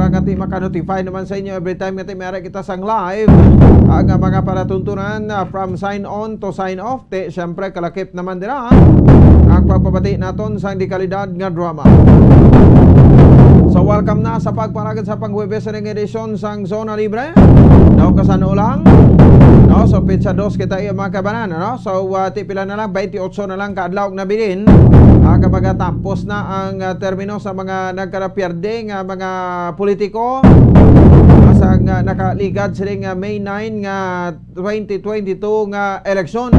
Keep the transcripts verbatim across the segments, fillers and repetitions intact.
Nga ti maka-notify naman sa inyo every time nga ti may ara kita sang live. Ang, ah, mga palatuntunan, ah, from sign on to sign off, ti syempre kalakip naman dira ang pagpabati naton sang dekalidad nga drama. So, welcome na sa pagpalagad sa pang-Huwebes nga edisyon sang Zona Libre. Daw kasano lang. No, so petsa dos kita iya, mga kabanan, no? So, ah, ti pila na lang, twenty-eight na lang ka adlaw nga nabilin. Ah, kapag tapos na ang, ah, termino sa mga nagkarapierde nga mga politiko, ah, sa nga nakaligad sila nga May nine nga twenty twenty-two nga eleksyon.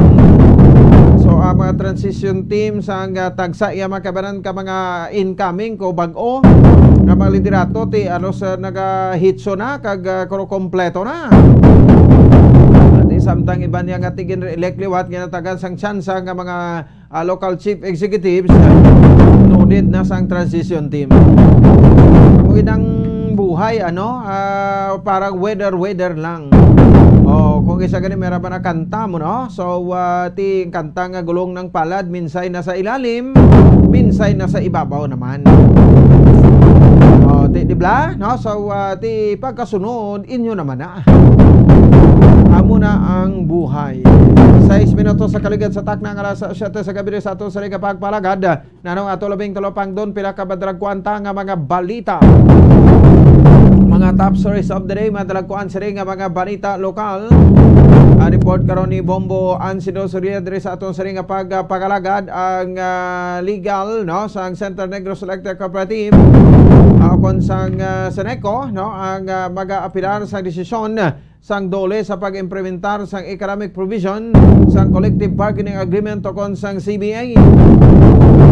So, ang mga transition team sa nga tagsa iya, mga kabanan, ka mga incoming ko bag-o nga mga liderato ti ano sa nagahitso na kag, ah, kuro kompleto na. At samtang iban niya nga tigin-elect liwat nga natagan sang tsansa nga mga, ah, local chief executives, no need na sang transition team. Kung inang buhay, ano, ah, parang weather-weather lang. O, kung isa gani, meron ba na kanta mo, no? So, ah, ti kanta nga gulong ng palad, minsay nasa ilalim, minsay nasa ibabaw naman. O, ti, di ba? No? So, ah, ti pagkasunod, inyo naman na. Amo na ang buhay. Sais minutos sa kaligad sa takna nga alas siyete sa gabi sa ato sa Liga Pagpalagad. Nanong ato labing tulo pang don, pila ka madalagkuan ta nga mga balita. Mga top stories of the day, madalagkuan sini nga mga balita lokal. Ang report karon ni Bombo Ansido Soria diri sa aton sini nga pag-, pag-alagad ang, ah, legal, no, sang Central Negros Electric Cooperative, ah, kon sang, ah, Seneco, no, ang, ah, mag-aapilar sa desisyon sang DOLE sa pag-implementar sang economic provision sang collective bargaining agreement o kon sang C B A.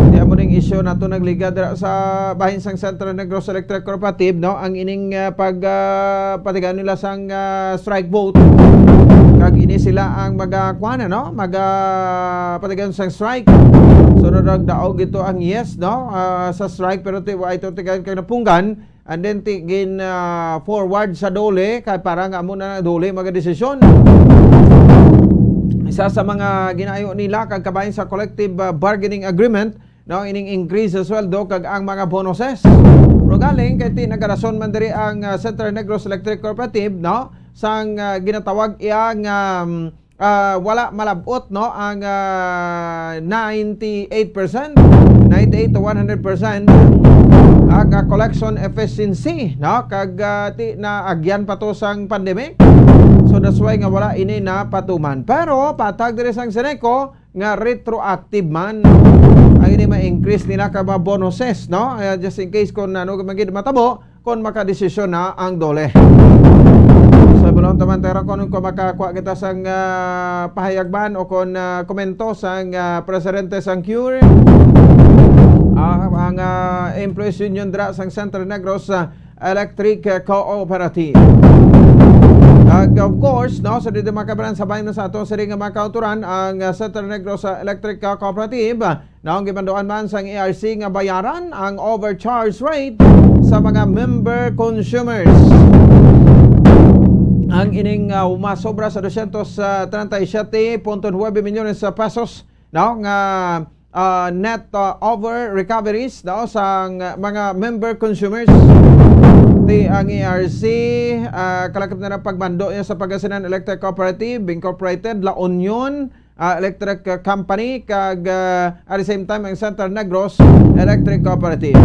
Kaya mo ning isyu nato nagligad dira sa bahin sang Central Negros Electric Cooperative, no, ang ining, ah, pag, ah, patigan nila sang, ah, strike vote. Kag ini sila ang mag, ah, kuwan, no, mag, ah, patigan sang strike. So, nagdaog ito ang yes, no, ah, sa strike, pero ti-, wa ito tigan kag napunggan. And then ti-, gin, ah, forward sa DOLE, kay para nga amo na DOLE magadesisyon. Isa sa mga ginaayo nila kag kabahin sa collective, ah, bargaining agreement, no, ining increase sa sweldo kag ang mga bonuses. Pero galing kay ti nagarason man diri ang, ah, Central Negros Electric Cooperative, no, sang, ah, ginatawag iya nga, um, ah, wala malabot, no, ang, ah, ninety-eight percent, ninety-eight to one hundred percent ang, ah, collection efficiency, no, kag, ah, ti naagyan pa to sang pandemic. So that's why nga wala ini napatuman. Pero patag diri sang Seneco nga retroactive man ang ini ma-increase nila ka mga bonuses, no? Ah, just in case kung ano man gid matabo, kon makadesisyon na ang DOLE. So, bulong taman tera kon, kon makakuha kita sang, ah, pahayag man o kon, ah, komento sang, ah, presidente sang CURE. Ah, ang, ah, Employees Union dira sang Central Negros, ah, Electric, ah, Cooperative. Kag, of course, no, so dito makabaran sa bayan sa ato sa ring mga kauturan ang, ah, Central Negros, ah, Electric, ah, Cooperative. Naong gibandoan man sang E R C nga bayaran ang overcharge rate sa mga member consumers. Ang ining, ah, masobra sa dosyentos treinta y siete punto nuebe milyones sa pesos, no, nga, ah, net, ah, over recoveries, no, sa mga member consumers. Ti ang E R C, ah, kalakip na ng pagbando niya sa Pangasinan Electric Cooperative Incorporated, La Union, ah, Electric, ah, Company, kag, ah, at the same time, ang Central Negros Electric Cooperative.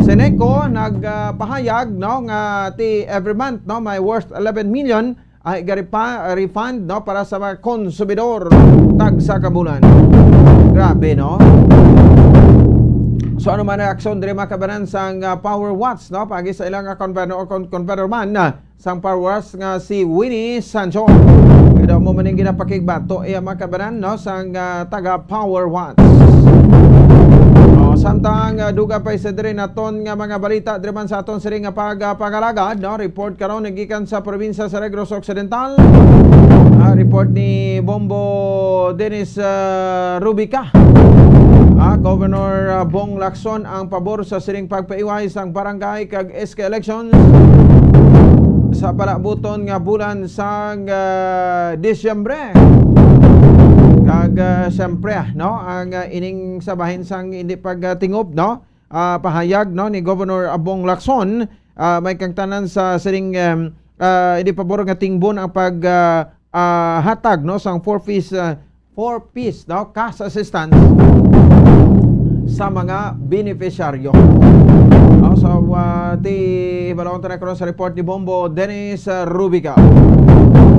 Seneco nagpahayag, no, nga ti every month, no, may worth eleven million ay garipa-, refund, no, para sa mga konsumidor tagsa ka bulan. Grabe, no? So, ano man ang aksyon diri, mga kabanan, sang, ah, Power Watts, no? Pagi sa ilang, ah, convener o con-, convener man, ah, sang Power Watts nga si Winnie Sancho. Kaya daw mo maning ginapakigbato iya, mga kabanan, no, sang, ah, taga Power Watts. Oh, samtang, ah, duga pa isa diri naton nga mga balita diri man sa aton siring nga pag-, ah, pag-alagad, no? Report karon nagikan sa probinsya sa Negros Occidental. Ah, report ni Bombo Dennis, ah, Rubica. Ah, Governor, ah, Bong Lacson ang pabor sa siring pagpaiway sang barangay kag S K elections sa palabuton nga bulan sang, ah, Disyembre. Kag, ah, siyempre, ah, no, ang, ah, ining sa bahin sang hindi pagtingog, no, ah, pahayag, no, ni Governor Bong Lacson ah, may kangtanan sa sining, em, ah, hindi pabor nga tingbon ang pag, ah, ah, hatag, no, sang four Ps, ah, four Ps, no, cash assistance sa mga beneficiaryo. No, so, ah, ti, hibalon ta na karon sa report ni Bombo Dennis, ah, Rubica.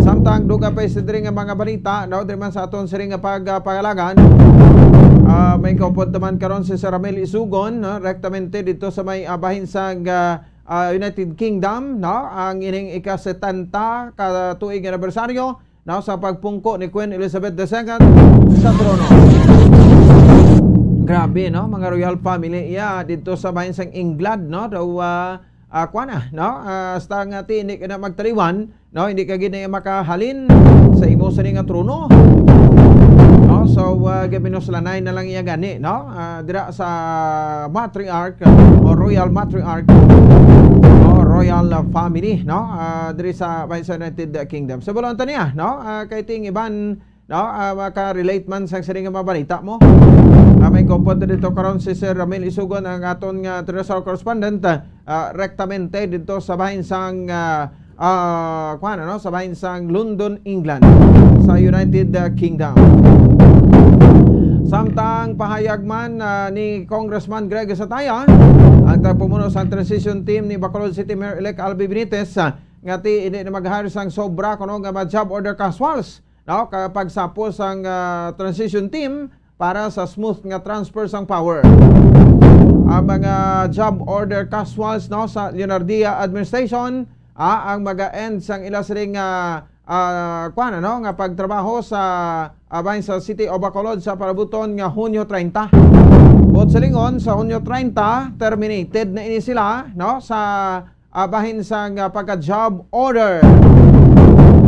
Samtang dugang pa sa diri nga mga balita, no, diri man sa aton sining nga pag, ah, pangalagan, ah, may kaupod naman karon si Sir Ramil Isugon, no, rektamente dito sa may, ah, bahin sang, ah, ah, United Kingdom, no, ang ining ika-setenta ka tuig anibersaryo, no, sa pagpungko ni Queen Elizabeth the Second sa trono. Grabe, no, mga royal family iya dito sa bahin sang England, no, daw, ah, ah, kuwan na, no, ah, hasta nga ti hindi ka na magtaliwan, no, hindi ka gid na makahalin sa imo sini nga trono. No, so, ah, gaminuslanay na lang iya gani, no, ah, dira sa matriarch o royal matriarch o royal, ah, family, no, ah, diri sa, sa United Kingdom. So, balon ta niya, no, ah, kay ting iban, no, ah, maka-relate man sa sining nga mga balita mo. Ah, may kaupod dito karon si Sir Ramil Isugon, ang aton nga international correspondent, ah, rektamente dito sa bahin sang, ah, ah, kuwan, ano, sa bahin sang London, England, sa United, ah, Kingdom. Samtang pahayag man, ah, ni Congressman Greg Sataya, ang tagpamuno sa transition team ni Bacolod City Mayor-elect Albi Benitez, ah, nga ti hindi na mag-hire sang sobra kuno nga mga job order casuals, no, ka-, pagsapos ang, ah, transition team para sa smooth nga transfer sang power. Ang mga job order casuals, no, sa Leonardia administration, ah, ang maga-end sang ila sining, ah, ah, kuwan, ano, nga pagtrabaho sa, ah, bahin sa City of Bacolod sa palabuton nga Hunyo treinta. Buot silingon, sa Hunyo treinta, terminated na ini sila, no, sa ah, bahin sang, ah, pagka-job order.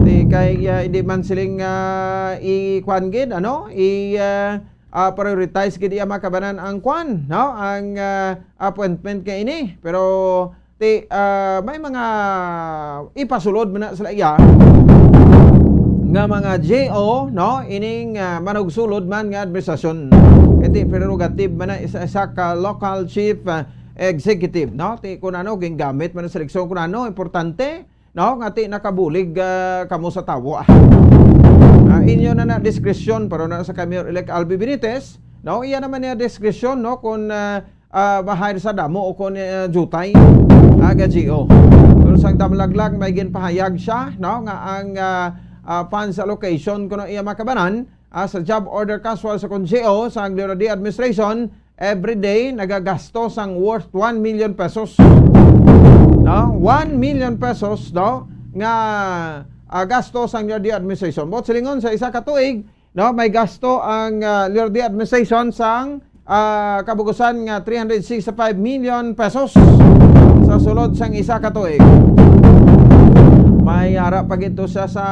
Di kay, ah, hindi man siling, ah, i-kuwan gid, ano, i, ah, ah, prioritize gid iya makabanan ang kuwan, no, ang, ah, appointment kay ini. Pero ti, ah, may mga ipasulod man na sila iya nga mga G O, no, ining, ah, manugsulod man nga administrasyon. Kay ti prerogative man na isa, isa ka local chief, ah, executive, no? Ti kun ano, gingamit man sa eleksyon, kun ano, importante, no? Nga ti nakabulig, ah, kamo sa tawo, ah. Ah, inyo na na diskresyon, pero na sa kay Mayor-elect Albi Benitez, no? Iya naman niya diskresyon, no? Kung, ah, ah, ma-hire sa damo o kung, ah, jutay, aga G O. Pero sang damlaglag, may ginpahayag siya, no? Nga ang, ah, ah, funds allocation kuno iya makabanan, ah, sa job order casual sa kung G O sa Gloria D administration, every day nagagasto sang worth one million pesos. No? One million pesos, no? Nga, ah, gasto sang Gloria D administration. Buot silingon sa isa ka tuig, no, may gasto ang, ah, Gloria D administration sang, ah, kabugusan nga three hundred sixty-five million pesos sa sulod sang isa ka tuig. May ara pa gid to siya sa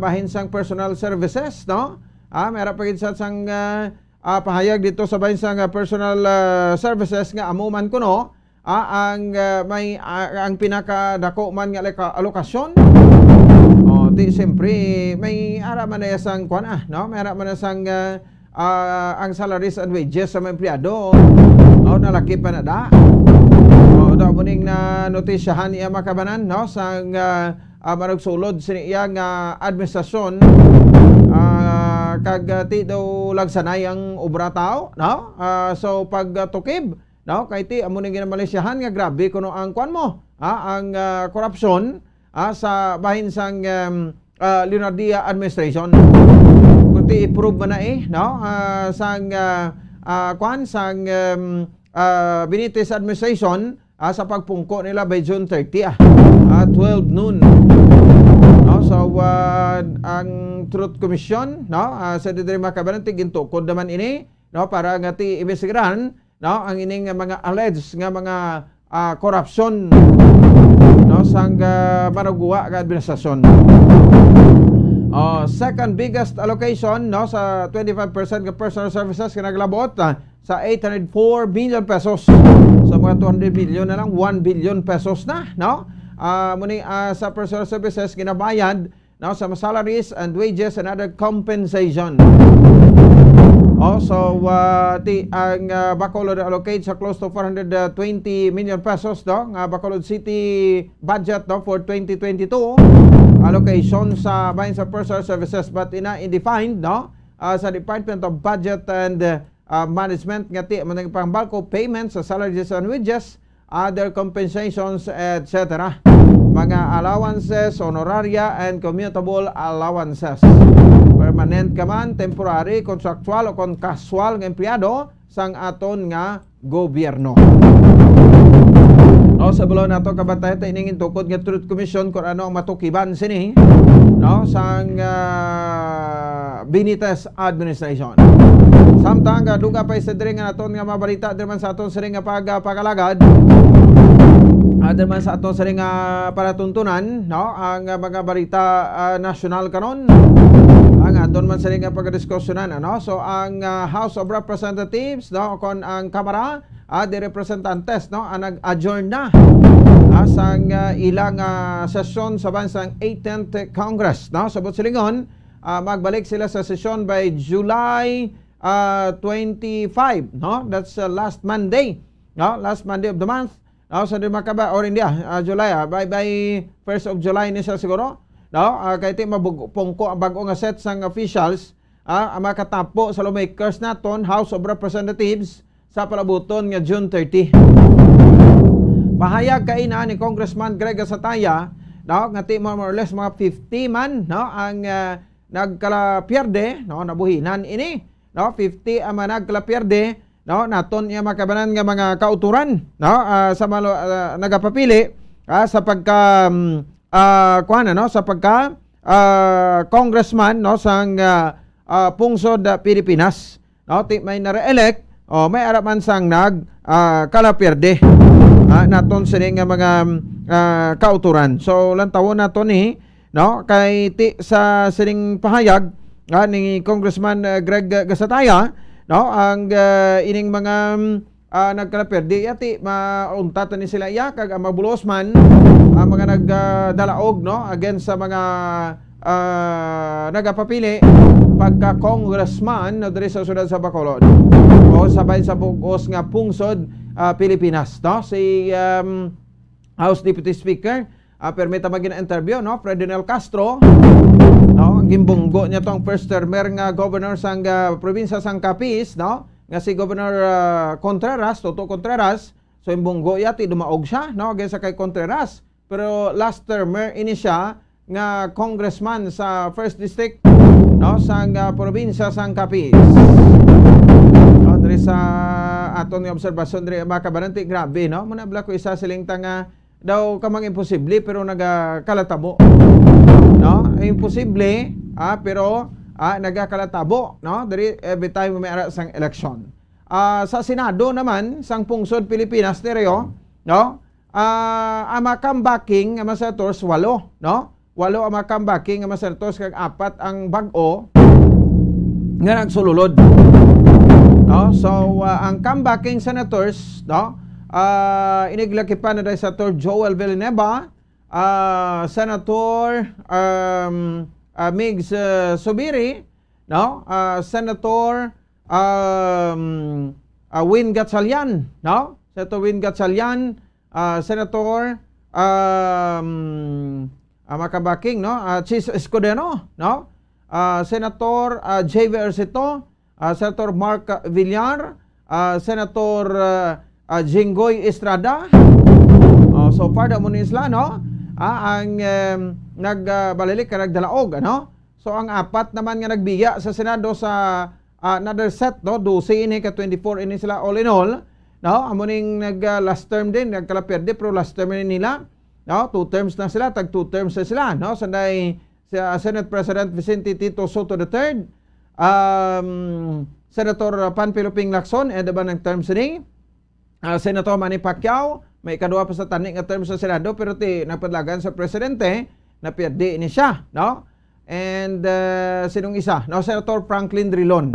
bahin sang personal services, no? Ah, may ara pa gid siya sang, ah, ah, pahayag dito sa bahin sang, ah, personal, ah, services nga amo man kuno, ah, ang, ah, may, ah, ang pinakadako man nga alika-, alokasyon. Oh, ti siyempre may ara man na sang kuan, ah, no? May ara man na sang, ah, ah, ang salaries and wages sa mga empleyado. Oh, nalaki pa na da. Oh, da mo ning na notisyahan iya makabanan, no? Sang, ah, ah, manugsulod sini iya nga administrasyon, ah, kag, ah, ti daw lagsanay ang obra tao, no? Ah, so pag, ah, tukib, no? Kay ti amo ning ginamalisyahan nga grabe kuno ang kuan mo, ha? Ang, ah, korupsyon, ah, sa bahin sang, em, ah, Leonardia administration. Kung ti i-prove man na eh, no? Ah, sang, ah, ah, kuan, sang, em, ah, Benitez administration, ah, sa pagpungko nila by June thirty, ah, ah, twelve noon. No? So, ah, ang Truth Commission, no, ah, sa diri makabanan, ti gintukod naman ini, no, para nga ti imbestigaran, no, ang ining mga alleged nga mga, ah, korupsyon, no, sang, ah, manugwa nga administrasyon. Oh, second biggest allocation, no, sa twenty-five percent nga personal services nga naglabot, ah, sa eight hundred four million pesos. So, mga two hundred million na lang, one billion pesos na, no? Ah, muni, ah, sa personal services, ginabayad, no, sa salaries and wages and other compensation. Oh, so, ah, ti ang, ah, Bacolod allocate sa close to four hundred twenty million pesos, no, nga Bacolod City budget, no, for twenty twenty-two. Allocation sa bahin sa personal services, but ina indefined, no, ah, sa Department of Budget and, ah, Management, nga ti mo nang pangbalko payments sa salaries and wages, other compensations, et cetera. Mga allowances, honoraria, and commutable allowances. Permanent ka man, temporary, contractual, o kon casual nga empleyado sang aton nga gobyerno. No, sa bulo nato kabantay ta ining intukod nga Truth Commission kung ano ang matukiban sini, no, sang, ah, Benitez administration. Samtang, ah, duga pa sa diri nga naton nga mabalita diri man sa aton sini nga pag-, ah, pag-alagad. Ah, diri man sa aton sini nga palatuntunan, no, ang, ah, mga balita, ah, nasyonal karon. Ang aton man sini nga pagdiskusyonan, ano? So, ang, ah, House of Representatives, no, kon ang Kamara, ah, de Representantes, no, ang nag-adjourn na, ah, sang, ah, ilang, ah, sesyon sa bansang eighteenth Congress, no? Sa buot silingon, ah, magbalik sila sa sesyon by July, ah, twenty-five, no? That's, ah, last Monday, no? Last Monday of the month, no? So, di makaba, or hindi, ah, ah, July, ah, by, by first of July ni siya siguro, no? Ah, kay ti mabug-, pungko ang bag-o nga set sang officials, ah, ang makatapo sa lawmakers naton, House of Representatives, sa palabuton nga June thirty. Pahayag kaina ni Congressman Greg Gasataya, no, nga ti more or less mga fifty man, no, ang, ah, nagkalapierde, no, nabuhinan ini, no, fifty ang mga nagkalapierde, no, naton iya makabanan nga mga kauturan, no, ah, sa malo, ah, nagapapili, ah, sa pagka, mm, ah, kuwan, ano, sa pagka, ah, congressman, no, sang, ah, ah, pungsod, ah, Pilipinas. No, ti may na-re-elect, o may ara man sang nag, ah, kalapierde. Ah, naton sini nga mga, ah, kauturan. So, lantawon nato ni, no, kay ti sa sining pahayag, ah, ni Congressman, ah, Greg Gasataya, no, ang, ah, ining mga, ah, nagkalapierde, yati mauntat ni sila iya, kag ang mabulos man, ang mga nag, ah, dalaog, no, against sa mga, ah, nagapapili pagka congressman, no, diri sa siyudad sa Bacolod o sa bahin sa bug-os nga pungsod, ah, Pilipinas, no? Si, um, House Deputy Speaker, ah, permi ta magin-interview, no? Ferdinand Castro, no? Ang gimbunggo niya tong first termer nga governor sang, ah, probinsya sang Capiz, no? Nga si Governor, ah, Contreras, Toto Contreras. So, imbunggo yati, dumaog siya, no? Against sa kay Contreras. Pero last termer ini siya nga congressman sa first district, no, sang, ah, probinsya sang Capiz. No, diri sa aton nga obserbasyon diri, mga kabaranti, grabe, no? Muna bala ko isa siling ta nga daw kamang imposible, pero nagakalatabo. No? Imposible, ah, pero, ah, nagakalatabo, no? Diri every time may ara sang eleksyon. Ah, sa Senado naman, sang pungsod Pilipinas, diri, oh, no? Ah, ang mga comebacking nga mga senators, walo, no? Walo ang mga comebacking nga mga senators, kag apat ang bag-o nga nagsululod. No? So, ah, ang comebacking senators, no? Ah, inigilakipan na dahil Senator Joel Villanueva, ah, Senator, um, ah, Migs, ah, Subiri, no? Ah, Senator, um, ah, Win Gatchalian, no? Senator Win Gatchalian, ah, Senator, um, ah, mga comebacking, no? Ah, Chiz Escudero, no? Ah, Senator, ah, J V Ejercito, ah, Senator Mark Villar, ah, Senator, ah, ah, Jinggoy Estrada. Oh, so far, damo ni sila, no? Ah, ang, em, nag, ah, balilik ka nagdalaog, ano? So, ang apat naman nga nagbiya sa Senado sa, ah, another set, no? Dose ini ka twenty-four ini sila all in all, no? Amo ning nag, ah, last term din, nagkalaperde, pero last term ini nila, no? Two terms na sila, tag two terms na sila, no? Sanday si, ah, Senate President Vicente Tito Sotto the third, um, Senator Panfilo Ping Lacson, end ba ng term sini? Ah, Senator Manny Pacquiao, may ikadua pa sa tani nga term sa Senado, pero ti nagpadlagan sa presidente, napiyadi ni siya, no? And, ah, sinong isa? No, Senator Franklin Drilon,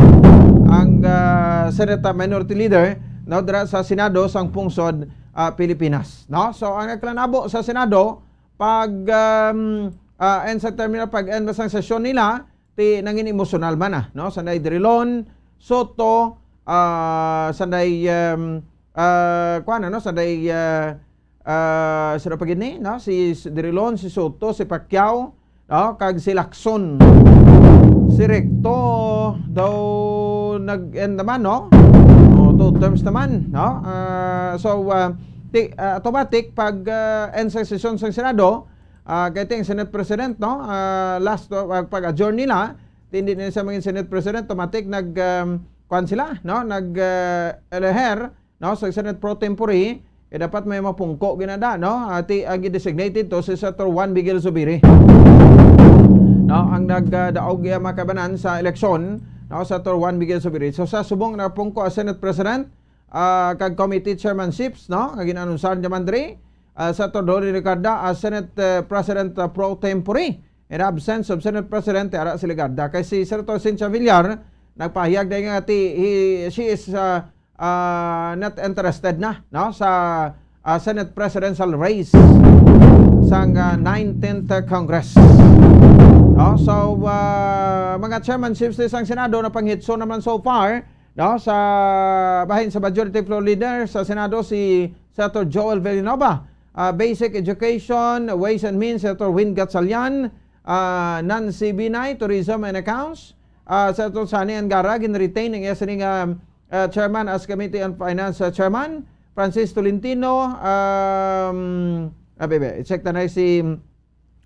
ang, ah, Senate Minority Leader, no, dira sa Senado sang pungsod, ah, Pilipinas, no? So, ang nagkalanabo sa Senado, pag, um, ah, end sa termino, pag end sang sesyon nila, ti nangin emosyonal man na, no? Sanday Drilon, Soto, ah, sanday, um, ah, kuwan, ano, sanday, ah, ah, sino pa gid ni, no? Si S-, Drilon, si Soto, si Pacquiao, no? Kag si Lacson. Si Recto daw nag-end naman, no? O, two terms naman, no? Ah, so, ah, ti-, ah, automatic pag, ah, end sa sesyon sa Senado, ah, kay ting Senate President, no? Ah, last, ah, pag-adjourn nila, ti hindi na siya maging Senate President, automatic nag, um, kuwan sila, no? Nag, ah, eleher, no? Sa Senate pro tempore, eh, dapat may mapungko ginada, no? Ati ang designated to si Senator Juan Miguel Zubiri. No, ang nagdaog, ah, makabanan sa eleksyon, no, Senator Juan Miguel Zubiri. So, sa subong napungko ang Senate President, ah, kag committee chairmanships, no, nga gin-anunsahan ni Mandri, ah, Senator Dodod Legarda, ah, Senate, eh, President, ah, pro tempore. In absence of Senate President, ara si Legarda. Kay si Senator Cynthia Villar, nagpahayag na nga ti, he, she is, ah, ah, not interested na, no, sa, ah, Senate presidential race sang, ah, nineteenth Congress. No? So, ah, mga chairmanships ni sang Senado na panghitso naman so far, no, sa bahin sa Majority Floor Leader sa Senado, si Senator Joel Villanueva. Ah, Basic Education, Ways and Means, Senator Win Gatchalian, ah, Nancy Binay, Tourism and Accounts, ah, Senator Sonny Angara, gin-retain ang iya sining, ah, ah, chairman as Committee on Finance, ah, Chairman, Francis Tolentino, um, ah, bebe, i-check ta na si,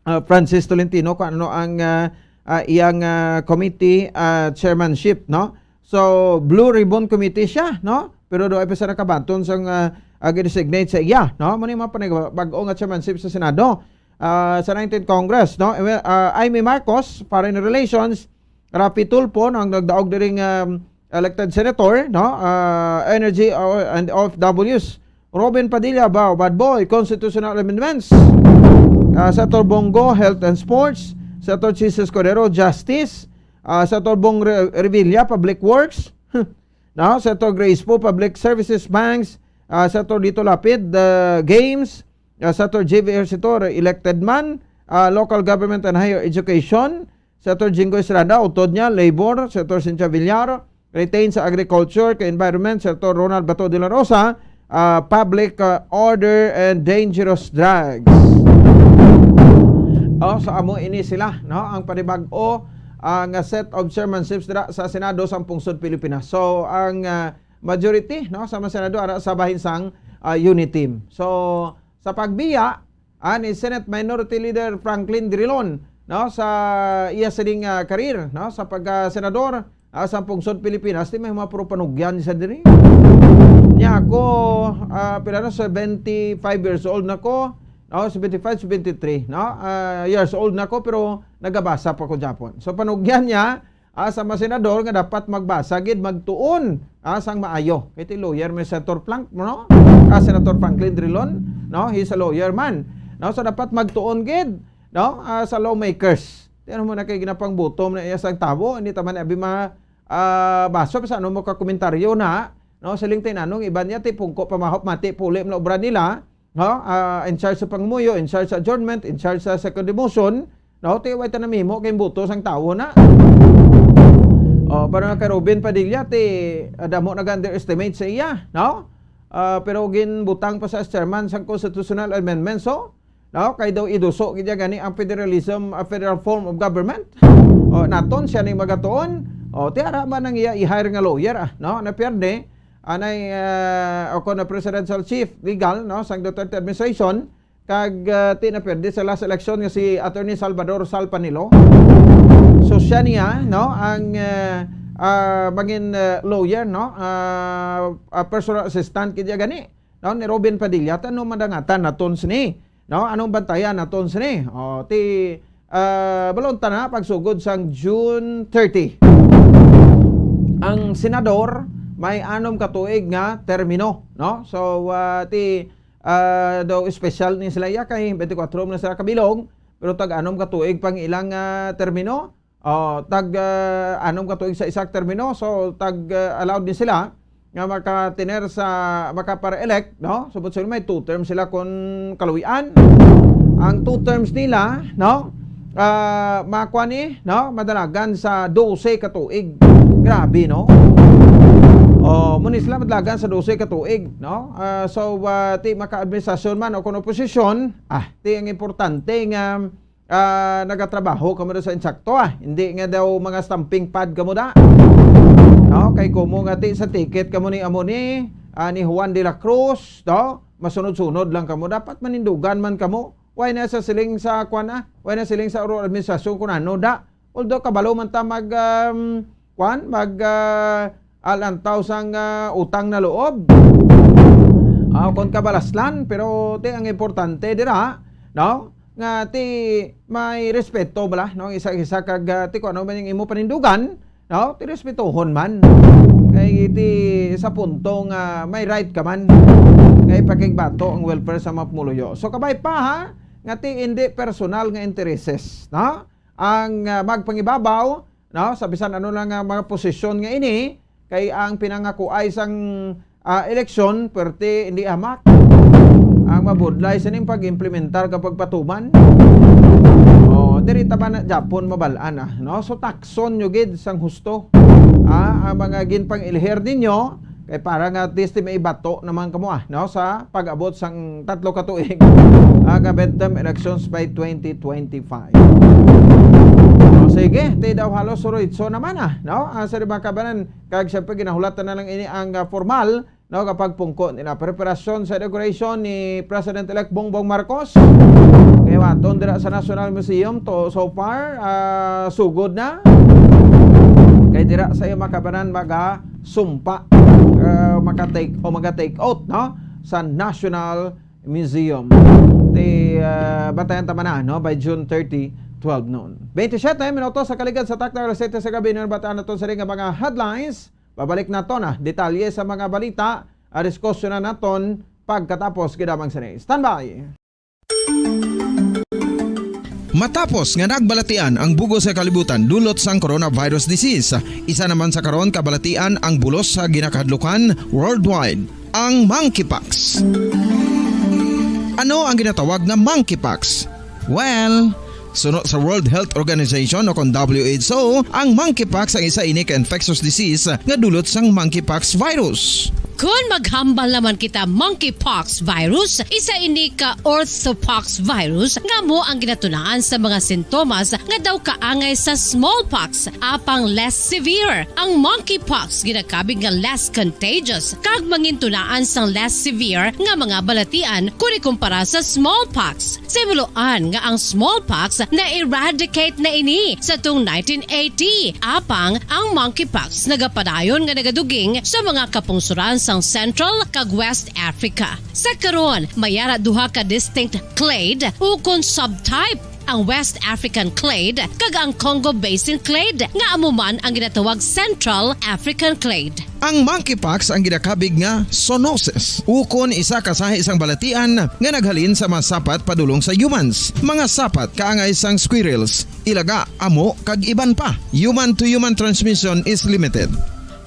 ah, Francis Tolentino kung ano ang, ah, ah, iyang, ah, committee, ah, chairmanship, no? So, Blue Ribbon Committee siya, no? Pero do ay pa siya nakabaton sang, ah, ah, gin-designate sa iya, no? Mao ni mga panag-, bag-o nga chairmanship sa Senado, ah, sa nineteenth Congress, no? Eh, well, ah, Imee Marcos, Foreign Relations, Raffy Tulfo, no, ang nagdaog diring, um, elected senator, no? Ah, Energy, uh, and O F Ws. Robin Padilla, Bao, Bad Boy, Constitutional Amendments. Ah, Senator Bong Go, Health and Sports. Senator Chiz Escudero, Justice. Ah, Senator Bong Re-, Revilla, Public Works. No? Senator Grace Poe, Public Services, Banks. Ah, Senator Lito Lapid, the Games. Ah, Senator J V Ejercito, elected man. Ah, Local Government and Higher Education. Senator Jinggoy Estrada, utod niya, Labor. Senator Cynthia Villar, retain sa Agriculture kag Environment. Senator Ronald Bato de la Rosa, ah, Public, ah, Order and Dangerous Drugs. Oh, so amo ini sila, no? Ang panibag-o, ah, nga set of chairmanships dira sa Senado sang Pungsod Pilipinas. So, ang, ah, majority, no, sa mga senador ara sa bahin sang, ah, UniTeam. So, sa pagbiya, ah, ni Senate Minority Leader Franklin Drilon, no, sa iya sining, ah, career, no, sa pagka-senador, ah, sa Pungsod Pilipinas, ti may mga puro panugyan sa diri. Nya ako, ah, pila na, seventy-five years old na ko, no, seventy-five, seventy-three, no, ah, years old na ko, pero nagabasa pa ko gyapon. So, panugyan niya, ah, sa mga senador nga dapat magbasa gid, magtuon, ah, sang maayo. Kay ti lawyer may Senator Frank, no? Ah, Senator Franklin Drilon, no? He's a lawyer man. No? So dapat magtuon gid, no? Ah, sa lawmakers. Ti ano mo na kay ginapangbutom na iya sang tawo, hindi taman abi ma, ah, baso pa sa ano mo ka komentaryo na, no? Siling tinanong iban niya ti pungko pamahop mati puli na obra nila. No? Ah, in charge sa pangmuyo, in charge sa adjournment, in charge sa second motion, no? Ti way ta namimo kay buto sang tawo na. Oh, para kay Robin Padilla, ti, ah, damo nag-underestimate sa iya, no? Ah, pero ginbutang pa sa chairman sang constitutional amendment, so, no? Kay daw iduso gid niya gani ang federalism, a federal form of government. Oh, naton siya ning magatuon. Oh, ti ara man ang iya i-hire nga lawyer, ah, no? Na pierde, anay, ah, o kon na presidential chief legal, no, sang Duterte administration, kag, ah, ti naperde sa last election nga si Attorney Salvador Salpanilo. So siya niya, no, ang, ah, ah, mangin, ah, lawyer, no, ah, ah, personal assistant kaya gani, no, ni Robin Padilla. Tan-aw madangatan naton sini, no, anong bantayan naton sini? O, ti, ah, balon ta na pagsugod sang June thirty. Ang senador may anom ka tuig nga termino, no? So, ah, ti, ah, daw special ni sila iya kay twenty-four man sila kabilog, pero tag anom ka tuig pang ilang, ah, termino. Oh, tag, ah, anom ka tuig sa isa ka termino, so tag, ah, allowed ni sila nga makatiner sa, makapare-elect, no? So, but sila may two terms sila kun kaluy-an. Ang two terms nila, no? Ah, makuha ni, no? Madalagan sa dose ka tuig. Grabe, no? Oh, mo ni sila madlagan sa dose ka tuig, no? Ah, so, ah, ti maka-administrasyon man o kung oposisyon, ah, ti ang importante nga, ah, nagatrabaho kamo da sa insakto, ah. Hindi nga daw mga stamping pad kamo da. No? Kay kumo nga ti sa ticket kamo ni amo ni, ah, ni Juan de la Cruz, no? Masunod-sunod lang kamo. Dapat manindugan man kamo. Why na sa siling sa kwan, ah? Why na siling sa oro administrasyon kung ano da? Although kabalo man ta mag, um, kwan, mag, ah, alantaw sang, ah, utang na loob. Ah, kon kabalaslan, pero ti ang importante dira, no? Nga ti may respeto bala, no? Isa-isa kag, ah, ti kung ano man yung imo panindugan, no? Ti respetuhon man. Kay ti sa punto nga may right ka man. Kay pakigbato ang welfare sa mga pumuluyo. So kabay pa ha, nga ti hindi personal nga intereses, no? Ang, ah, magpangibabaw, no, sa bisan ano lang nga mga posisyon nga ini, kay ang pinangakuay sang, ah, eleksyon, pwerte hindi hamak. Ang mabudlay sining pag-implementar kag pagpatuman. Oh, diri ta ba na Japon mabal-an, ah, no? So, takson nyo gid sang husto, ah, ang mga ginpang-ilher ninyo, kay para nga at least may bato naman kamo, ah, no, sa pag-abot sang tatlo ka tuig, ah, nga midterm elections by twenty twenty-five. O, sige, ti daw halos suroitso naman, ah, no? Ang sa mga kabanan, kag siyempre ginahulatan na lang ini ang, ah, formal, no, kapag pungko nila. Preparasyon sa inauguration ni President-elect Bongbong Marcos. Kay waton dira sa National Museum to, so far, ah, sugod na. Kay dira sa iya makabanan maga sumpa, ah, maka-take o maga-take out, no, sa National Museum. Ti, ah, batayan ta man na, no, by June thirty, twelve noon. Twenty-seven minutos sa kaligad sa takna alas siyete sa gabi, no, batayan naton sa nga mga headlines. Babalik naton na detalye sa mga balita, ah, diskusyonan naton pagkatapos gid lamang sini. Standby! Matapos nga nagbalatian ang bug-os nga kalibutan dulot sang coronavirus disease, isa naman sa karon kabalatian ang bulos sa ginakahadlukan worldwide, ang monkeypox. Ano ang ginatawag nga monkeypox? Well, suno sa World Health Organization o kon W H O, ang monkeypox ang isa ini ka infectious disease nga dulot sang monkeypox virus. Kon maghambal naman kita monkeypox virus, isa ini ka orthopox virus nga amo ang ginatunaan sa mga sintomas nga daw kaangay sa smallpox, apang less severe. Ang monkeypox ginakabig nga less contagious kag mangintunaan sang less severe nga mga balatian kon ikumpara sa smallpox. Sa himuloan nga ang smallpox na-eradicate na ini sa tung nineteen eighty, apang ang monkeypox nagapadayon nga nagaduging sa mga kapungsoran sang Central kag West Africa. Sa karon, may ara duha ka distinct clade ukon subtype, ang West African clade kag ang Congo Basin clade, nga amo man ang ginatawag Central African clade. Ang monkeypox ang ginakabig nga zoonosis, ukon isa ka sahi sang balatian nga naghalin sa mga sapat padulong sa humans, mga sapat kaangay sang squirrels, ilaga, amo, kag iban pa. Human to human transmission is limited.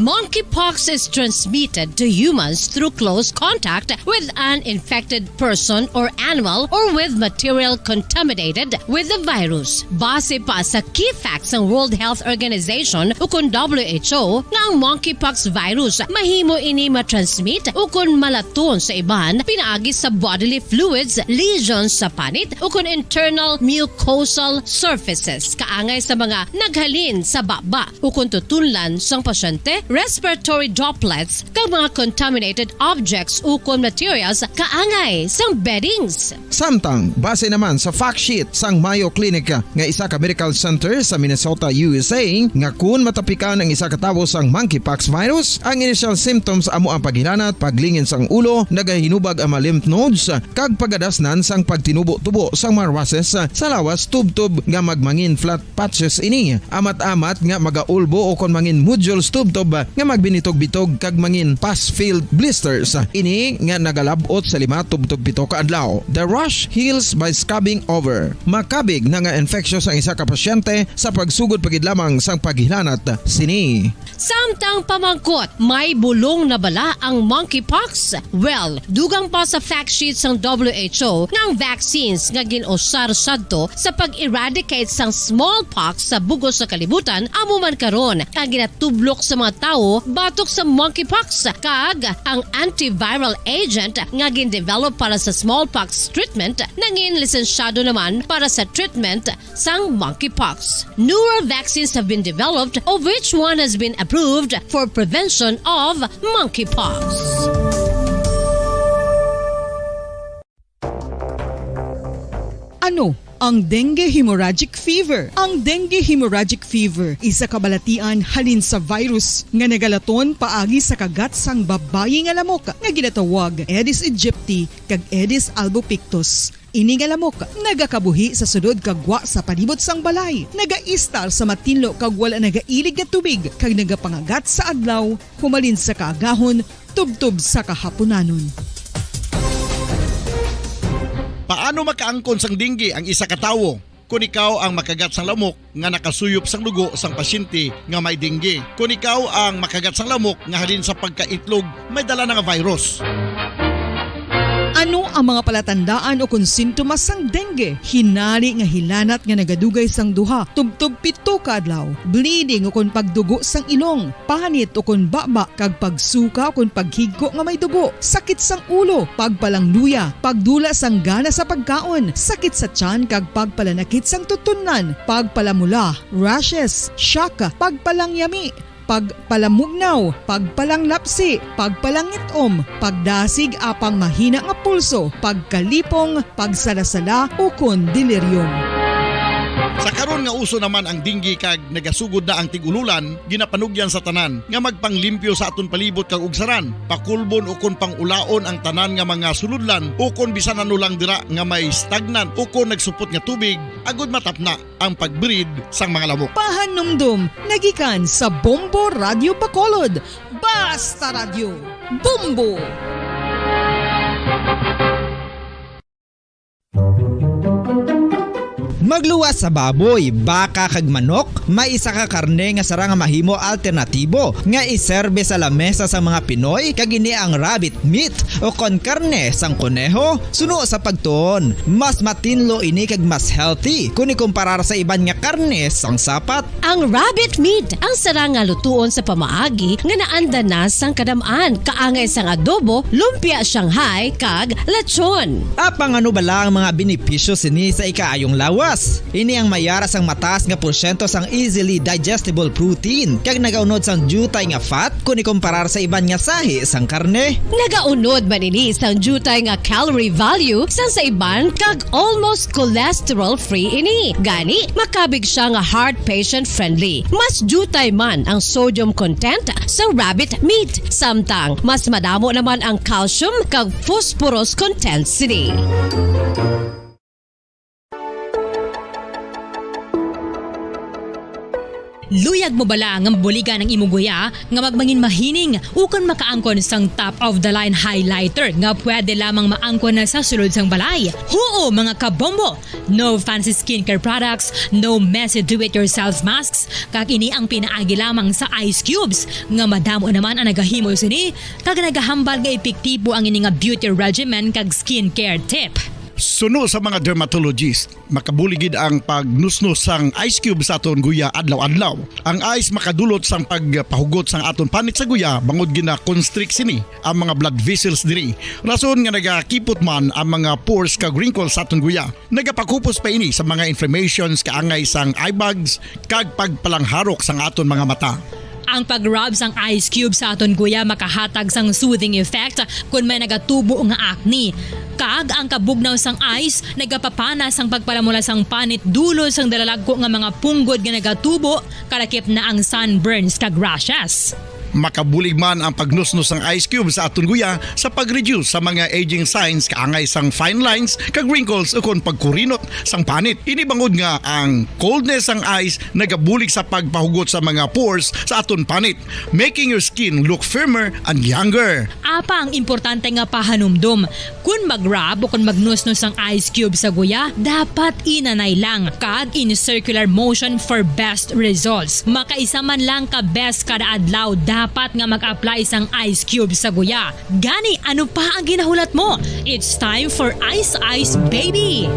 Monkeypox is transmitted to humans through close contact with an infected person or animal or with material contaminated with the virus. Base pa sa key facts sang World Health Organization ukon W H O nga ang monkeypox virus mahimo ini ma-transmit ukon malaton sa iban pinaagi sa bodily fluids, lesions sa panit ukon internal mucosal surfaces kaangay sa mga naghalin sa baba ukon tutunlan sang pasyente, respiratory droplets, kag mga contaminated objects ukon materials kaangay sang beddings. Samtang, base naman sa fact sheet sang Mayo Clinic nga isa ka medical center sa Minnesota, U S A, nga kun matapikan ang isa ka tawo sang monkeypox virus, ang initial symptoms amo ang paghilanat, paglingin sang ulo, nagahinubag ang mga lymph nodes, kag pagadasnan sang pagtinubo-tubo sang mga rushes sa lawas tubtob nga magmangin flat patches ini. Amat-amat nga magaulbo o kon mangin nodules tubtob nga magbinitog-bitog kag mangin pus-filled blisters. Ini nga nagalab-ot sa lima tubtob pito ka adlaw. The rash heals by scabbing over. Makabig na nga infectious ang isa ka pasyente sa pagsugod pa gid lamang sang paghilanat sini. Samtang pamangkot, may bulong na bala ang monkeypox? Well, dugang pa sa fact sheet sang W H O nga ang vaccines nga gin-usar sadto sa pag-eradicate sang smallpox sa bug-os nga kalibutan amo man karon ang ginatublok sa mga tawo batok sa monkeypox, kag ang antiviral agent nga gin-develop para sa smallpox treatment nangin lisensyado naman para sa treatment sang monkeypox. Newer vaccines have been developed, of which one has been approved for prevention of monkeypox. Ano ang dengue hemorrhagic fever? Ang dengue hemorrhagic fever isa ka balatian halin sa virus nga nagalaton paagi sa kagat sang babayi nga lamok nga ginatawag Aedes aegypti kag Aedes albopictus. Ini nga lamok nagakabuhi sa sulod kag gwa sa palibot sang balay, nagaistar sa matinlo kag wala nagailig nga tubig, kag nagapangagat sa adlaw humalin sa kaagahon tubtob sa kahapunanon. Paano makaangkon sang dengue ang isa ka tawo? Kon ikaw ang makagat sang lamok nga nakasuyop sang dugo sang pasyente nga may dengue. Kon ikaw ang makagat sang lamok nga halin sa pagkaitlog may dala na nga virus. Ano ang mga palatandaan o kon sintomas sang dengue? Hinari nga hilanat nga nagadugay sang duha tubtob pito ka adlaw, bleeding o kon pagdugo sang ilong, panit o kon baba kag pagsuka o kon paghigko nga may dugo, sakit sang ulo, pagpalangluya, pagdula sang gana sa pagkaon, sakit sa tiyan kag pagpalanakit sang tutunlan, pagpalamula, rashes, shock, pagpalangyami, pagpalamugnaw, pagpalanglapsi, pagpalangit-om, pagdasig apang mahina nga pulso, pagkalipong, pagsalasala, ukon delirium. Sa karon nga uso naman ang dengue kag nagasugod na ang tig-ululan, ginapanugyan sa tanan nga magpanglimpyo sa aton palibot kag ugsaran, pakulbon ukon pang-ulaon ang tanan nga mga sulodlan ukon bisan ano lang dira nga may stagnant ukon nagsupot nga tubig, agud matapna ang pag-breed sang mga lamok. Pahanumdom nga gikan sa Bombo Radyo Bacolod. Basta Radyo, Bombo! Magluwas sa baboy, baka kag manok, may isa ka karne nga sarang nga mahimo alternatibo nga iserbe sa lamesa sang mga Pinoy, kag ini ang rabbit meat o kon karne sang kuneho. Suno sa pagtuon, mas matinlo ini kag mas healthy kon ikumparar sa iban nga karne sang sapat. Ang rabbit meat ang sarang nga lutuon sa pamaagi nga naanda na sang kadam-an, kaangay sang adobo, lumpia Shanghai, kag lechon. Apang ano bala ang mga benepisyo sini sa ikaayong lawas? Ini ang may ara sang mataas nga porsyento sang easily digestible protein, kag nagaunod sang diutay nga fat kon ikumparar sa iban nga sahi sang karne. Nagaunod man ini sang diutay nga calorie value sang sa iban, kag almost cholesterol-free ini. Gani, makabig siya nga heart patient-friendly. Mas diutay man ang sodium content sa rabbit meat, samtang mas madamo naman ang calcium kag phosphorus content sini. Luyag mo bala nga mabuligan ang imo guya nga magmangin mahining ukon makaangkon sang top-of-the-line highlighter nga pwede lamang maangkon na sa sulod sang balay? Huo, mga kabombo! No fancy skincare products, no messy do-it-yourself masks, kag ini ang pinaagi lamang sa ice cubes, nga madamo naman ang nagahimo sini, kag nagahambal nga epektibo ang ini nga beauty regimen kag skincare tip. Suno sa mga dermatologist, makabulig gid ang pagnusnos sang ice cube sa aton guya adlaw-adlaw. Ang ice makadulot sang pagpahugot sang aton panit sa guya, bangod gina-constrict sini ang mga blood vessels diri. Rason nga nagakipot man ang mga pores kag wrinkles sa aton guya. Nagapakupos pa ini sa mga inflammations kaangay sang eye bags kag pagpalangharok sang aton mga mata. Ang pag-rub sang ice cube sa aton guya makahatag sang soothing effect kon may nagatubo nga acne. Kag ang kabugnaw sang ice nagapapana sang pagpalamula sang panit dulod sang dalalagko nga mga punggod nga nagatubo, kalakip na ang sunburns kag rashes. Makabulig man ang pagnusnos sang ice cube sa aton guya sa pag-reduce sa mga aging signs kaangay sang fine lines kag wrinkles ukon pagkurinot sang panit. Ini bangod nga ang coldness sang ice nagabulig sa pagpahugot sa mga pores sa aton panit, making your skin look firmer and younger. Apang importante nga pahanumdom, kon mag-rub o kon magnusnos ang ice cube sa guya, dapat inanay lang kag in circular motion for best results. Makaisa man lang ka beses kada adlaw dapat nga mag-apply sang ice cube sa guya. Gani, ano pa ang ginahulat mo? It's time for Ice Ice Baby!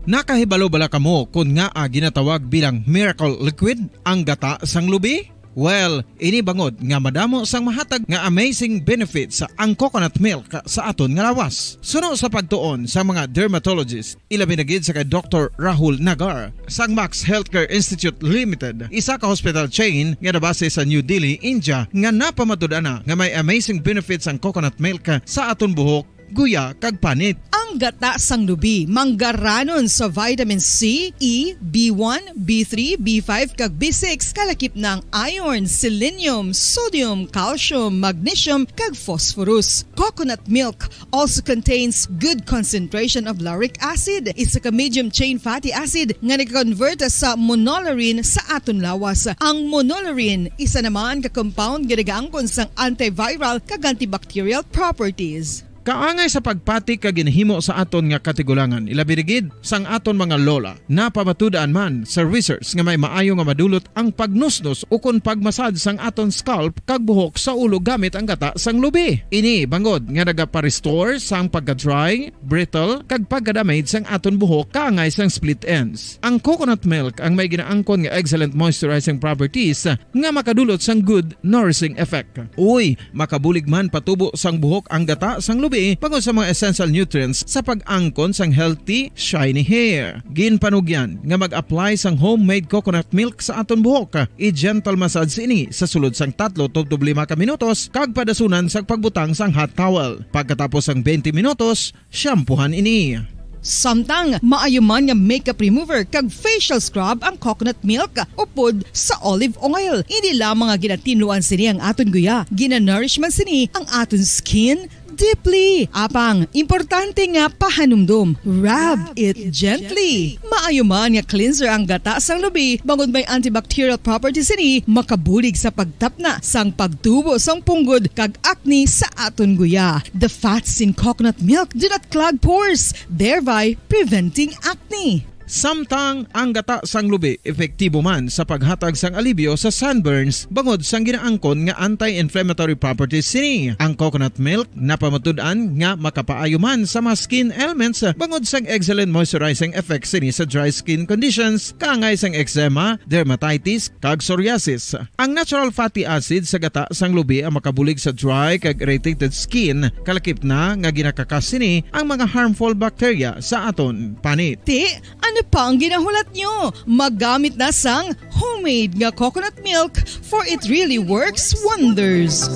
Nakahibalo bala kamo kon ngaa ginatawag bilang miracle liquid ang gata sang lubi? Well, ini bangod nga madamo sang mahatag nga amazing benefits ang coconut milk sa aton nga lawas. Suno sa pagtuon sa mga dermatologist, ilabi na gid sa kay Doktor Rahul Nagar sang Max Healthcare Institute Limited, isa ka hospital chain nga nabase sa New Delhi, India, nga napamatud-an na nga may amazing benefits ang coconut milk sa aton buhok, guya, kag panit. Ang gata sang lubi manggaranon sa vitamin C, E, B one, B three, B five, kag B six, kalakip na ang iron, selenium, sodium, calcium, magnesium, kag phosphorus. Coconut milk also contains good concentration of lauric acid, isa ka medium chain fatty acid nga nag-convert sa monolaurin sa aton lawas. Ang monolaurin, isa naman ka compound nga nagaangkon sang antiviral kag antibacterial properties. Kaangay sa pagpati kag ginhimo sa aton nga katigulangan, ilabi na gid sang aton mga lola. Napamatud-an man sa research nga may maayo nga madulot ang pagnusnos ukon pagmasad sang aton scalp kag buhok sa ulo gamit ang gata sang lubi. Ini bangod nga nagapa-restore sang pagka-dry, brittle, kag pagka-damage sang aton buhok kaangay sang split ends. Ang coconut milk ang may ginaangkon nga excellent moisturizing properties nga makadulot sang good nourishing effect. Uy, makabulig man patubo sang buhok ang gata sang lubi bangod sa mga essential nutrients sa pag-angkon sang healthy, shiny hair. Ginpanugyan nga mag-apply sang homemade coconut milk sa aton buhok. I-gentle massage ini sa sulod sang tatlo tubtob lima ka minutos kag padasunan sa pagbutang sang hot towel. Pagkatapos sang twenty minutos, shampoohan ini. Samtang maayo man nga makeup remover kag facial scrub ang coconut milk upod sa olive oil. Hindi lamang nga ginatinluan sini ang aton guya, ginanourish man sini ang aton skin deeply. Apang, importante nga pahanumdom, rub it gently. Maayo man nga cleanser ang gata sang lubi, bangod may antibacterial properties sini, makabulig sa pagtapna sang pagtubo sang punggod kag acne sa aton guya. The fats in coconut milk do not clog pores, thereby preventing acne. Samtang ang gata sang lubi epektibo man sa paghatag sang alibyo sa sunburns bangod sang ginaangkon nga anti-inflammatory properties sini. Ang coconut milk napamatud-an nga makapaayo man sa mga skin ailments bangod sang excellent moisturizing effects sini sa dry skin conditions kaangay sang eczema, dermatitis, kag psoriasis. Ang natural fatty acid sa gata sang lubi ang makabulig sa dry kag irritated skin, kalakip na nga ginakakas sini ang mga harmful bacteria sa aton panit. Ti, ano pa ang ginahulat nyo? Magamit na sang homemade nga coconut milk, for it really works wonders.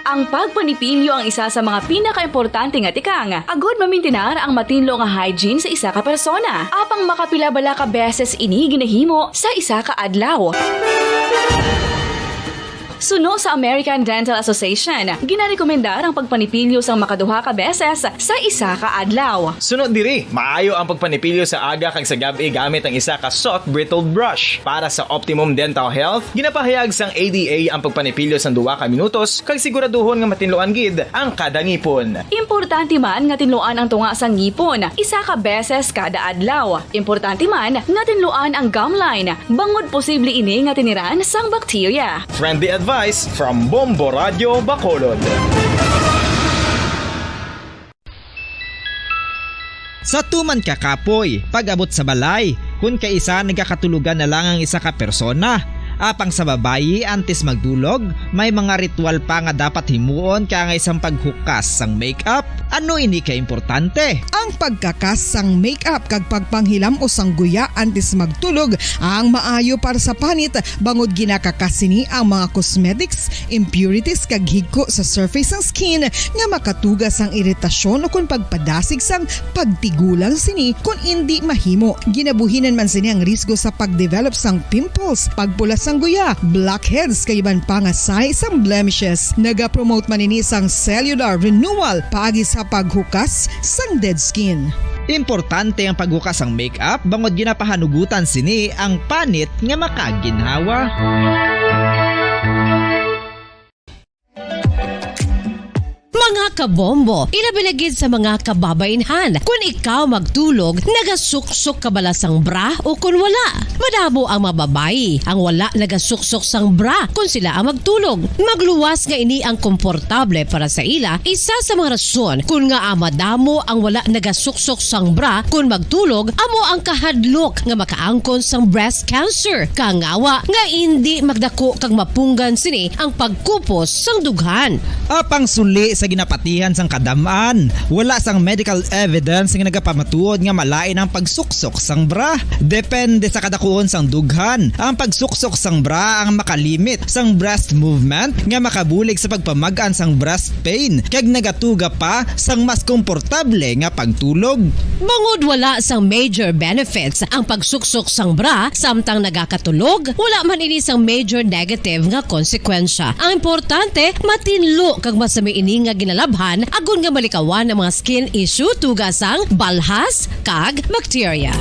Ang pagpanipilyo ang isa sa mga pinakaimportante nga tikang agod mamintinar ang matinlo nga hygiene sa isa ka persona. Apang makapila bala ka beses ini ginahimo sa isa ka adlaw? Suno sa American Dental Association, ginarekomendar ang pagpanipilyo sang makaduha ka beses sa isa ka adlaw. Suno diri, maayo ang pagpanipilyo sa aga kag sa gab-i gamit ang isa ka soft bristled brush. Para sa optimum dental health, ginapahayag sang A D A ang pagpanipilyo sang duha ka minutos kag siguraduhon nga matinluan gid ang kada ngipon. Importante man nga tinluan ang tunga sang ngipon isa ka beses kada adlaw. Importante man nga tinluan ang gum line, bangod posible ini nga tiniran sang bakterya. Friendly advice from Bombo Radio Bacolod. Sa tuman ka kapoy, pag-abot sa balay, kun kaisa nagakatulogan na lang ang isa ka persona. Apang sa babayi, antes magdulog, may mga ritual pa nga dapat himuon kaangay sang paghukas sang makeup, Ano ini ka importante? Ang pagkakas sang makeup kag pagpanghilam-os sang guya antes magtulog ang maayo para sa panit, bangod ginakakas sini ang mga cosmetics, impurities kag higko sa surface sang skin nga makatuga sang iritasyon ukon pagpadasig sang pagtigulang sini kon indi mahimo. Ginabuhinan man sini ang risgo sa pagdevelop sang pimples, pagpula sang guya, blackheads kag iban pa nga sign sang blemishes. Nagapromote man ini sang cellular renewal paagi sa paghukas sang dead skin. Importante ang paghukas sang makeup bangod ginapahanugutan sini ang panit nga makaginhawa. Mga kabombo, ilabi na gid sa mga kababainhan, kun ikaw magtulog, nagasuksok ka bala sang bra o kun wala? Madamo ang mga babayi ang wala nagasuksok sang bra kun sila ang magtulog. Magluwas nga ini ang komportable para sa ila, isa sa mga rason kun ngaa madamo ang wala nagasuksok sang bra kun magtulog, amo ang kahadlok nga makaangkon sang breast cancer, kangawa nga indi magdako kag mapunggan sini ang pagkupos sang dughan. Apang suli sa ginapatihan sang kadam-an, wala sang medical evidence nga nagapamatuod nga malain ang pagsuksok sang bra. Depende sa kadakuon sang dughan, ang pagsuksok sang bra ang makalimit sang breast movement nga makabulig sa pagpamag-an sang breast pain kag nagatuga pa sang mas komportable nga pagtulog. Bangod wala sang major benefits ang pagsuksok sang bra samtang nagakatulog, wala man ini sang major negative nga konsekwensya. Ang importante, matinlo kag masami ini nga ginalabhan agod nga malikawan ang mga skin issue tuga sang balhas kag bakterya.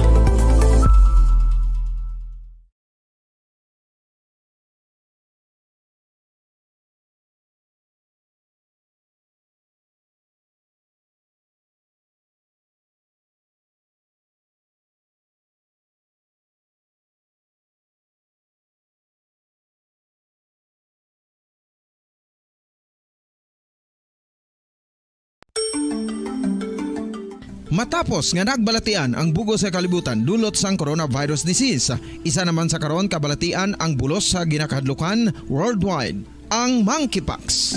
Matapos nga nagbalatian ang bug-os nga kalibutan dulot sang coronavirus disease, isa naman sa karon kabalatian ang bulos sa ginakahadlukan worldwide, ang monkeypox.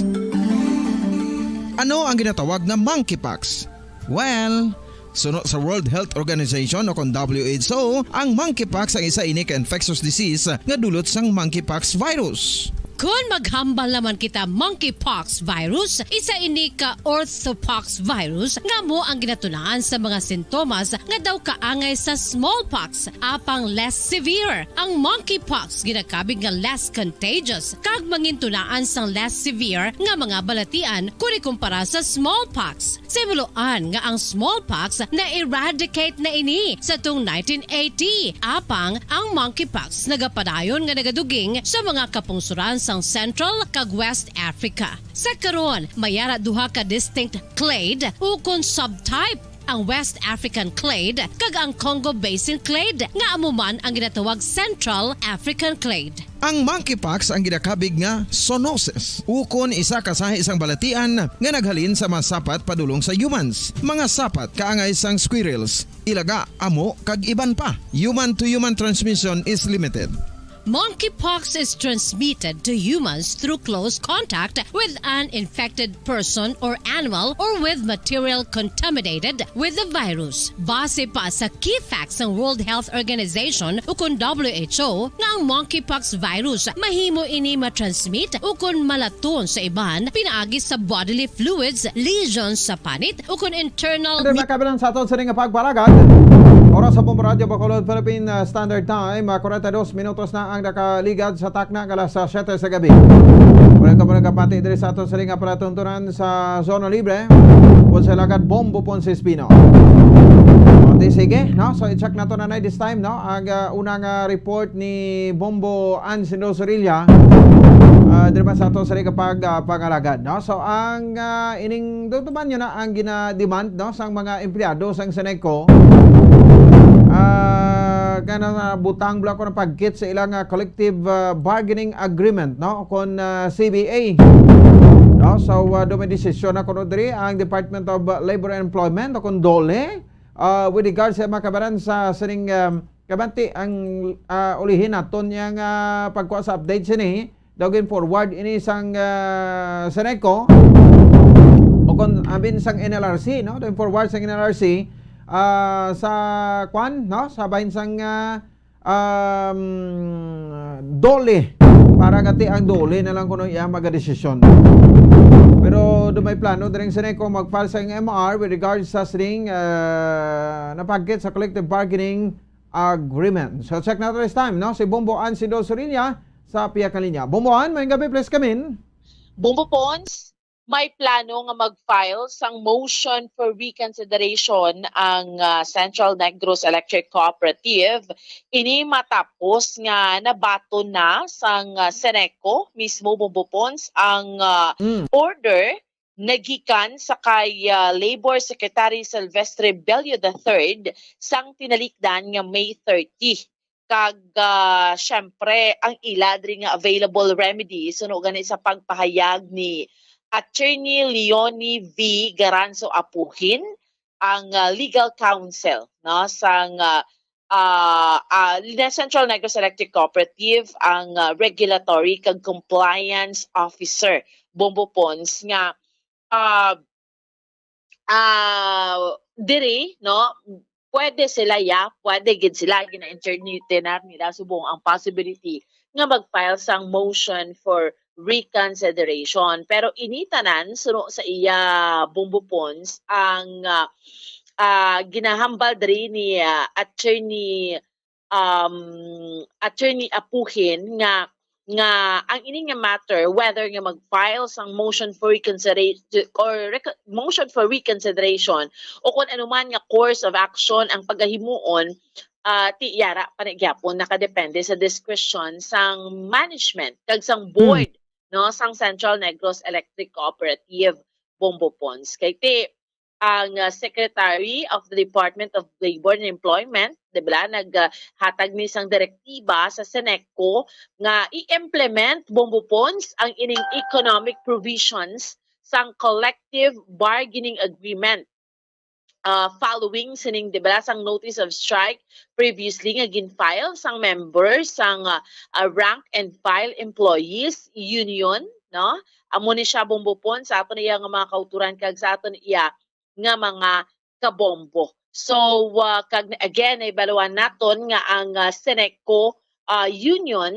Ano ang ginatawag nga monkeypox? Well, suno sa World Health Organization o kon W H O, ang monkeypox ang isa ini ka infectious disease nga dulot sang monkeypox virus. Kon maghambal naman kita monkeypox virus, isa ini ka orthopox virus nga amo ang ginatunaan sa mga sintomas nga daw kaangay sa smallpox, apang less severe. Ang monkeypox ginakabig nga less contagious kag mangintunaan sang less severe nga mga balatian kon ikumpara sa smallpox. Sa himuloan nga ang smallpox na-eradicate na ini sa tung nineteen eighty, apang ang monkeypox nagapadayon nga nagaduging sa mga kapungsoran sang Central kag West Africa. Sa karon, may ara duha ka distinct clade ukon subtype, ang West African clade kag ang Congo Basin clade, nga amo man ang ginatawag Central African clade. Ang monkeypox ang ginakabig nga zoonosis, ukon isa ka sahi sang balatian nga naghalin sa mga sapat padulong sa humans, mga sapat kaangay sang squirrels, ilaga, amo, kag iban pa. Human-to-human transmission is limited. Monkeypox is transmitted to humans through close contact with an infected person or animal or with material contaminated with the virus. Base pa sa key facts sang World Health Organization ukon W H O, nga ang monkeypox virus mahimo ini matransmit ukon malaton sa iban pinaagi sa bodily fluids, lesions sa panit, ukon internal. Mga kababayan, sa aton sini nga pagpalagad, oras sa Bombo Radyo Bacolod, Philippine, uh, Standard Time, uh, kwarenta y dos minutos na ang nakaligad sa takna nga alas siyete sa gabi. Wala ka muna kapati diri sa aton sini nga palatuntunan sa Zona Libre. Pon sa Lagad, Bombo Ponce Espino. O, di sige, no? So, i-check nato na na this time, no? Ang, uh, unang, uh, report ni Bombo Ansin Rosorilla, uh, diri man sa aton sini nga pag, uh, pangalagad, no? So, ang, uh, ining, duduman nyo na ang gina-demand, no, sang mga empleyado sang Ceneco, ah, kana nga butang bala ko ng pagkit sa ilang, ah, collective, ah, bargaining agreement, no, kon, ah, C B A. No, so, ah, do may desisyon na kuno diri ang Department of, ah, Labor and Employment o kon DOLE, ah, with regards sa mga kabaran sa sining, um, kabanti ang, ah, ulihin naton yang, ah, pagkuha sa update sini. Daw gin-forward ini sang, ah, Ceneco. o kon, I mean, sang N L R C, no? Dayon forward sang N L R C, ah, sa kwan, no? Sa bahin sang, ah, um, DOLE. Para kati ang DOLE na lang kuno iya magadesisyon. Pero do may plano diri ang Ceneco mag-file sang M R with regards sa sining, ah, napagkit sa collective bargaining agreement. So, check nato this time, no? Si Bombo Ann Sido Sorilia sa pihak nga linya. Bombo Ann, maayong gabi, please come in. Bombo Pons, may plano nga mag-file sang motion for reconsideration ang, ah, Central Negros Electric Cooperative. Ini matapos nga nabaton na sang, ah, Ceneco mismo, Bombo Pons, ang, ah, Mm. order nagikan sa kay, ah, Labor Secretary Silvestre Bello the third sang tinalikdan nga May thirty. Kag, ah, syempre, ang ila diri nga available remedy suno gani sa pagpahayag ni Attorney Leonie V Garanzo Apuhin, ang, ah, legal counsel, no, sang, ah, ah, ah, Central Negros Electric Cooperative, ang, ah, regulatory kag compliance officer, Bombo Pons, nga, ah, ah, diri, no, pwede sila, ya, pwede gid sila, gina-entertain nila subong ang possibility nga mag-file sang motion for reconsideration. Pero ini tanan, suno sa iya, Bombo Pons, ang, ah, ah, ginahambal diri ni, ah, Attorney, um, Attorney Apuhin nga, nga ang ini nga matter, whether nga mag-file sang motion for reconsideration or reco-, motion for reconsideration o kung ano man nga course of action ang pagahimuon, ah, ti yara pa ni gyapon nakadepende sa discretion sang management kag sang Hmm. board, no, sang Central Negros Electric Cooperative, Bombo Pons. Kay ti ang, ah, Secretary of the Department of Labor and Employment, di ba, nag, ah, hatag ni sang direktiba sa Ceneco nga i-implement, Bombo Pons, ang ining economic provisions sang collective bargaining agreement, ah, following sining, di ba, sang notice of strike previously nga gin-file sang member sang, ah, ah, Rank and File Employees Union, no? Amo ni siya, Bombo Pons, sa aton iya nga mga kauturan kag sa aton iya nga mga kabombo. So, ah, kag again, nahibaluan naton nga ang, ah, Ceneco, ah, Union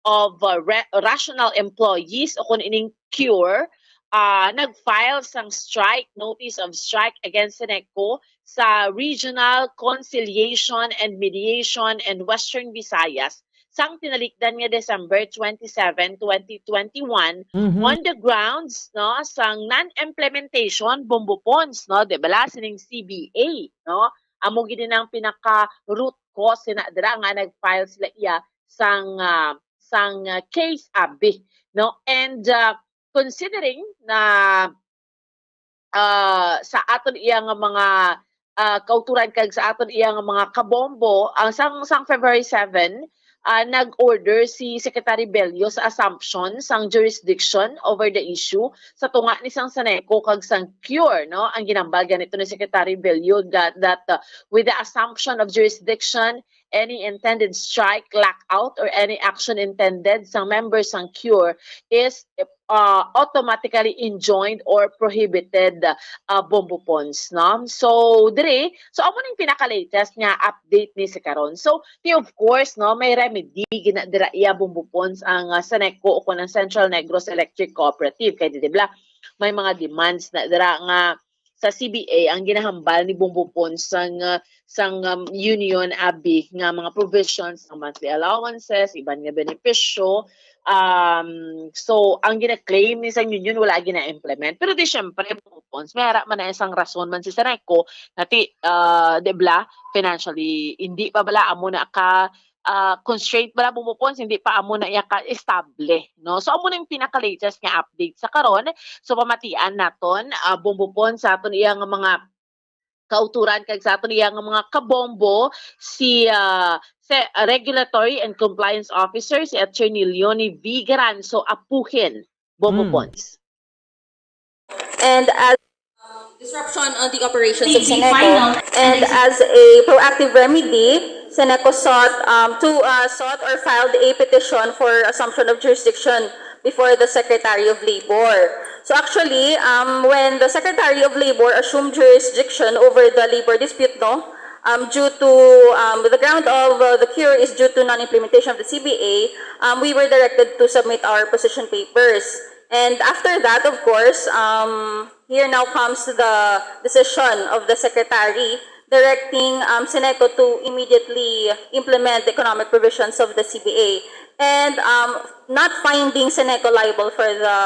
of, ah, Re-, Rational Employees o kung ining CURE, ah, nag-file sang strike, notice of strike against Ceneco sa Regional Conciliation and Mediation and Western Visayas sang tinalikdan nga December twenty-seven, twenty twenty-one, Mhm. on the grounds, no, sang non-implementation, Bombo Pons, no, di ba, la, sining C B A, no? Amo gid ang pinaka root cause na dira nga nag-file sila iya sang, ah, sang, ah, case abi, no? And, ah, considering na, ah, sa aton iya nga mga, ah, kauturan kag sa aton iya nga mga kabombo, ang sang, sang February seven, ah, nag-order si Secretary Bello sa assumption sang jurisdiction over the issue sa tunga ni sang Ceneco kag sang CURE, no? Ang ginambal ganito ni Secretary Bello ga-, that, uh, with the assumption of jurisdiction, any intended strike, lockout, or any action intended sang members sang CURE is, uh, automatically enjoined or prohibited, uh, Bombo Pons, no? So, dire, so amo ning pinaka-latest nga update ni sa karon. So, ti, of course, no, may remedy gina dira iya, Bombo Pons, ang, uh, Ceneco o kun ang Central Negros Electric Cooperative. Kay di, di ba, may mga demands na dira nga sa C B A ang ginahambal ni Bombo Pons sang, uh, sang, um, union abi nga mga provisions, ang monthly allowances, iban nga benepisyo. Um, so, ang gina-claim ni sang union wala gina-implement. Pero di, syempre, Bombo Pons, may ara man na isang rason man si Ceneco na ti, uh, di bala, financially, hindi pa bala amo na ka, ah, constraint bala, Bombo Pons, hindi pa amo na iya ka-estable, no? So, amo na yung pinaka-latest nga update sa karon. So, pamatian naton, ah, Bombo Pons, sa aton iya nga mga kauturan kag sa aton iya nga mga kabombo, si, ah, se-, ah, Regulatory and Compliance Officer, si Attorney Leonie V Garanzo Apuhin, Bombo Mm. Pons. And as disruption on the operations of Ceneco, and as a proactive remedy, Ceneco sought, um, to, uh, sought or filed a petition for assumption of jurisdiction before the Secretary of Labor. So actually, um, when the Secretary of Labor assumed jurisdiction over the labor dispute, no, um, due to, um, the ground of, uh, the cure is due to non-implementation of the C B A, um, we were directed to submit our position papers. And after that, of course, um, here now comes the decision of the Secretary directing, um, Ceneco to immediately implement the economic provisions of the C B A and, um, not finding Ceneco liable for the,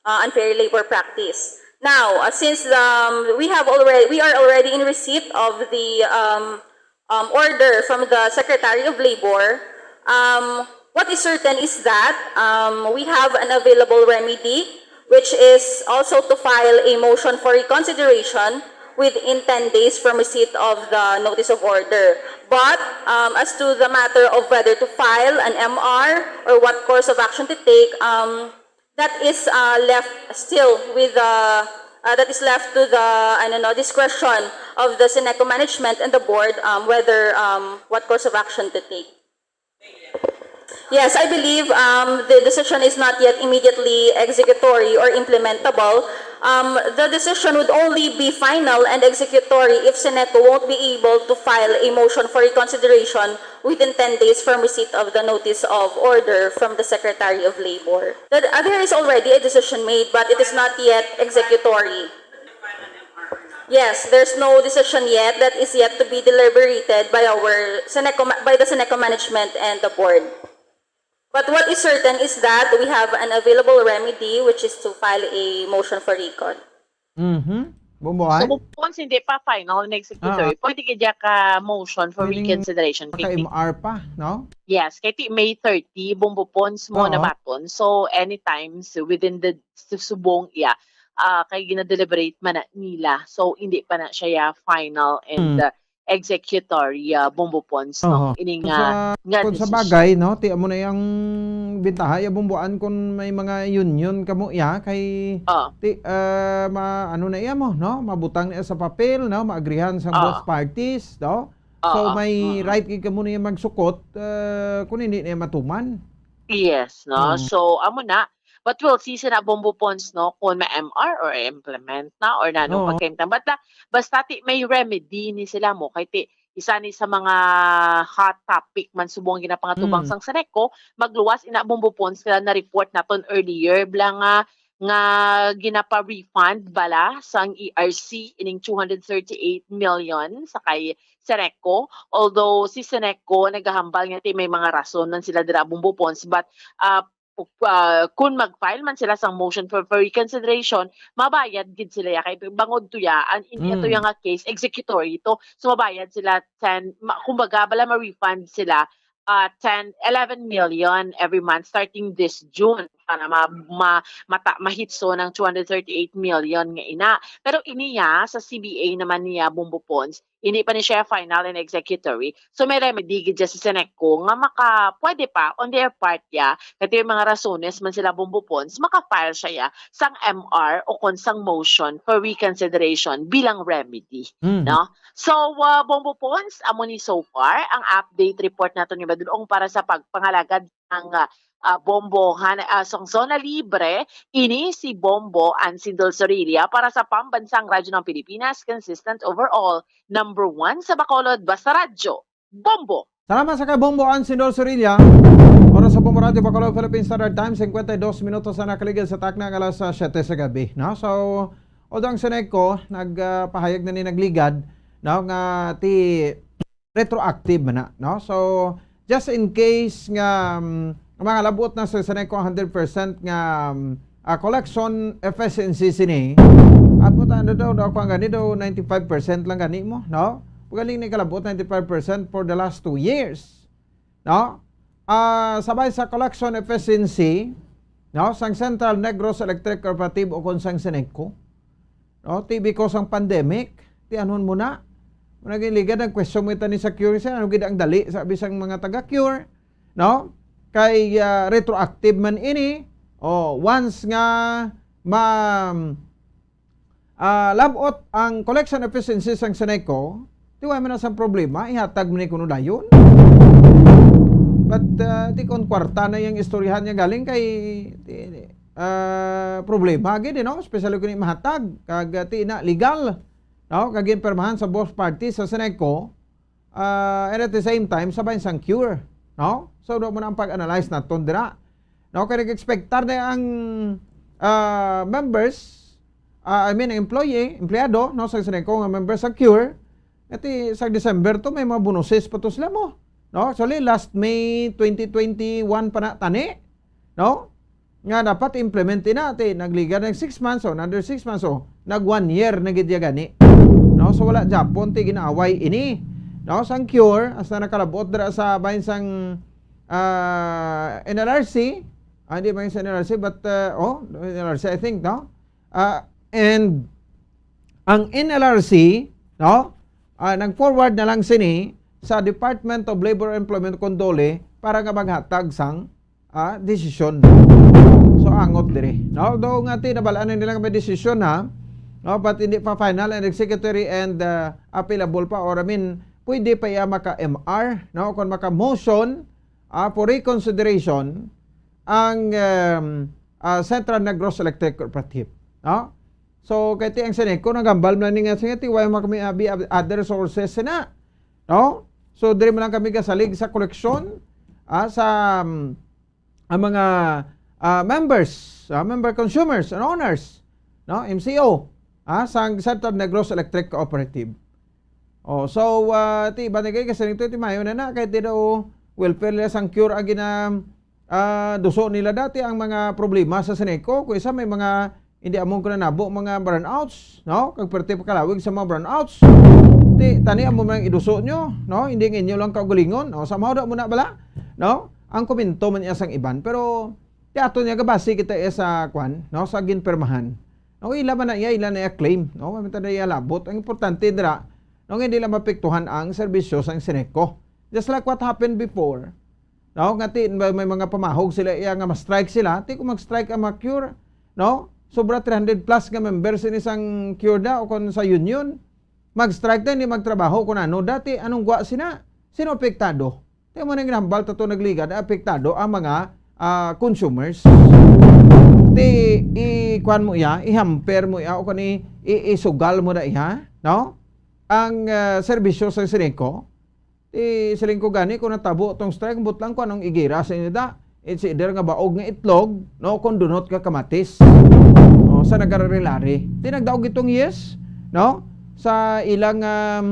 uh, unfair labor practice. Now, uh, since, um, we have already, we are already in receipt of the, um, um, order from the Secretary of Labor, um, what is certain is that, um, we have an available remedy, which is also to file a motion for reconsideration within ten days from receipt of the notice of order. But, um, as to the matter of whether to file an M R or what course of action to take, um, that is, uh, left still with the, uh, that is left to the, I don't know, discretion of the Ceneco management and the board, um, whether, um, what course of action to take. Yes, I believe, um, the decision is not yet immediately executory or implementable. Um, the decision would only be final and executory if Ceneco won't be able to file a motion for reconsideration within ten days from receipt of the notice of order from the Secretary of Labor. That, uh, there is already a decision made, but it is not yet executory. Yes, there's no decision yet that is yet to be deliberated by our Ceneco ma-, by the Ceneco management and the board. But what is certain is that we have an available remedy, which is to file a motion for recon. Mhm. Bumbuan? So, kung hindi pa final and executory, pwede gid ka motion for Meaning, reconsideration. Kay, Ka-M R pa, no? yes, kay ti May thirty, Bombo Pons mo Oo. nabaton. So, anytime so within the s- subong iya, ah, kay gina-deliberate man na nila. So, hindi pa na siya ya final and Mm. uh, executory uh, Bombo Pons, no? Oo. Ining Kung uh, sa, nga kung sa decision. bagay, no, ti amo na yang bintaha ya Bumbuan kung may mga union kamo ya kay Oh, ti ah, ma, ano na iya mo, no, mabutang na iya sa papel, no, maagrihan sa Ah. both parties, no? So Oo. may Mm. right gid kamo niya magsugot ah, kung hindi niya matuman. Yes, no? Mm. So, amo na. But we'll see sa na Bombo Pons, no, kung ma-M R or implement na or nano Oo. pagkaintan. But la, basta ti may remedy ni sila mo, kay ti isa ni sa mga hot topic man subong ginapangatubang Mm. sang Ceneco, magluwas ina Bombo Pons sila na report naton earlier, bala nga nga ginapa-refund bala sang E R C ining two hundred thirty-eight million sa kay Ceneco. Although si Ceneco nagahambal nga ti may mga rason man sila dira Bombo Pons, but uh, uh, kung mag-file man sila sang motion for, for reconsideration, mabayad gid sila ya kay bangod to ya, an in Mm. ito ya nga case executory to. So mabayad sila ten, ma, kumbaga bala ma-refund sila uh, ten, eleven million every month starting this June para ma, ma, mata, mahitso ng two hundred thirty-eight million nga ina. Pero iniya sa C B A naman niya Bombo Pons, hindi pa ni siya final and executory. So may remedy gid siya sa Ceneco nga maka, pwede pa on their part ya, kati yung mga rasones man sila Bombo Pons, maka-file siya ya sang M R o kon sang motion for reconsideration bilang remedy. Mm. No? So, uh, Bombo Pons, amo ni so far ang update report nato ni Badulong para sa pagpangalagad ng uh, uh, Bombo han uh, sang Zona Libre. Ini si Bombo Ansindol Sorilla para sa Pambansang Radyo ng Pilipinas, consistent overall, number one sa Bacolod, basta radyo. Bombo! Salamat sa kay Bombo Ansindol Sorilla. Oras sa Bombo Radio Bacolod, Philippine Standard Time, cincuenta y dos minutos na nakaligid sa takna nga alas siyete sa gabi, no? So, although ang Ceneco nagpahayag na ni nagligad, no, nga ti retroactive man na, no? So, just in case nga um, ang mga labot na sa Ceneco hundred percent nga um, ah, collection efficiency sini, abot ano daw, daw kung gani daw ninety-five percent lang gani mo, no? Pagaling ni kalabot ninety-five percent for the last two years, no? Ah, sabay sa collection efficiency, no, sang Central Negros Electric Cooperative o kon sang Ceneco, no? Ti because ang pandemic, ti anhon mo na. Muna giligad ang question mo ita ni sa cure siya, ano gid ang dali sa bisang mga taga cure, no? Kay ah, retroactive man ini, o once nga ma ah, labot ang collection efficiency sang Ceneco, ti wa man na sang problema, ihatag man ni kuno dayon. But ah, ti kon kwarta na yang istoryahan niya galing kay ti, ah, problema gid, no? Especially kung mahatag kag, ah, ti na legal, no? Kag ginpirmahan sa both parties sa Seneco, ah, and at the same time sa bahin sang Cure, no? So, do mo na ang pag-analyze naton dira. No, kay nag-expectar na ang, ah, members, ah, I mean, ang employee, empleyado, no, sa Seneco nga member sa Cure, iti sa December to, may mga bonuses pa to sila mo. No? Actually, last May twenty twenty-one pa na tani, no? Nga dapat implement na, ti, nagliga na six months, o another six months, o nag one year na gid ya gani. No? So, wala Japon, ti, ginaaway ini. No? Sang Cure, hasta nakalabot dira sa bahin sang, ah, N L R C, ah, hindi ba yung sa N L R C, but, uh, oh, N L R C, I think, no? Ah, and ang N L R C, no, ah, nag-forward na lang sini sa Department of Labor and Employment, kon DOLE, para nga maghatag sang, ah, desisyon. So, angot diri, no? Though nga ti, nabalaan na nila nga may desisyon, ha? No, but hindi pa final and executory and, ah, appealable pa, or, I mean, pwede pa iya maka-M R, no? Kung maka-motion, ah, for reconsideration ang, um, ah, Central Negros Electric Cooperative, no? So, kay ti ang Seneco, nagambal man ni nga, sige, ti, why man kami abi other sources na, no? So, diri man lang kami kasalig sa koleksyon, ah, sa, um, ang mga, ah, members, ah, member consumers and owners, no? M C O, ah, sa Central Negros Electric Cooperative. Oh, so, ah, ti, iba na kayo, kasi nito, ti, mayo na na, kay ti daw welfare nila sang Cure ang gina-, ah, duso nila dati ang mga problema sa Seneco. Kung isa, may mga hindi among ko nanabo, mga brownouts, no? Kag perte pa kalawig sa mga brownouts. Ti, tani amo man ang iduso nyo, no? Hindi nga inyo lang kaugalingon, no? Somehow daw mo na bala, no? Ang komento man niya sang iban. Pero, ti, ato niya, gabasi kita iya sa, kwan, no? Sa ginpirmahan. No, ila man na iya, ila na iya claim, no? Mamita na iya labot. Ang importante dira, no, nga hindi lang mapiktuhan ang serbisyo sang Seneco. Just like what happened before, no? Nga ti, may, may mga pamahog sila iya nga ma-strike sila, ti kung mag-strike ang mga Cure, no? Sobra three hundred plus nga members ini sang Cure da o kon sa union. Mag-strike da, hindi magtrabaho, kung ano. Dati, anong gwa sina? Sino apektado? Kaya mo nang ginambal ta to nagligad, apektado ang mga, ah, consumers. Ti, i-, kuwan mo iya, i-hamper mo iya, o kani, i-, isugal mo na iya, no? Ang, ah, serbisyo sa Seneco, ti, siling ko gani, kung natabo tong strike, but lang kung anong igira sa inyo da, it's either nga baog nga itlog, no? Kung dunot nga kamatis. No? Sa nagarari-lari. Ti, nagdaog itong yes, no? Sa ilang, um,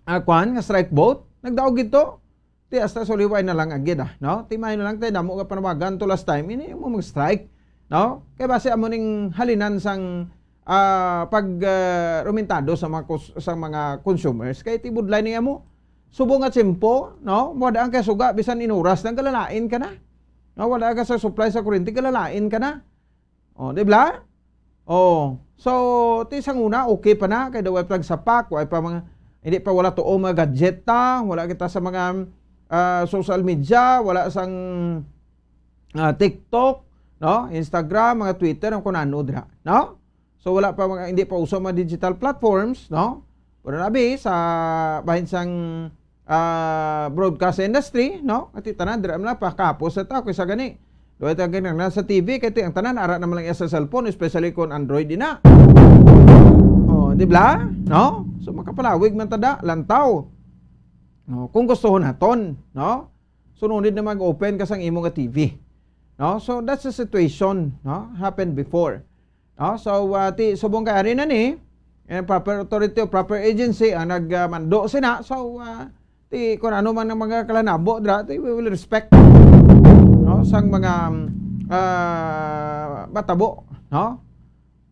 ah, kwan, nga strike vote, nagdaog ito. Ti hasta suliway na lang agid, ah, no? Ti may na lang tayo, damo nga panawagan to last time, ini mo mag-strike, no? Kay base amo ning halinan sang, ah, pag, ah, rumintado sa mga kus-, sa mga consumers, kay ti budlay niya mo, subong nga tiyempo, no? Mo daan kay suga, bisan inuras lang, galalain ka na. No? Wala ka sa supply sa kuryente, galalain ka na. Oh, di ba? Oh, so, ti sang una, okay pa na, kay daw way pa nagsapak, way pa mga, hindi pa wala tuo mga gadget ta, wala kita sa mga, ah, social media, wala sang, ah, TikTok, no? Instagram, mga Twitter, ang kunano dira, no? So, wala pa mga, hindi pa uso mga digital platforms, no? Pero nabi, sa bahin sang, ah, broadcast industry, no? Ati tanan, dira man lang, pakapos na ta, kaysa gani. Duwa ta gani na sa T V, kay ti ang tanan, ara naman lang sa cellphone, especially kung Android din na. Oh, di ba? No? So, makapalawig man tada, lantaw. No? Kung gusto naton, no? Sunod na mag-open ka sang imo nga T V. No? So, that's the situation, no? Happened before. No? So, ah, ti, subong kay ari na ni, eh, proper authority o proper agency ang nagmando sina. So, ah, ti, kung ano man ang mga kalanabo dira, ti, we will respect, no, sang mga, ah, matabo, no?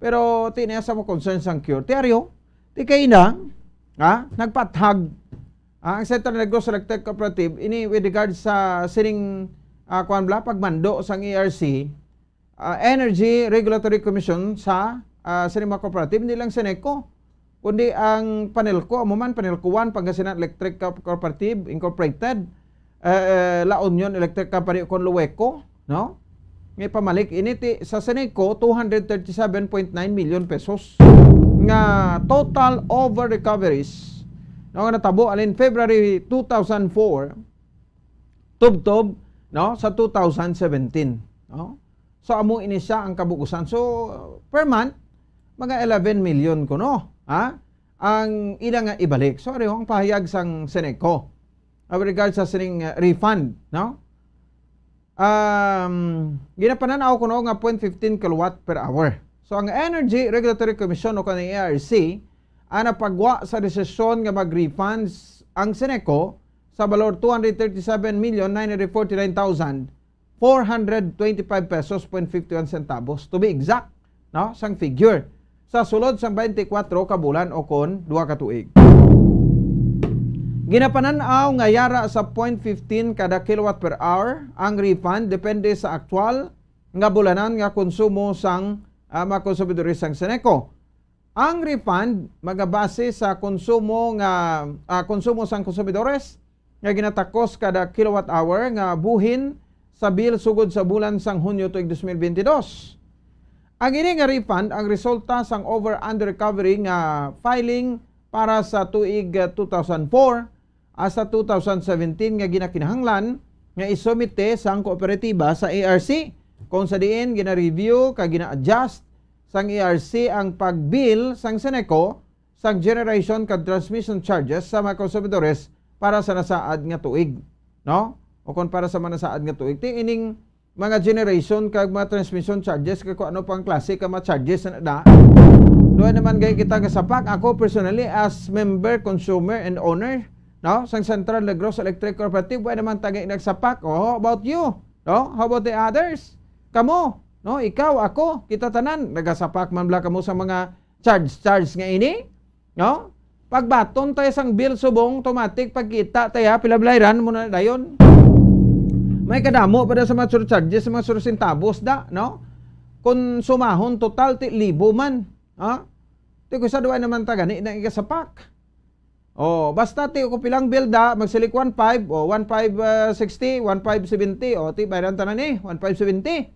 Pero ti niya sa mga concern sang Cure. Ti aryo, ti kay na, ha, nagpathag, ah, ang Central Negros Electric Cooperative, ini with regard sa sining, ah, kuwan bala, pagmando sang E R C, ah, Energy Regulatory Commission sa, ah, sa mga cooperative, hindi lang Seneco, kundi ang Panelco, amo man, Panelco One, Pangasinan Electric Co-, Cooperative Incorporated, eh, eh, La Union Electric Company, kon Lueco, no? Nga ipamalik ini ti, sa Seneco, two hundred thirty-seven point nine million pesos nga total over recoveries, no, nga natabo alin February two thousand four, tubtob, no, sa two thousand seventeen, no? So, amo ini siya ang kabugusan. So, per month, mga eleven million kuno, ha? Ang ila nga ibalik. So, ari ang pahayag sang Seneco, uh, with regard sa sining, uh, refund, no? Um, ginapanan-aw kuno nga point fifteen kilowatt per hour. So, ang Energy Regulatory Commission o kanang E R C, ang napagwa sa desisyon nga mag-refunds ang Seneco sa balor two hundred thirty-seven million nine hundred forty-nine thousand four hundred twenty-five pesos point fifty-one centavos, to be exact, no, sang figure, sa sulod sang twenty-four ka bulan o kon duha ka tuig. Ginapanan-aw nga yara sa point fifteen kada kilowatt per hour ang refund, depende sa aktual nga bulanan nga konsumo sang, ah, mga konsumidores sang Seneco. Ang refund magabase sa konsumo nga, ah, konsumo sang konsumidores nga ginatakos kada kilowatt hour nga buhin sa bill sugod sa bulan sang Hunyo tuig dos mil bentidós. Ang ini nga refund ang resulta sang over under recovery nga filing para sa tuig, ah, two thousand four hasta two thousand seventeen nga ginakinahanglan nga isumite sang kooperatiba sa E R C, kung sa diin gina-review kag gina-adjust sang E R C ang pag-bill sang Seneco sang generation kag transmission charges sa mga konsumidores para sa nasaad nga tuig, no? O kon para sa mga nasaad nga tuig. Ti ining mga generation kag mga transmission charges, kag kung ano pang klase ka mga charges na da. Duha naman gay kita nga sapak. Ako personally, as member, consumer, and owner, no, sang Central Negros Electric Cooperative, wala naman tagay nagsapak. Oh, how about you? No? How about the others? Kamo, no? Ikaw, ako, kita tanan, nagasapak man bala kamo sa mga charge, charge nga ini? No? Pagbaton tayo sang bill subong, automatic, pagkita tayo, pila balayran mo na dayon. May kadamo pa da sa mga surcharges, sa mga surcentavos da, no? Kung sumahon, total, ti libo man. Ha? Ti kusa duwa naman ta gani na igasapak. Oh, basta ti ko pilang bill da, magsilik one five, o one five sixty, one five seventy, o ti bayran tanan ni, one five seventy.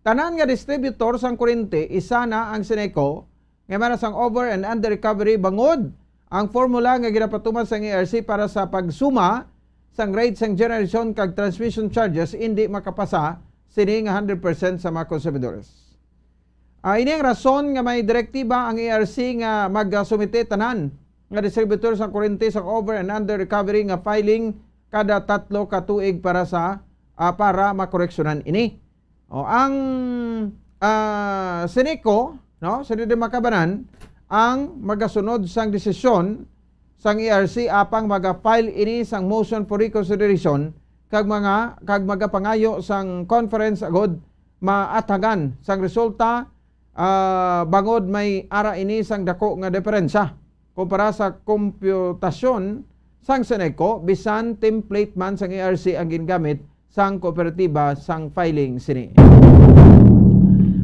Tanan nga distributor sang kurente, isa na ang Seneco, nga may sang over and under recovery bangod ang formula nga ginapatuman sang E R C para sa pagsuma sang rate sang generation kag transmission charges indi makapasa sini nga hundred percent sa mga konsumidores. Ah, ini ang rason nga may direktiba ang E R C nga magasumite tanan nga distributor sang kurente sang over and under recovery nga filing kada tatlo ka tuig para sa, ah, para makoreksyonan ini. O, ang, ah, Seneco, no, sa di makabanan, ang magasunod sang desisyon sang E R C apang maga-file ini sang motion for reconsideration kag mga, kag magapangayo sang conference agud maathagan sang resulta, ah, bangod may ara ini sang dako nga diferensya kumpara sa kompyutasyon sang Seneco, bisan template man sang E R C ang gingamit sang kooperatiba sang filing sini.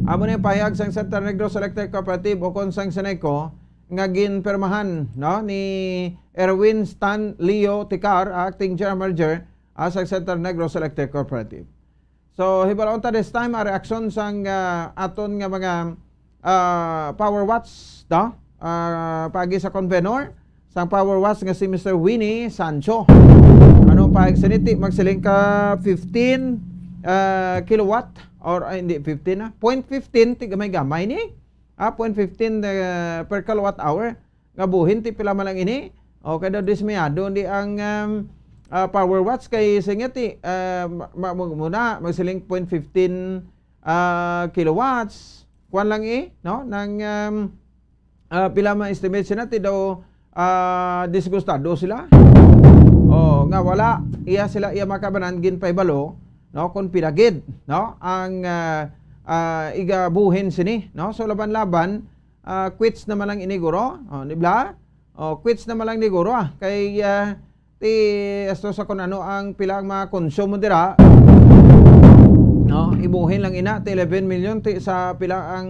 Amo na yung pahayag sang Central Negros Electric Cooperative o kon sang Seneco nga ginpirmahan, no, ni Erwin Stan Leo Ticar, acting general manager, ah, sa Central Negros Electric Cooperative. So, hibaluon ta this time ang reaksyon sang, ah, aton nga mga, ah, power watch, no? Ah, paagi sa convenor sang power watch nga si Mister Winnie Sancho. Ano pa ang siniti? Magsiling ka fifteen, ah, kilowatt or, ay, hindi, fifteen na. Point fifteen, ti gamay-gamay ni. Ah, point fifteen, ah, per kilowatt hour. Nga buhin, ti pila man lang ini? O, kay daw dismayado di ang, um, ah, power watch kay singit, ti, ah, ma-, ma-, muna, magsiling point fifteen, ah, kilowatts. Kuwan lang, eh, no? Nang, um, ah, pila man estimate sila, ti daw, ah, disgustado sila. O, nga wala, iya sila, iya makabanan, ginpaibalo, no? Kung pila gid, no? Ang, ah, ah, igabuhin sini, no? So, laban-laban, ah, quits naman lang ini, guro. O, di ba? O, quits naman lang ni guro, ah. Kay, ah, ti, esto sa kung ano ang pila ang mga konsumo dira. No, ibuhin lang ina, ti eleven million, ti sa pila ang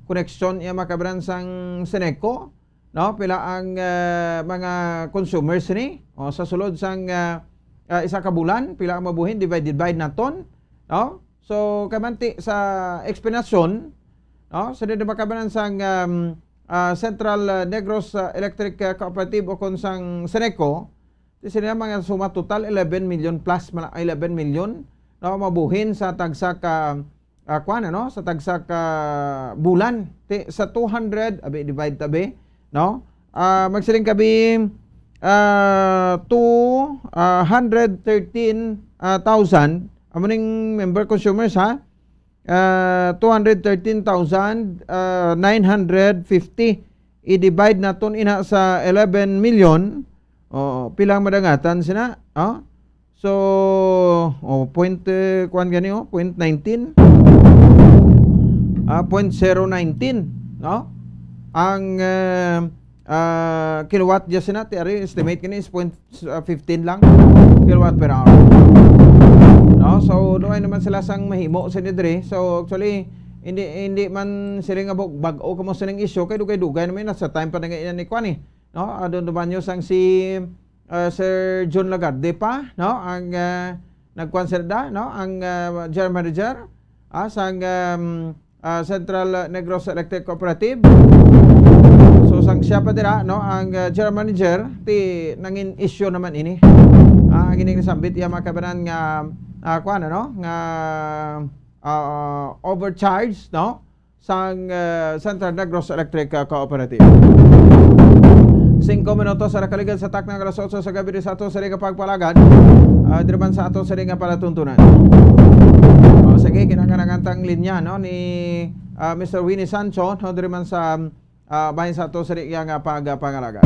koneksyon iya makabanan sang Seneco, no? Pila ang, ah, mga consumers ni? O, sa sulod sang, ah, ah, isa ka bulan, pila ang mabuhin, divide, divide naton, no? So, kamanti sa eksplanasyon, no? Sa di makabanan sang, um, ah, Central, ah, Negros, ah, Electric, ah, Cooperative o kon sang Seneco, ti sila mga suma total eleven million plus, mala-, eleven million, no? Mabuhin sa tagsa ka, ah, kuwan, ano, sa tagsa ka bulan. Ti, sa two hundred, abi, divide tabi, no? Ah, magsiling ka bi, ah, two, ah, hundred thirteen, ah, thousand. Amo ning member consumers, ha? Ah, two hundred thirteen thousand, ah, nine hundred fifty. I-divide naton ina sa eleven million. O, pila ang madangatan sina? O? So, o, point, eh, kuwan gani, o, point nineteen. Ah, point zero nineteen, no? Ang, eh, ah, kilowatt dyan sina, ti, ari, estimate gani is point, ah, fifteen lang kilowatt per hour. No? So, doon naman sila sang mahimo sa diri. So, actually, hindi, hindi man sila nga bag-, bag-o kamo sa ning issue, kay dugay-dugay naman, nasa time pa na nga yan ni kuwan, eh. No? Ah, doon naman nyo sang si, ah, Sir John Lagarde pa, no? Ang, ah, nagkuwan sila da, no? Ang, ah, general manager, ah, sang, um, ah, Central Negros Electric Cooperative. So, sang siya pa dira, no? Ang, ah, general manager, ti nangin issue naman ini. Ah, ang ining nasambit iya mga kabanan nga, ah, kuwan, ano? Nga, ah, overcharge, no? Sang, ah, Central Negros Electric, ah, Cooperative. Singko minutos sa nakaligad sa takna nga alas otso sa gabi sa ato sa nga pagpalagad, ah, diri man sa ato sa nga palatuntunan. O, sige, kinahanglan tang linya, no, ni, ah, Mister Winnie Sancho, no, diri man sa, ah, bahin sa ato sa nga pagpangalaga.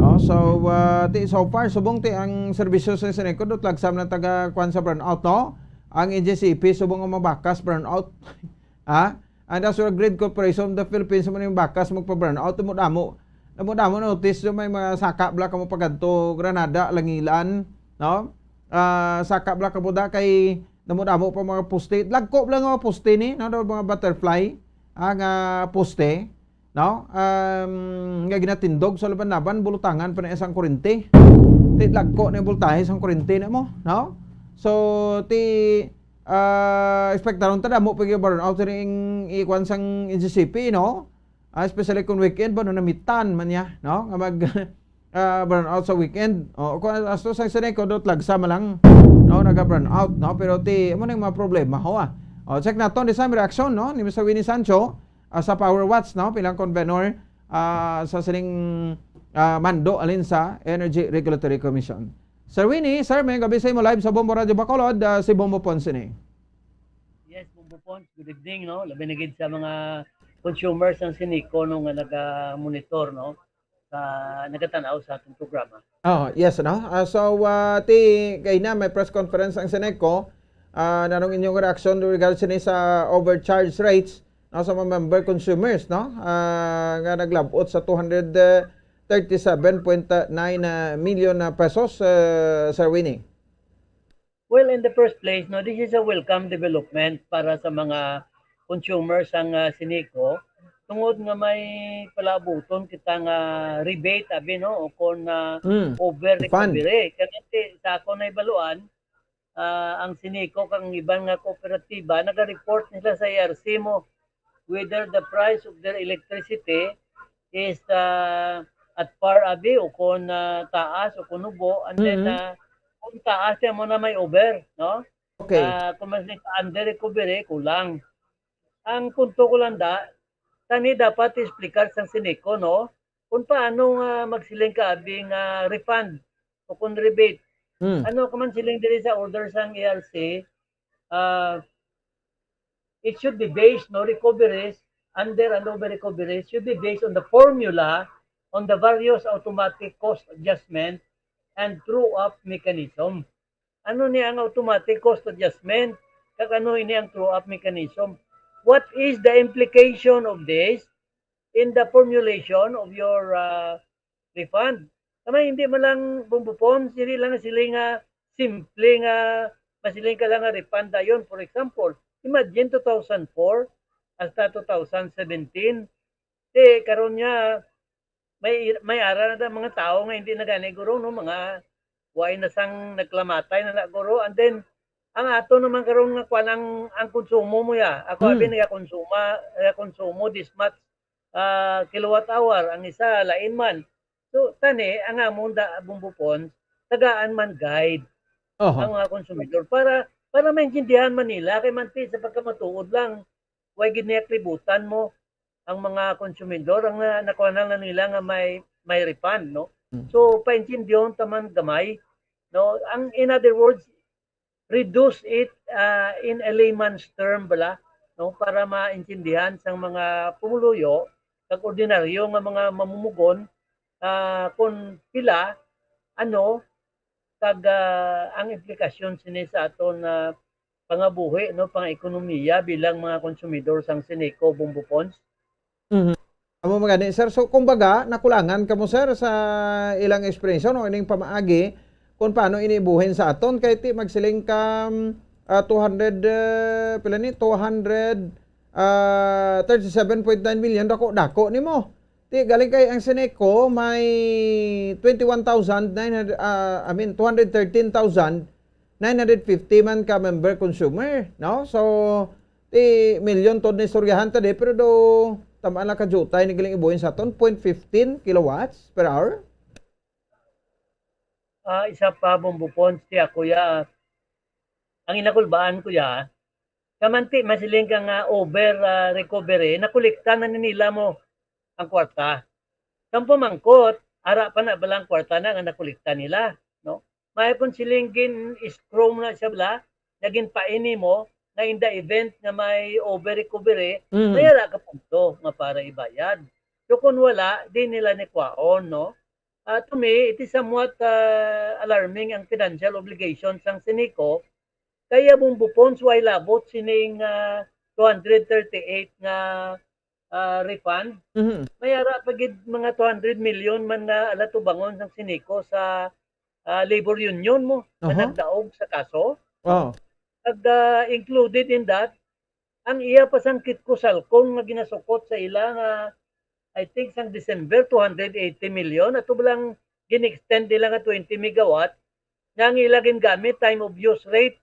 No, so, ah, ti, so far, subong ti ang serbisyo sa Seneco, dot lagsam ng taga kwan sa brownout, no? Ang N G C P, subong ang mabakas brownout. Ha? Ang National Grid Corporation of the Philippines mo ning bakas magpa-brownout, damo-damo. Damo-damo notice yung may mga saka bala kamo pagadto, Granada, Langilan, no? Ah, saka bala kamo da kay damo-damo pa mga poste. Lagko bala nga mga poste ni, no? Daw mga butterfly, ah, nga poste, no? Um, nga ginatindog sa laban-laban, bulutangan pa na isang kurente. Ti lagko na yung voltahe sang kurente na mo, no? So, ti, ah, expectaron ta damo pa yung brownout ring ikuan sang N G C P, no? Ah, especially kung weekend ba, no, namitan man niya, no? Nga mag, ah, brownout sa weekend. O, kung asto sa Seneco, dot lagsa man lang, no, naga-brownout, no? Pero ti, amo na yung mga problema, ho, ah. O, check naton, di sa reaction, no, ni Mister Winnie Sancho, ah, sa Power Watch, no, bilang convenor, ah, sa sining, ah, mando alin sa Energy Regulatory Commission. Sir Winnie, sir, may gabi sa imo live sa Bombo Radio Bacolod, ah, si Bombo Ponce ni. Yes, Bombo Ponce, good evening, no? Labi na gid sa mga consumers ng Seneco, no, nga naga-monitor, no, sa, nagatanaw sa atong programa. Oh, yes, no? Ah, so, ah, ti, kay na may press conference ang Seneco, ah, nanong inyong reaction regarding sini sa overcharge rates, no, sa mga member consumers, no? Ah, nga naglabot sa two hundred thirty-seven point nine, ah, million, ah, pesos, ah, Sir Winnie. Well, in the first place, no, this is a welcome development para sa mga consumers sang, ah, Seneco, tungod nga may palabuton kita nga rebate, abi, no, o kon, ah, Mm. over Refund. recovery. Kaya ti, sa ako na ibaluan, ah, ang Seneco kag ang iban nga kooperatiba, naga-report nila sa E R C mo whether the price of their electricity is, ah, at par, abi, o kon, ah, taas o kon hubo, and then, Mm-hmm. ah, kung taas, yan mo na may over, no? Okay. Ah, kung mas under recovery, kulang. Ang punto ko lang da, tani dapat explicar sang Seneco, no? Kung paano nga magsiling ka, abi, nga refund o kung rebate. Hmm. Ano ka man siling diri sa order sang E R C, ah, it should be based, no, recoveries, under and over recoveries should be based on the formula on the various automatic cost adjustment and true-up mechanism. Ano ni ang automatic cost adjustment? Kag ano ini ang true-up mechanism? What is the implication of this in the formulation of your, uh, refund? Kami hindi man lang bumbupon, hindi lang sila nga simple nga masiling ka lang nga refund dayon. For example, imagine two thousand four hasta two thousand seventeen. Di karon niya, may, may ara na ta mga tao nga hindi na gani, guro, no? Mga way na sang naglamatay na na, guro. And then, ang ato naman karon nga kwan ang, ang konsumo mo ya. Ako, Hmm. abi, nagakonsuma, nagakonsumo this much, ah, kilowatt hour. Ang isa, lain man. So, tani, ang amon da, bumbupon, tagaan man guide Oho. ang mga konsumidor para Para maintindihan man nila, kay manti sa pagkamatuod lang, way gid niya kalibutan mo ang mga konsumidor, ang na-, nakuha na lang nila nga may, may refund, no? Mm. So, paintindihon ta man gamay, no? Ang, in other words, reduce it, ah, in a layman's term bala, no? Para maintindihan sang mga pumuluyo, kag ordinaryo nga mga mamumugon, ah, kung pila, ano, kag, ah, ang implikasyon sini sa aton, ah, pangabuhi, no, pang-ekonomiya bilang mga konsumidor sang Ceneco Bumbo Ponds. Mhm. Amo man gani, sir. So, kumbaga, nakulangan kamo, sir, sa ilang eksperyensya, no, ining pamaagi kung paano ini ibuhin sa aton. Kay ti magsiling ka, mm, ah, two hundred, eh, pila ni? Two hundred, ah, thirty-seven point nine million, dako-dako nimo. Ti, galing kay ang Ceneco may twenty-one thousand nine hundred, ah, I mean, two hundred thirteen thousand nine hundred fifty man ka member consumer, no? So, ti milyon to ni istoryahan ta di, pero do, tamaan lang ka jutay ni galing ibuhin sa aton, point fifteen kilowatts per hour. Ah, isa pa, Bumbo Ponds, ti ako ya. Ang inakulbaan ko ya, kamanti masiling ka nga over, ah, recovery, nakolekta na ni nila mo ang kwarta. Sang pamangkot, ara pa na bala ang kwarta na nga nakolekta nila, no? May pun siling gin-escrow na siya bala, nga ginpaini mo, nga in the event nga may over recovery, Mhm. may ara ka punto nga para ibayad. So, kung wala, di nila ni kwaon, no? Ah, to me, it is somewhat, ah, alarming ang financial obligation sang Ceneco. Kaya Bumbo Ponds, way labot sining, ah, two hundred thirty-eight nga, ah, refund. Mhm. May ara pa gid mga two hundred million man nga alatubangon sang Ceneco sa, ah, labor union mo, nga Aha. nagdaog sa kaso. Oh. Kag, ah, included in that, ang iya pa sang Kitco Salcon nga ginasukot sa ila nga, I think, sang December, two hundred eighty million. Ato ba lang gin-extend nila nga twenty megawatt, nga ang ila gingamit time of use rate,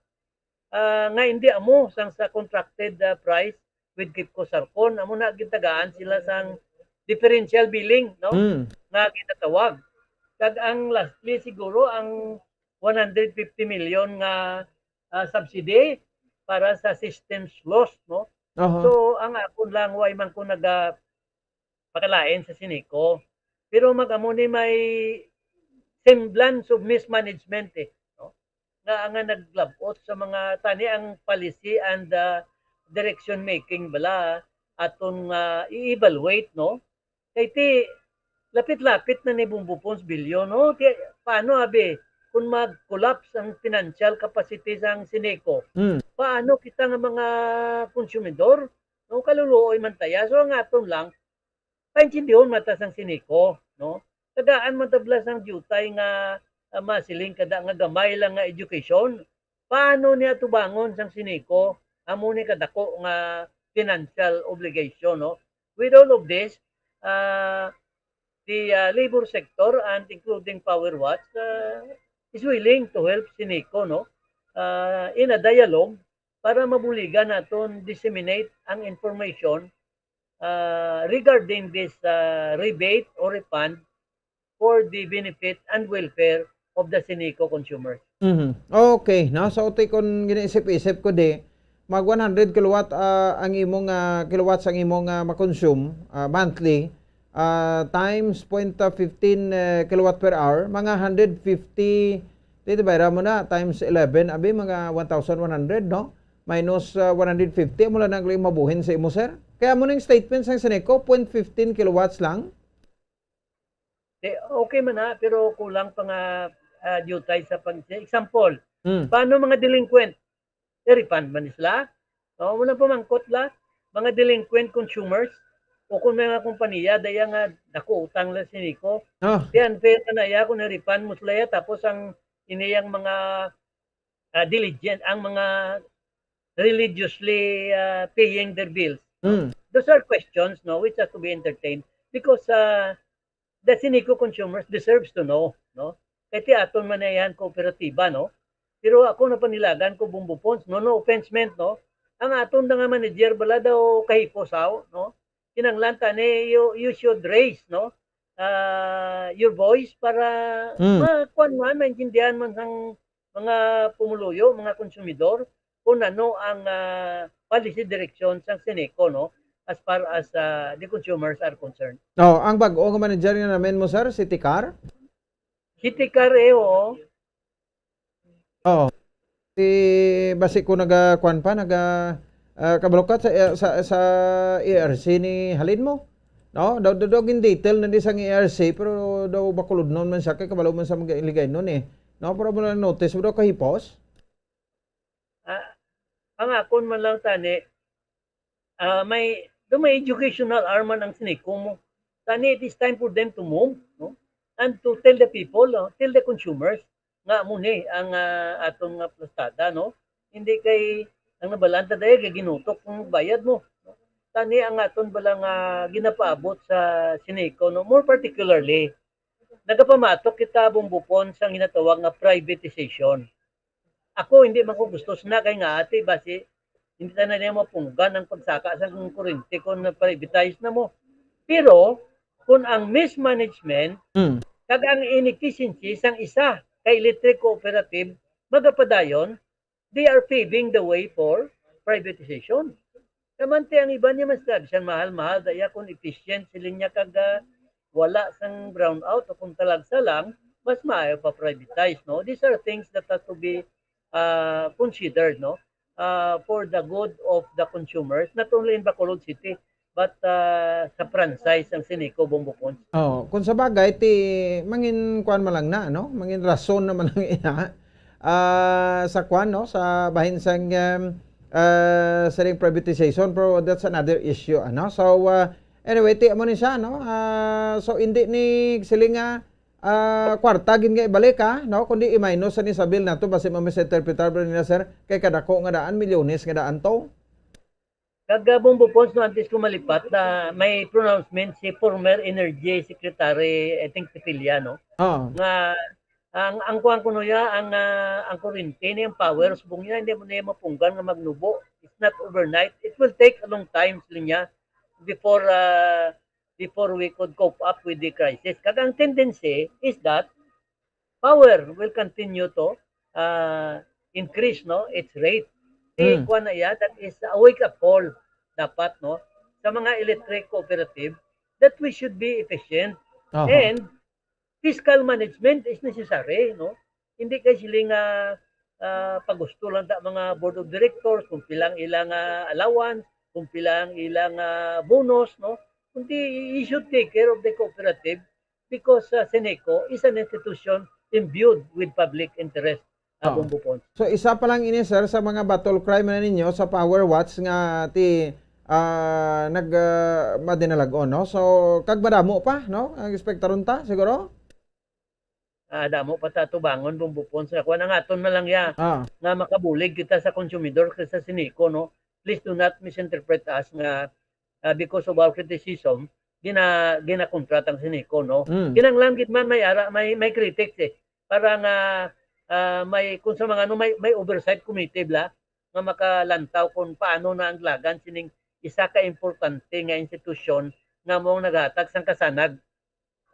ah, nga hindi amo sang sa contracted, ah, price with Kitco Salcon. Amo na, gintagaan sila sang differential billing, no? Mm. Nga ginatawag. Kag ang lastly, siguro, ang one hundred fifty million nga, ah, subsidy para sa systems loss, no? Aha. So, ang akon lang, way man ko naga-, pakalain sa Ceneco. Pero mag-amo ni may semblance of mismanagement, eh, no? Nga, nga naglabot sa mga tani ang policy and, ah, direction making bala aton nga i-evaluate, no? Kay ti, lapit-lapit na ni Bumbo Ponds bilyon, no? Ti, paano, abi, kung mag-collapse ang financial capacity sang Ceneco? Hmm. Paano kita nga mga konsumidor, no? Kaluluoy man taya. So, ang aton lang, paintindihon man ta sang Ceneco, no? Tagaan man ta bala sang diutay nga, ah, masiling kada nga gamay lang nga education. Paano niya tubangon sang Ceneco? Amo ni kadako nga financial obligation, no? With all of this, ah, the, ah, labor sector and including Power Watch, ah, is willing to help Ceneco, no? Ah, in a dialogue para mabuligan naton disseminate ang information, ah, regarding this, ah, rebate or refund for the benefit and welfare of the Ceneco consumers. Mhm. Okay, no? So, ti kon ginaisip-isip ko di, mag one hundred kilowatt, ah, ang imong, ah, kilowatts ang imong, ah, ma-consume, ah, monthly, ah, times point, ah, fifteen, eh, kilowatt per hour, mga hundred fifty, di, di ba, mo na, times eleven, abi, mga one thousand one hundred, no? Minus, ah, one hundred fifty, amo lang ang mabuhin sa imo, sir? Kaya mo ning statement sang Ceneco, point fifteen kilowatts lang? Eh, okay man na, pero kulang pa nga, ah, diutay sa pag-, example, Hmm. paano mga delinquent? I-refund man ni sila? O, muna pamangkot la, mga delinquent consumers, o kung may mga kompanya, daya nga dako utang la sa Ceneco, Oh. di unfair na na iya kung i-refund mo sila ya, tapos ang iniyang mga, ah, diligent, ang mga religiously, ah, paying their bills, no? Hmm. Those are questions, no, which has to be entertained because, ah, the Ceneco consumers deserves to know, no? Kay ti aton man na yan kooperatiba, no? Pero ako napanilagan ko, Bumbo Ponds, no, no offense meant, no? Ang aton na nga manager, bala daw kahipos, aw, no? Kinahanglan tani, you, you should raise, no? Ah, your voice para Hmm. ma-, kuwan man, maintindihan man sang mga pumuluyo, mga konsumidor, kung ano ang, ah, policy direction sang Ceneco, no, as far as, ah, the consumers are concerned. Oh, ang bag-o nga manager nga namin mo, sir, si Tikar? Si Tikar, eh, oo. Oo. Si, basi ko naga, kuwan pa, naga, ah, kabalukat sa, sa, sa A R C ni halin mo. No? Daw, daw, daw, in detail na di sang A R C, pero daw bakulod nun man siya, kay kabalo man sa mga Iligaynon, eh. No? Pero mo lang notice, mo daw kahipos? Ah, ang akon man lang tani, ah, may, do may educational arm man ang Ceneco mo. Tani, it is time for them to move, no? And to tell the people, no? Tell the consumers nga amo ni ang, ah, aton nga plastada, no? Hindi kay ang nabalaan ta dahil kay ginutok kung bayad mo. Tani ang aton bala nga ginapaabot sa Ceneco, no? More particularly, nagapamatok kita, Bong Bupon, sa ginatawag nga privatization. Ako, hindi man ko gusto sina kay nga ati, basi, hindi ta na niya mapunggan ang pagsaka sa kuryente kung na-privatize na mo. Pero, kung ang mismanagement, Mm. kag ang inefficiency sang isa ka electric cooperative, magapadayon, they are paving the way for privatization. Kamanti ang iban niya mas daghan, mahal-mahal, daya kung efficient sila niya kag, ah, wala sang brownout o kung talagsa lang, mas maayo pa privatize, no? These are things that have to be, ah, considered, no? Ah, for the good of the consumers, not only in Bacolod City, but, ah, sa franchise ang Ceneco, Bong Bupon. Oh, kung sa bagay, ti, mangin kuwan man lang na, no? Mangin rason naman lang ina. Ah, sa kuwan, no? Sa bahin sang, um, ah, sa ring privatization, pero that's another issue, ano? So, ah, anyway, ti, amo ni siya, no? Ah, so, hindi ni siling nga, ah, kwarta gid nga ibalik, ha? No? Kundi i-minus sa ni sa bill nato, basi mamisinterpretar ba nila, sir? Kay kadako nga daan, milyones nga daan to. Kag, ah, Bong Bupon, no, antes ko malipat, na may pronouncement si former Energy Secretary, I think, Petilla, no? Oo. Nga, ang, ang kuwan kuno niya, ang, ah, ang kurente niya, ang power, subong niya, hindi mo niya mapunggan nga magnubo. It's not overnight. It will take a long time, sila niya, before, ah, before we could cope up with the crisis. Kag ang tendency is that power will continue to, ah, increase, no, its rate. Di Hmm. kuwan na iya, that is a wake-up call dapat, no, sa mga electric cooperative that we should be efficient. Aha. And fiscal management is necessary, no? Hindi kay sila nga, ah, pagusto lang ta mga board of directors kung pila ang ilang, ah, allowance, kung pila ang ilang, ah, bonus, no? Kundi you should take care of the cooperative because, ah, Ceneco is an institution imbued with public interest, ah, Oo. Bong Bupon. So, isa pa lang ini, sir, sa mga battle cry man ninyo sa Power Watch nga ti, ah, nag, ah, madinalagon, no? So, kag madamo pa, no? Ang ekspektaron ta, siguro? Ah, damo pa ta tubangon, Bong Bupon, sa kuwan. Ang aton na lang ya, Ah. nga makabulig kita sa konsumidor kag sa Ceneco, no? Please do not misinterpret us nga, ah, because of our criticism, gina-, ginakontra ta ang Ceneco, no? Mm. Kinahanglan gid man may ara-, may, may critics, eh. Para nga, ah, may, kung sa mga, ano, may, may oversight committee, bla, nga makalantaw kung paano na ang dalagan sining isa ka importante nga institusyon nga amo ang naghatag sang kasanag,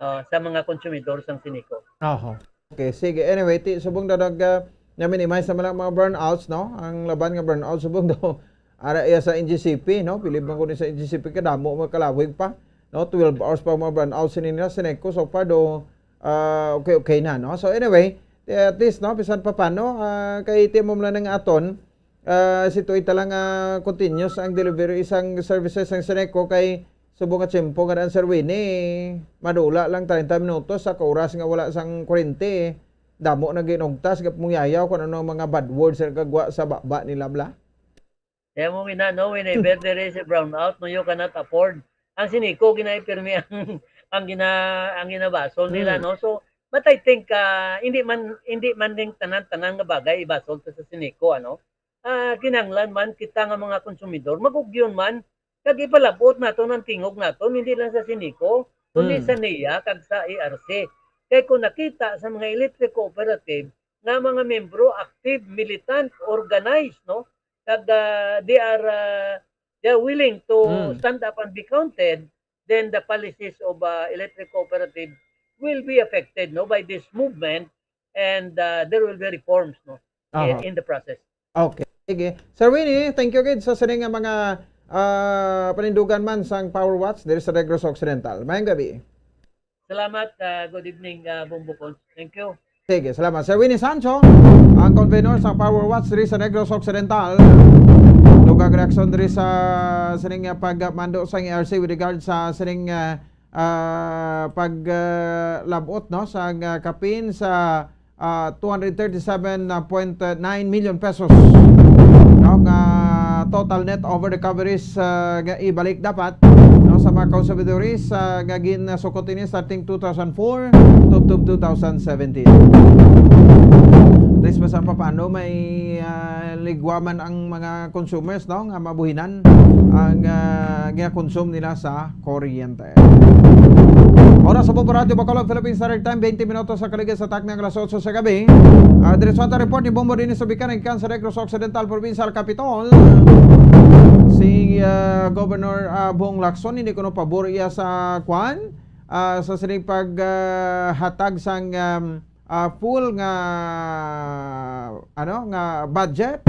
ah, sa mga konsumidor sang Ceneco. Aha. Okay, sige. Anyway, ti, subong daw nag, ah, na-minimize naman ang mga brownouts, no? Ang laban nga brownout, subong daw, ara iya sa N G C P, no? Bilib man ko ni sa N G C P, kadamo, makalawig pa, no? Twelve hours pa mga brownouts sini nila, Ceneco, so far, do, ah, okay, okay na, no? So, anyway, ti, at least, no? Bisan pa paano, ah, kay ti mo lang nga aton, ah, si Toy ta lang, ah, continuous ang delivery sang services sang Ceneco kay subong nga tiyempo nga daan, Sir Winnie, madula lang treinta minutos sa oras nga wala sang kurente. Damo na ginugtas, gap mong yayaw kung ano ang mga bad words nga gagwa sa baba nila, bla. Kaya mo ina, no, whenever there is a brownout, no, you cannot afford. Ang Ceneco, ginapirmi ang, ang gina-, ang ginabasol nila, Hmm. no? So, but I think, ah, hindi man, hindi man din tanan-tanan nga bagay ibasol sa, sa Ceneco, ano? Ah, kinahanglan man kita nga mga konsumidor, mag-ugyon man, kag ipalab-ot naton ang tingog naton, hindi lang sa Ceneco, kundi Hmm. sa NEA kag sa A R C. Kay kung nakita sa mga electric cooperative nga mga membro active, militant, organized, no? Kag, ah, they are, ah, they are willing to Hmm. stand up and be counted, then the policies of, ah, electric cooperative will be affected, no, by this movement, and, ah, there will be reforms, no, Aha. in, in the process. Okay. Sige. Sir Winnie, thank you gid sa sini nga mga, ah, panindugan man sang Power Watch diri sa Negros Occidental. Mayong gabi. Salamat, ah, good evening, ah, Bombo Cons. Thank you. Sige, salamat. Sir Winnie Sancho, ang convener sa Power Watch diri sa Negros Occidental. Dugang reaksyon diri sa sining, ah, pagmando sa R C with regard sa sining, ah, ah, pag, ah, labot, no, sa, ah, kapin sa, ah, two hundred thirty-seven point nine million pesos, no, nga total net over recoveries, ah, nga ibalik dapat, no, sa mga consumidores, ah, nga ginsukot ini starting two thousand four to, to two thousand seventeen. At least, basta papaano may, ah, ligwa man ang mga consumers, no, nga mabuhinan ang, ah, ginakonsume nila sa kuryente. Oras sa Bombo Radyo Bacolod, Philippine Standard Time, twenty minutos sa kaligid sa takna nga alas otso sa gabi. Ah, diretso ang report ni Bombo dinhi sa Bican, gikan sa Negros Occidental Provincial Capitol. Si, ah, Governor, ah, Bong Lacson, hindi kuno pabor iya sa, kwan, ah, sa sining pag, ah, hatag sang, um, ah, full nga, ano, nga budget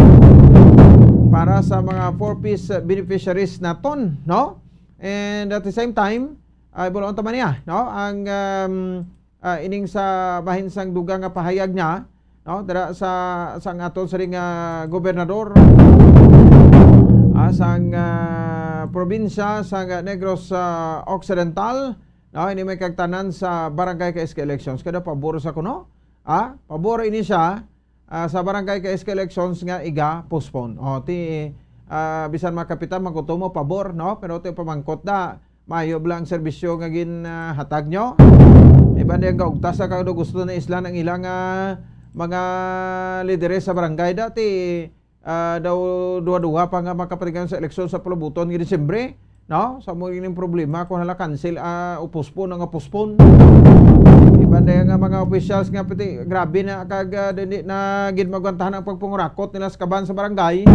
para sa mga four Ps beneficiaries naton, no? And at the same time, ay, buloon ta man niya, no? Ang, um, ah, ining sa bahin sang dugang nga pahayag niya, no? Dira sa, sang aton sining, ah, gobernador, ah, sang, ah, probinsya sang Negros, ah, Occidental, no? Ini may kagtanan sa barangay kay S K elections. Kada pabor sa kuno? Ah, pabor ini siya, ah, sa barangay kay S K elections nga iga postpone. O, ti, ah, bisan mga kapitan, magkutumo, pabor, no? Pero ti pamangkot da, maayo ba lang ang serbisyo nga gin, ah, hatag nyo? Iban din ang gaugtas sa kado gusto na isla ng ilang, ah, mga lideres sa barangay dati, ah, daw duha-duha pa nga makapatingin sa eleksyon sa palabuton nga Disyembre, no? Sa mo yung problema kung hala cancel, ah, o postpone nga postpone. Iban na nga mga officials nga pati grabe na kag, ah, dili na gid magwantahan ang pagpangurakot nila sa kaban sa barangay.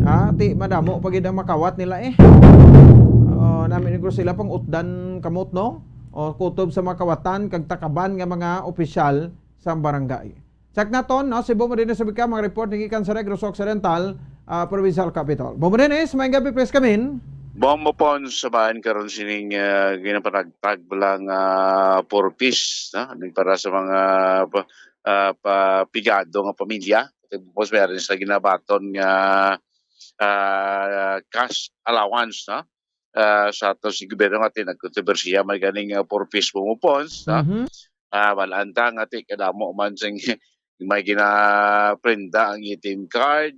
Ah, ti madamo pa gid ang makawat nila eh. Oh, nami ni sila pang utdan kamot, no? O kutob sa makawatan kag takaban nga mga opisyal sa barangay. Check naton, no? Cebu mo din sa bika, mga report ni gikan sa Negros Occidental, ah, Provincial Capital. Bombo Dennis, may gabi, please come in. Bombo Pons, sa bayan karon sining, ah, ginapanagtag lang, ah, four Ps, no? Ning para sa mga pa, ah, pa pigado nga pamilya. Tapos meron sa ginabaton nga, ah, cash allowance, no? Ah, sa ato si gobyerno nga tinagkontrobersiya may ganing, ah, four Ps Bombo Pons, no? Mhm. Ah, wala anta nga ti kadamo man sing may ginaprenda ang A T M card,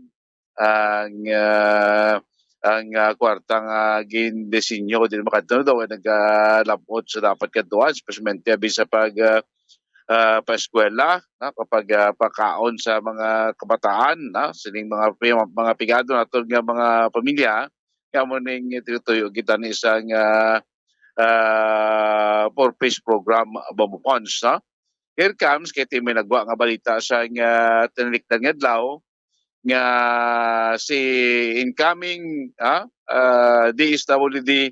ang, ah, ang, ah, kwarta nga gindisenyo din makadto daw ay nagalabot sa dapat kadtuan, especially abi sa pag, ah, ah, paeskwela, no? Kapag, ah, pakaon sa mga kabataan, no? Sining mga pi-, mga pigado naton nga mga pamilya, nga mo ning tinutuyo kita ni isang, ah, ah, four Ps program, Bombo Pons, no? Here comes, kay ti may nagwa nga balita sa nga tinalikdan nga adlaw, nga si incoming, ah, ah, D S W D,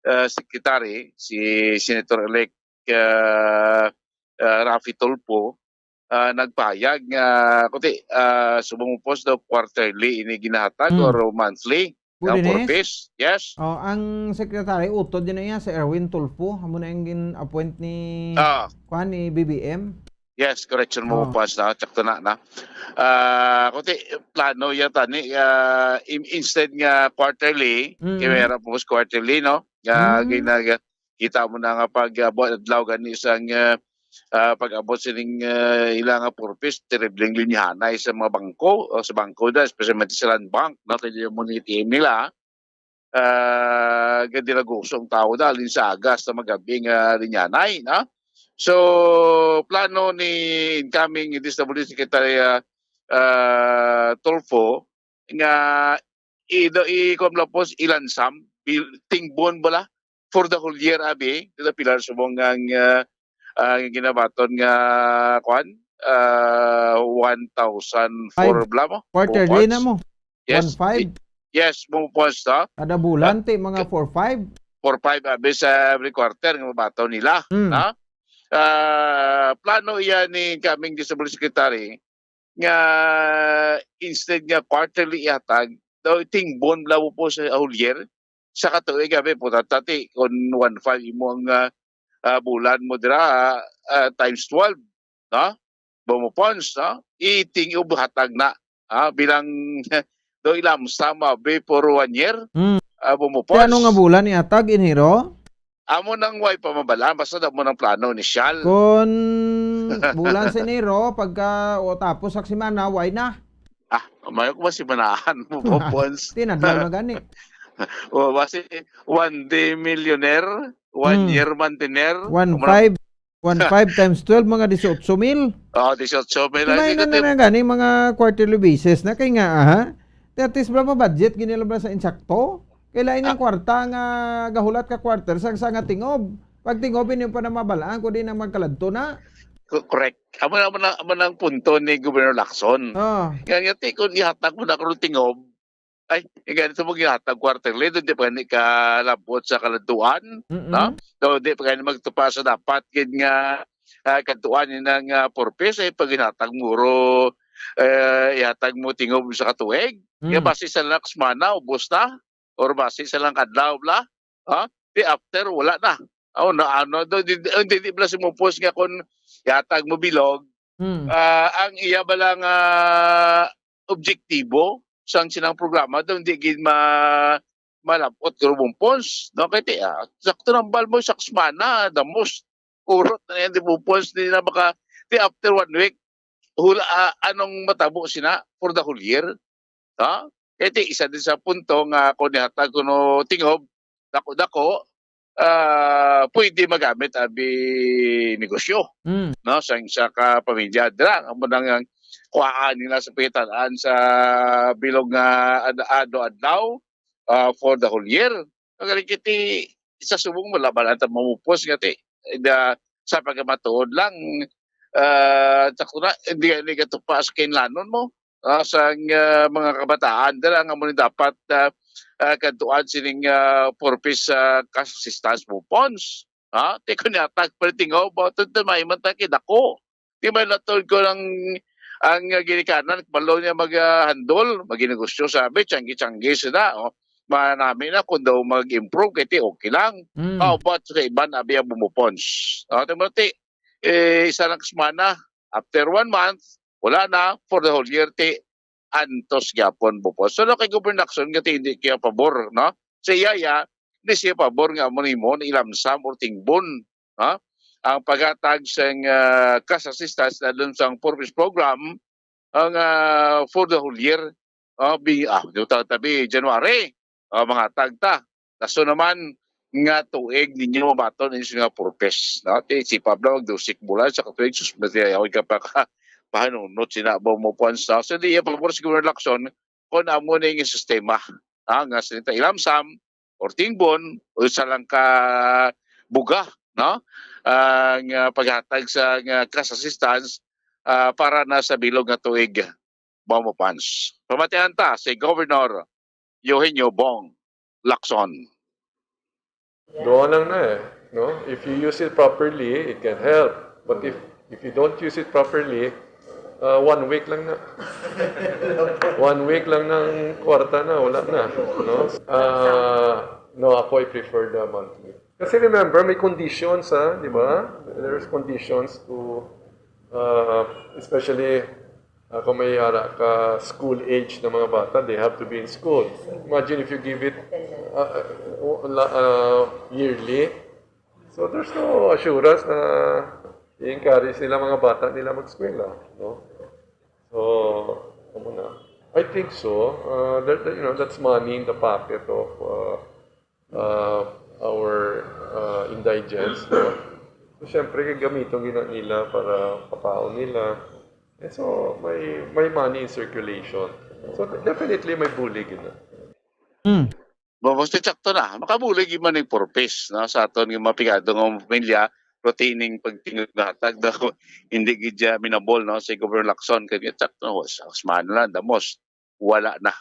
ah, Secretary, si Senator-elect, ah, ah, Raffy Tulfo, ah, nagpahayag nga, kuti, ah, subong mo post daw quarterly ini ginahatag Hmm. or monthly Good nga four Ps. Yes. Oh, ang secretary, utod din na iya, si Erwin Tulfo. Amo na yung gin-appoint ni, Ah. kwan, ni B B M. Yes, correction mo, Oh. Pas, na, tsakto na, na. Ah, kuti, plano yata ni, ah, in-, instead nga quarterly, Mm. kay meron po quarterly, no? Nga Mm. ginag-, kita mo na nga pag, ah, buwan adlaw gani sang, ah, ah, pag-abot sining, ah, ila nga four Ps, terribleng linyahanay sa mga bangko, o sa bangko na, especially sa Land Bank, no? Kaya yung mga A T M nila, ah, gadi nag-usong tao na, alin sa aga sa magabi nga linyahanay, no? So, plano ni incoming D S W D Secretary, ah, ah, Tulfo nga i-, do-, i-, kuwan lang po, ilansam, bil-, tingbon bala for the whole year, abi, dito pilar subong ang, ah, ang ginabaton nga, kuwan, ah, one thousand four Five. bala mo? Quarterly Four na mo. Yes. One five. I-, yes, mo po sa Kada bulan, Ah, ti, mga four five. Four five, abi, sa every quarter nga mabaton nila, Mm. ha? Ah, plano iya ni coming disability secretary nga instead nga quarterly ihatag, daw tingbon lang mo po sa whole year, sa katuig, abi, puta, tati, kung one five imo ang, ah, ah, bulan mo dira, ah, times twelve, no? Bomo Pons, no? Iting hatag na, ah, bilang do ilamsa mo, abi, for one year, Mm. ah, Bomo Ti ano nga Pons. Bulan ihatag, Enero? Amo nang way pa mabalaan, basta damo nang plano initial. Kon bulan sa Enero, pagka o tapos sa semana, way na. Ah, may ko ba si manahan mo, Bobo Pons? Tinadlaw na gani. O, basi, one day millionaire, one Hmm. year mantener. One Amo na five, one five times twelve, mga dieciocho mil. Oh, dieciocho mil. Ay, May hindi na ko na tim- na gani, mga quarterly basis na. Kay nga, aha? Ti at least, bala, ma-budget, gini lang, bala, sa insakto. Kailangan Ah. yung kwarta nga gahulat ka quarter, sa, sa nga tingob. Pag tingob, hindi pa na mabalaan, kundi na magkaladto na. Co-, correct. Amo na, amo na, amo na ang punto ni Governor Lacson. Ah. Kaya nga, ti, kung ihatag mo na kung tingob, ay, yung ganito mo ginatag quarterly, doon di pa gani ka labot sa kaladtuan, Mm-mm. no? Doon di pa gani magtupa sa dapat gid nga, ah, kadtuan ni nang, ah, purpose, eh, pag ginatag mo ro, eh, ihatag mo tingob sa katuig. Kaya Mm. basi sa next semana, ubos na, or basi sa lang kadlaw, bla, ha? Di after, wala na. Oh, na, ano, do, di, di, di, di bla si Mupos nga kung ihatag mo bilog, Mm. ah, ang iya bala nga objektibo sang sinang programa daw hindi gid ma-, malab-ot ko Rubong Pons, no? Kay ti, ah, sakto nang bal mo sa semana, the most urot na yan, di Rubong Pons, di na maka, di after one week, hula, ah, anong matabo sina for the whole year? Ha? Kay ti, isa din sa punto nga ako nihatag kuno tingob, dako-dako, ah, pwede magamit abi negosyo, Mm. no? Sa, sa ka pamilya. Dira, amo nang ang kuhaan nila sa pitan-an sa bilog nga ad-, adlaw-adlaw, ah, for the whole year. Ang galing kiti, sa subong mo, laban ata mamupos nga ti. Da, sa pagkamatuod lang, ah, sakto na, hindi, hindi ka tupa sa kinlanon mo. Ah, sang, ah, mga kabataan, dira nga mo ni dapat, ah, ah, kadtuan sining, ah, purpose, ah, cash assistance mo funds. Ha? Ti ko niya, tag, perting, oh, ba, ito, ito, may man, tag, dako. Di may latod ko lang ang, ah, ginikanan, balo niya mag, ah, handle, maginegosyo, sabi, tiyanggi-tiyanggi sila, oh. Manami na kung daw mag-improve, kay ti okay lang. Mm. How about sa iban, abi ang bumupons? Ah, ti mo, ti, eh, isa lang semana, after one month, wala na, for the whole year, ti, antos gyapon, bupos. So, no, kay Governor Lacson, nga ti, hindi kaya pabor, no? Sa iya, iya, hindi siya pabor nga amo nimo, ilamsam or tingbon, no? Ang paghatag sang, ah, cash assistance na dun sang purpose program, ang, ah, for the whole year, ah, bi-, ah, di ta-, tabi, January, ah, mga tagta. Kaso naman nga tuig ninyo mabaton ninyo nga purpose, no? Ti si Pablo, magdusik bulan sa katuig, sus, matiyaw ka pa ka, pahanunot sina ba mo puwan sa. So, di iya pabor si Governor Lacson kung amo na yung sistema, ah, nga sinita ilamsam, or tingbon, o sa lang ka buga, no? Ang, ah, paghatag sa, nga cash assistance, ah, para na sa bilog nga tuig, Bomo Pons. Pamatian ta si Governor Eugenio Bong Lacson. Doon lang na eh, no? If you use it properly, it can help. But if, if you don't use it properly, uh, one week lang na. One week lang ng kwarta na, wala na, no? Uh, no, ako, I prefer the monthly. Kasi remember, may conditions, ha, di ba? There's conditions to, uh, especially, uh, kung may ara ka school age na mga bata, they have to be in school. Imagine if you give it, uh, uh, la-, uh, yearly. So there's no assurance na i-encourage nila mga bata nila mag-eskwela, no? So, amo na. I think so. Uh, that, that, you know, that's money in the pocket of, uh, uh, our, uh, indigents, no? So, syempre, gagamiton gina nila para papaon nila. And so, may, may money in circulation. So, definitely, may bulig yun. Mm. Ba, basta sakto na. Makabulig yung maning purpose, no? Sa aton nga mga pigado nga mga pamilya, retaining pagtingog nga hatag daw, hindi gid siya minabol, no? Si Governor Lacson, kaya sakto na, sa semana lang, the most, wala na.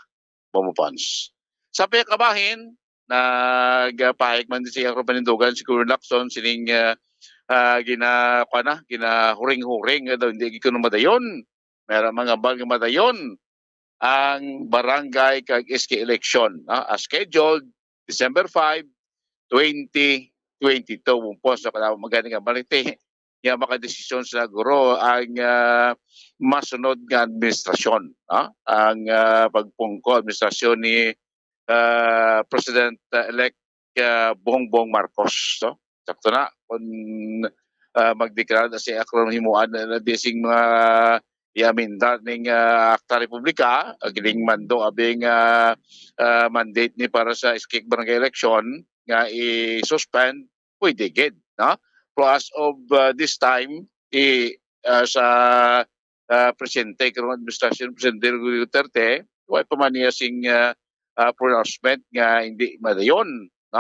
Bomo Pons. Sa pagkabahin, nagpahayag man din siya, Ruben Panindugan, si Governor Lacson, sining, ah, ah, gina-, kuwan na, ginahuring-huring nga daw, hindi gid kuno madayon. May ra mga hambal nga madayon ang barangay kag S K election, no? As scheduled, December five, twenty twenty-two. Bumpos na kada magani nga balite nga makadesisyon sa guro ang, ah, masunod nga administrasyon, no? Ang, ah, pagpungko administrasyon ni, ah, President-elect, ah, Bongbong Marcos, no? Sakto na kung, ah, magdeklara na si Akron himuan na, na di sing mga i-amendar ning, ah, Akta Republika, ah, gining mando abing, ah, ah, mandate ni para sa S K barangay election nga i-suspend, pwede gid, no? Pero as of, ah, this time, i, ah, sa, ah, presidente, karong administrasyon, Presidente Rodrigo Duterte, wala pa man niya sing, ah, ah, pronouncement nga hindi madayon, no?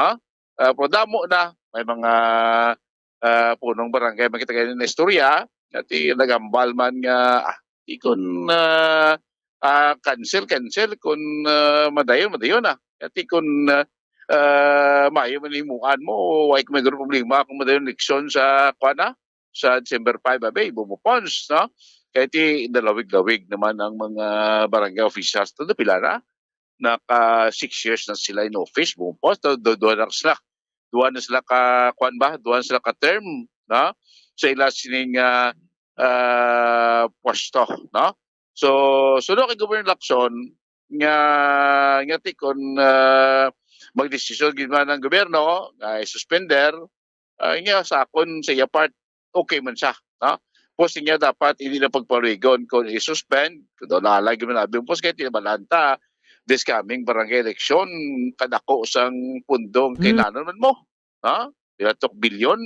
Ah, pero damo na, may mga, ah, punong barangay, makita kayo na istorya, nga ti nagambal man nga, ah, di kun, ah, ah, cancel, cancel, kun, ah, madayon, madayon na. Nga ti kun, ah, ah, maayo man himuan mo, wala ko may problema kung madayon eleksyon sa, kuwan na, sa December five, abay, bumupons, no? Kaya ti nalawig-lawig naman ang mga barangay officials. Todo pila na? Naka six years na sila in office, bumupons. Do, do, duha na sila. Duha na sila ka, kuwan ba? Duha na sila ka term, no? Sa ila sining, ah, ah, pwesto, no? So, suno kay Governor Lacson, nga, nga ti kun, ah, magdesisyon gid man ang gobyerno nga i-suspender, ah, nga sa akon, sa iya part, okay man siya, no? Pos niya dapat hindi na pagpaluigon kung i-suspend, kung daw naalay gyud man abi, pos kay tinabalanta this coming barangay election, kadako sang pundong kay Mm. nanon man mo, ha? Pila tok bilyon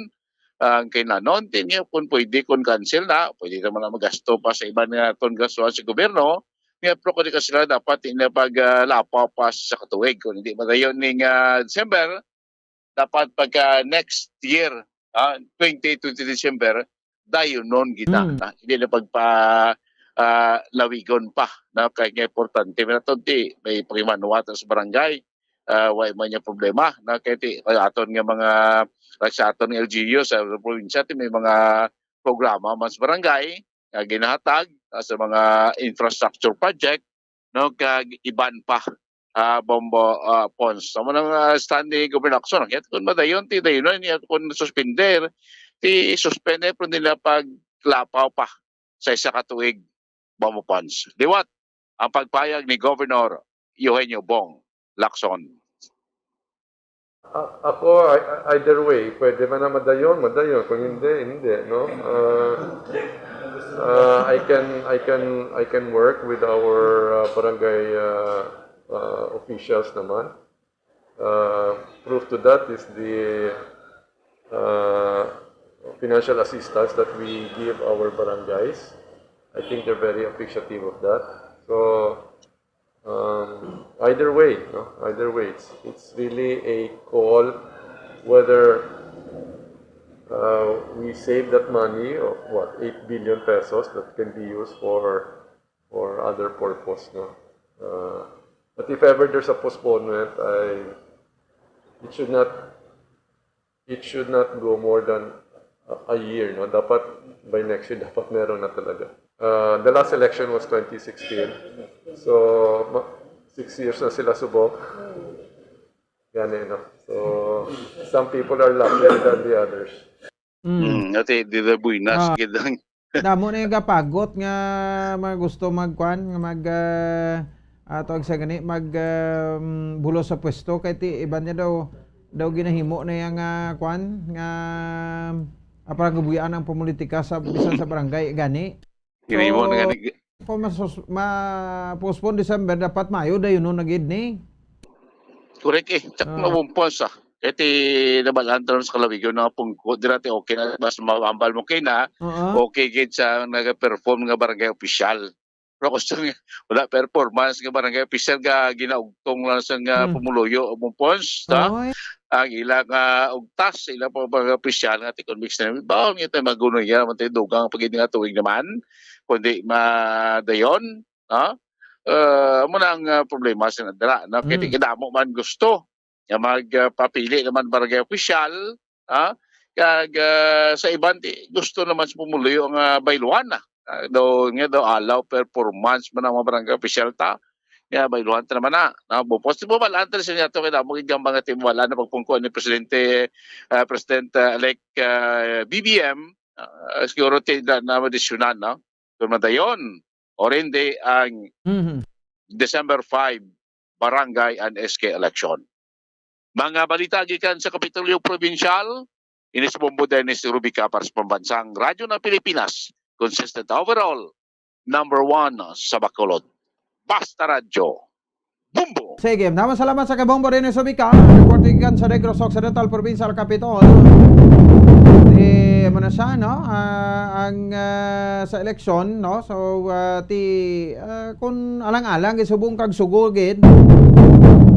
ang kay nanon, ti niya kung pwede, kung cancel na, pwede naman na magasto pa sa iban nga kung gastuhan sa gobyerno, niya pero kung di ka sila dapat, hindi na pag, ah, lapaw pa sa katuig, kung hindi madayon ning, ah, December, dapat pagka next year, ah, twenty twenty December, dayonon gid na, Mm. ah, hindi na pagpa, ah, lawigon pa, no? Kay nga importante, may naton ti, may pakimanuwatan sa barangay, ah, wa man niya problema, no? Kay ti, kay aton nga mga, like sa aton nga L G U sa probinsya, ti may mga programa man sa barangay nga ginahatag, ah, sa mga infrastructure project, no, kag iban pa, ah, bombo, ah, pons. Sa mga, ah, stand ni Governor Lacson, kaya kung madayon, ti dayon na niya kung suspender, ti suspender, pero nila paglapaw pa sa isa ka tuig, bombo pons. Liwat ang pagpayag ni Governor Eugenio Bong Lacson. A-, ako, I-, either way, pwede man na madayon, madayon. Kung hindi, hindi, no? Uh, uh, I can, I can, I can work with our, uh, barangay, uh, uh, officials naman. Uh, proof to that is the, uh, financial assistance that we give our barangays. I think they're very appreciative of that. So, Um, either way, no? Either way, it's, it's really a call whether, uh, we save that money of, what, eight billion pesos that can be used for, for other purpose, no? Uh, but if ever there's a postponement, I, it should not it should not go more than a, a year, no? Dapat by next year, dapat meron na talaga. Uh, the last election was twenty sixteen. So, ma-, six years na sila subok. Gani, no? So, some people are luckier than the others. Mm. Mm, ate, di na buinas, Ah. gid ang Damo na yung gapagot nga mga gusto magkuan, nga mag, ah, ah, tawag sa gani, mag, um, bulos sa pwesto. Kay ti, iban niya daw, daw ginahimo na yang, ah, kuan, nga, ah, parang gabuhian ang pumulitika sa, bisan sa barangay, gani. Ginahimo na So, gani. kung masus-, ma-postpone December, dapat Mayo, dayon no, nag-id ni. Correct eh. Tsak Ah. na bumpos ah. Kaya ti nabalaan tayo sa kalawigan na pungko. Dira ti okay na. Mas mabambal mo kay na. Oo. Okay gid sa nag-perform nga barangay official. Pero kung sa wala performance nga barangay official nga ginaugtong lang sa nga Hmm. pumuluyo o bumpos, ta? Oy. Ang ila nga ugtas, ila pa barangay official nga ti conviction. Baon nga tayo magunoy nga, man tayo dugang pag nga tuwing naman. Kundi madayon, no? Eh, amo na ang, ah, problema sa nadala, no? Kaya Mm. ti kadamo man gusto nga mag, ah, papili naman barangay official, ha? Kag, ah, sa iban, ti, gusto naman sa pumuluyo nga bayluhan na. Ah, daw, nga daw, alaw performance man ang mga barangay official ta. Nga, bayluhan ta naman na. Na, bupos, di mo malaan ta siya niya to, kaya mo gid ang mga timuwalaan na pagpungko ni Presidente, ah, President, ah, elect, ah, B B M, ah, siguro ti-, na, na madisyonan, no? Kung madayon, o hindi, ang Mhm. December five, barangay and S K election. Mga balita gikan sa Kapitolyo Probinsyal, ini si Bombo Dennis Rubica para sa Pambansang Radyo ng Pilipinas, consistent overall, number one sa Bacolod. Basta Radyo, Bombo! Sige, naman salamat sa kay Bombo Dennis Rubica, reporting gikan sa Negros Occidental Provincial Capitol. Di, ano na siya, no? Ah, ang, ah, sa eleksyon, no? So, ah, ti, ah, kung alang-alang, isubong kag sugugid,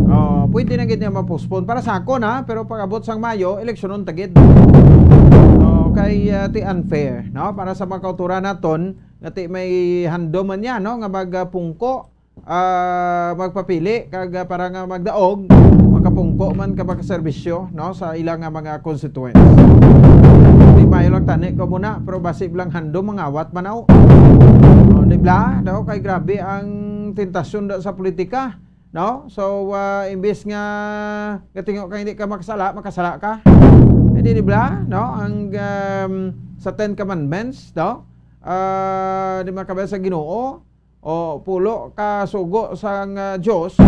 oh, pwede na gid niya ma-postpone. Para sa ako na, pero pag abot sang Mayo, eleksyonon ta gid. So, kay, ah, ti unfair, no? Para sa mga kauturan naton, nga ti may handom man niya, no? Nga magpungko, ah, magpapili, kag, ah, para nga magdaog, makapungko man ka makaserbisyo, no? Sa ila nga mga constituents. Di mayo lang tani ko muna, pero basi lang handom mangawat man ako. Oh, di bla, daw kay grabe ang tentasyon da sa politika, no? So, ah, imbis nga gatingo ka hindi ka makasala, makasala ka. Hindi, di bla, no? Ang, um, sa Ten Commandments, no? Ah, di makabasa sa Ginoo, o pulo ka sugo sang, ah, Dios,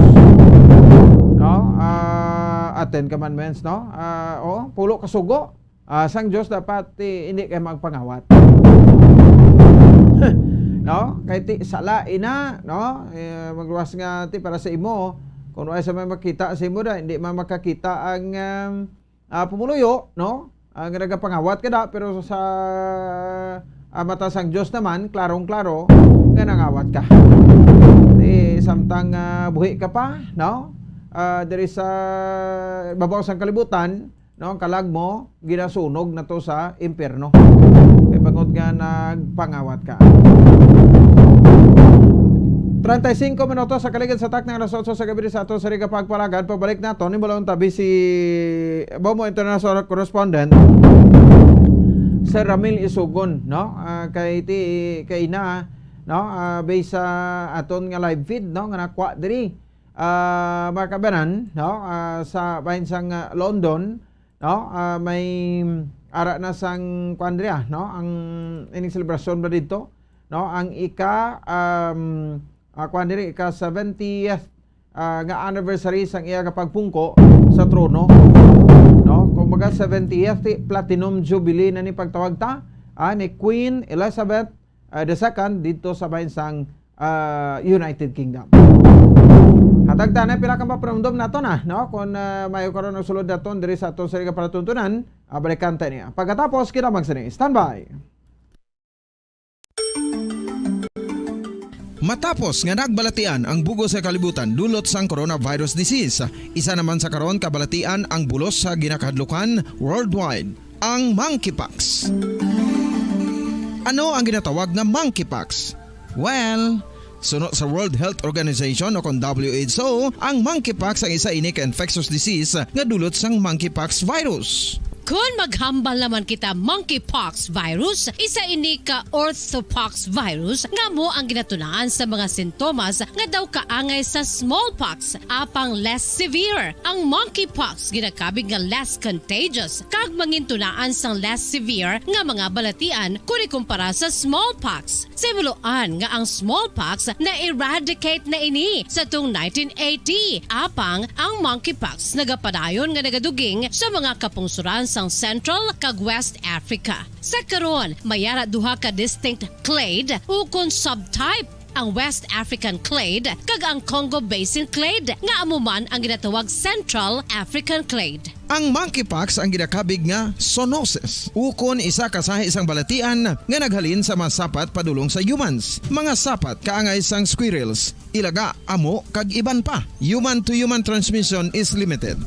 no? Ah, ah, Ten Commandments, no? Ah, o, pulo ka sugo, ah, sang Dios dapat, eh, hindi kay magpangawat. No? Kay ti sala ina, no? Eh, magluwas nga ti para sa imo, kung wala sa may makita sa imo da, hindi man makakita ang, um, ah, pumuluyo, no? Ang nagapangawat ka da, pero sa, ah, mata sang Dios naman, klarong-klaro nga nangawat ka. Di samtang, ah, buhi ka pa, no? Ah, diri sa babaw sang kalibutan, no? Ang kalag mo, ginasunog na to sa impyerno. Kay bangod nga nagpangawat ka. Treinta y cinco minutos sa kaligid sa takna alas otso sa gabi sa aton sa Riga Pagpalagad. Pabalik nato ni Balon Tabi si Bomo International Correspondent, Sir Ramil Isugon, no? Ah, kay ti, kay na, no? Ah, based sa aton nga live feed, no? Nga nakuha diri, ah, mga kabanan, no? Ah, sa bahin sang, ah, London, no? Ah, may ara na sang kuan diri, ah, no? Ang ining selebrasyon ba dito, no? Ang ika, um, ah, kuan diri, ika seventieth, ah, nga anniversary sang iya nga pagpungko sa trono, no? Kumbaga, seventieth platinum jubilee na ni pagtawag ta, ah, ni Queen Elizabeth, ah, the second dito sa bahin sang, ah, United Kingdom. Hatag ta na pila ka mapanumdom nato na, no? Kung, ah, mayo karon ang sulod naton diri sa aton sa palatuntunan, ah, balikan ta niya. Pagkatapos, kita magsini. Standby. Matapos nga nagbalatian ang bug-os nga kalibutan dulot sang coronavirus disease, isa naman sa karon kabalatian ang bulos sa ginakahadlukan worldwide, ang monkeypox. Ano ang ginatawag nga monkeypox? Well, suno sa World Health Organization o kon W H O, ang monkeypox ang isa ini ka infectious disease nga dulot sang monkeypox virus. Kon maghambal naman kita monkeypox virus, isa ini ka orthopox virus nga amo ang ginatunaan sa mga sintomas nga daw kaangay sa smallpox, apang less severe. Ang monkeypox ginakabig nga less contagious kag mangintunaan sang less severe nga mga balatian kon ikumpara sa smallpox. Sa himuloan nga ang smallpox na-eradicate na ini sa tung nineteen eighty, apang ang monkeypox nagapadayon nga nagaduging sa mga kapungsuran sang Central kag West Africa. Sa karon, may ara duha ka distinct clade ukon subtype, ang West African clade kag ang Congo Basin clade, nga amo man ang ginatawag Central African clade. Ang monkeypox ang ginakabig nga zoonosis, ukon isa ka sahi sang balatian nga naghalin sa mga sapat padulong sa humans, mga sapat kaangay sang squirrels, ilaga, amo, kag iban pa. Human to human transmission is limited.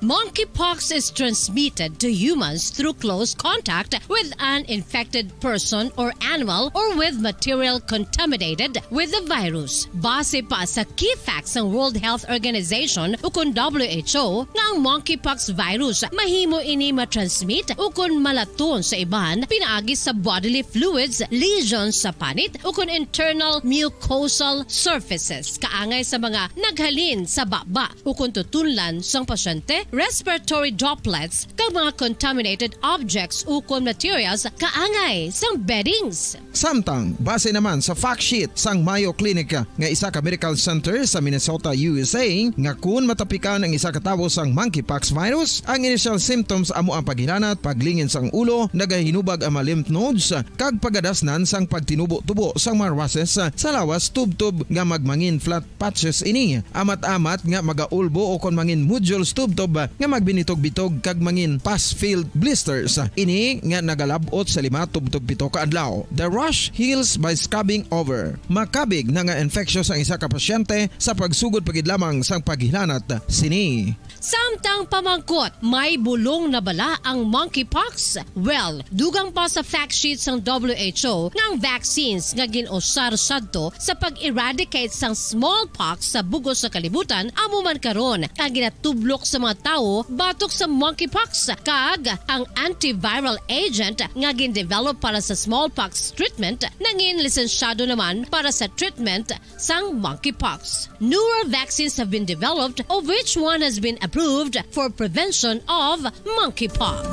Monkeypox is transmitted to humans through close contact with an infected person or animal or with material contaminated with the virus. Base pa sa key facts sang World Health Organization ukon W H O nga ang monkeypox virus mahimo ini matransmit ukon malaton sa iban pinaagi sa bodily fluids, lesions sa panit ukon internal mucosal surfaces, kaangay sa mga naghalin sa baba ukon tutunlan sang pasyente, respiratory droplets, kag mga contaminated objects ukon materials kaangay sang beddings. Samtang, base naman sa fact sheet sang Mayo Clinic nga isa ka medical center sa Minnesota, U S A, nga kun matapikan ang isa ka tawo sang monkeypox virus, ang initial symptoms amo ang paghilanat, paglingin sang ulo, nagahinubag ang mga lymph nodes, kag pagadasnan sang pagtinubo-tubo sang mga rushes sa lawas tubtob nga magmangin flat patches ini. Amat-amat nga magaulbo ukon mangin nodules tubtob nga magbinitog-bitog kag mangin pus-filled blisters. Ini nga nagalab-ot sa lima tubtob pito ka adlaw. The rash heals by scabbing over. Makabig na nga infectious ang isa ka pasyente sa pagsugod pa gid lamang sang paghilanat sini. Samtang pamangkot, may bulong na bala ang monkeypox? Well, dugang pa sa fact sheet sang W H O nga ang vaccines nga gin-usar sadto sa pag-eradicate sang smallpox sa bug-os nga kalibutan amo man karon ang ginatublok sa mga tawo batok sa monkeypox, kag ang antiviral agent nga gin-develop para sa smallpox treatment nangin lisensyado naman para sa treatment sang monkeypox. Newer vaccines have been developed, of which one has been approved for prevention of monkeypox.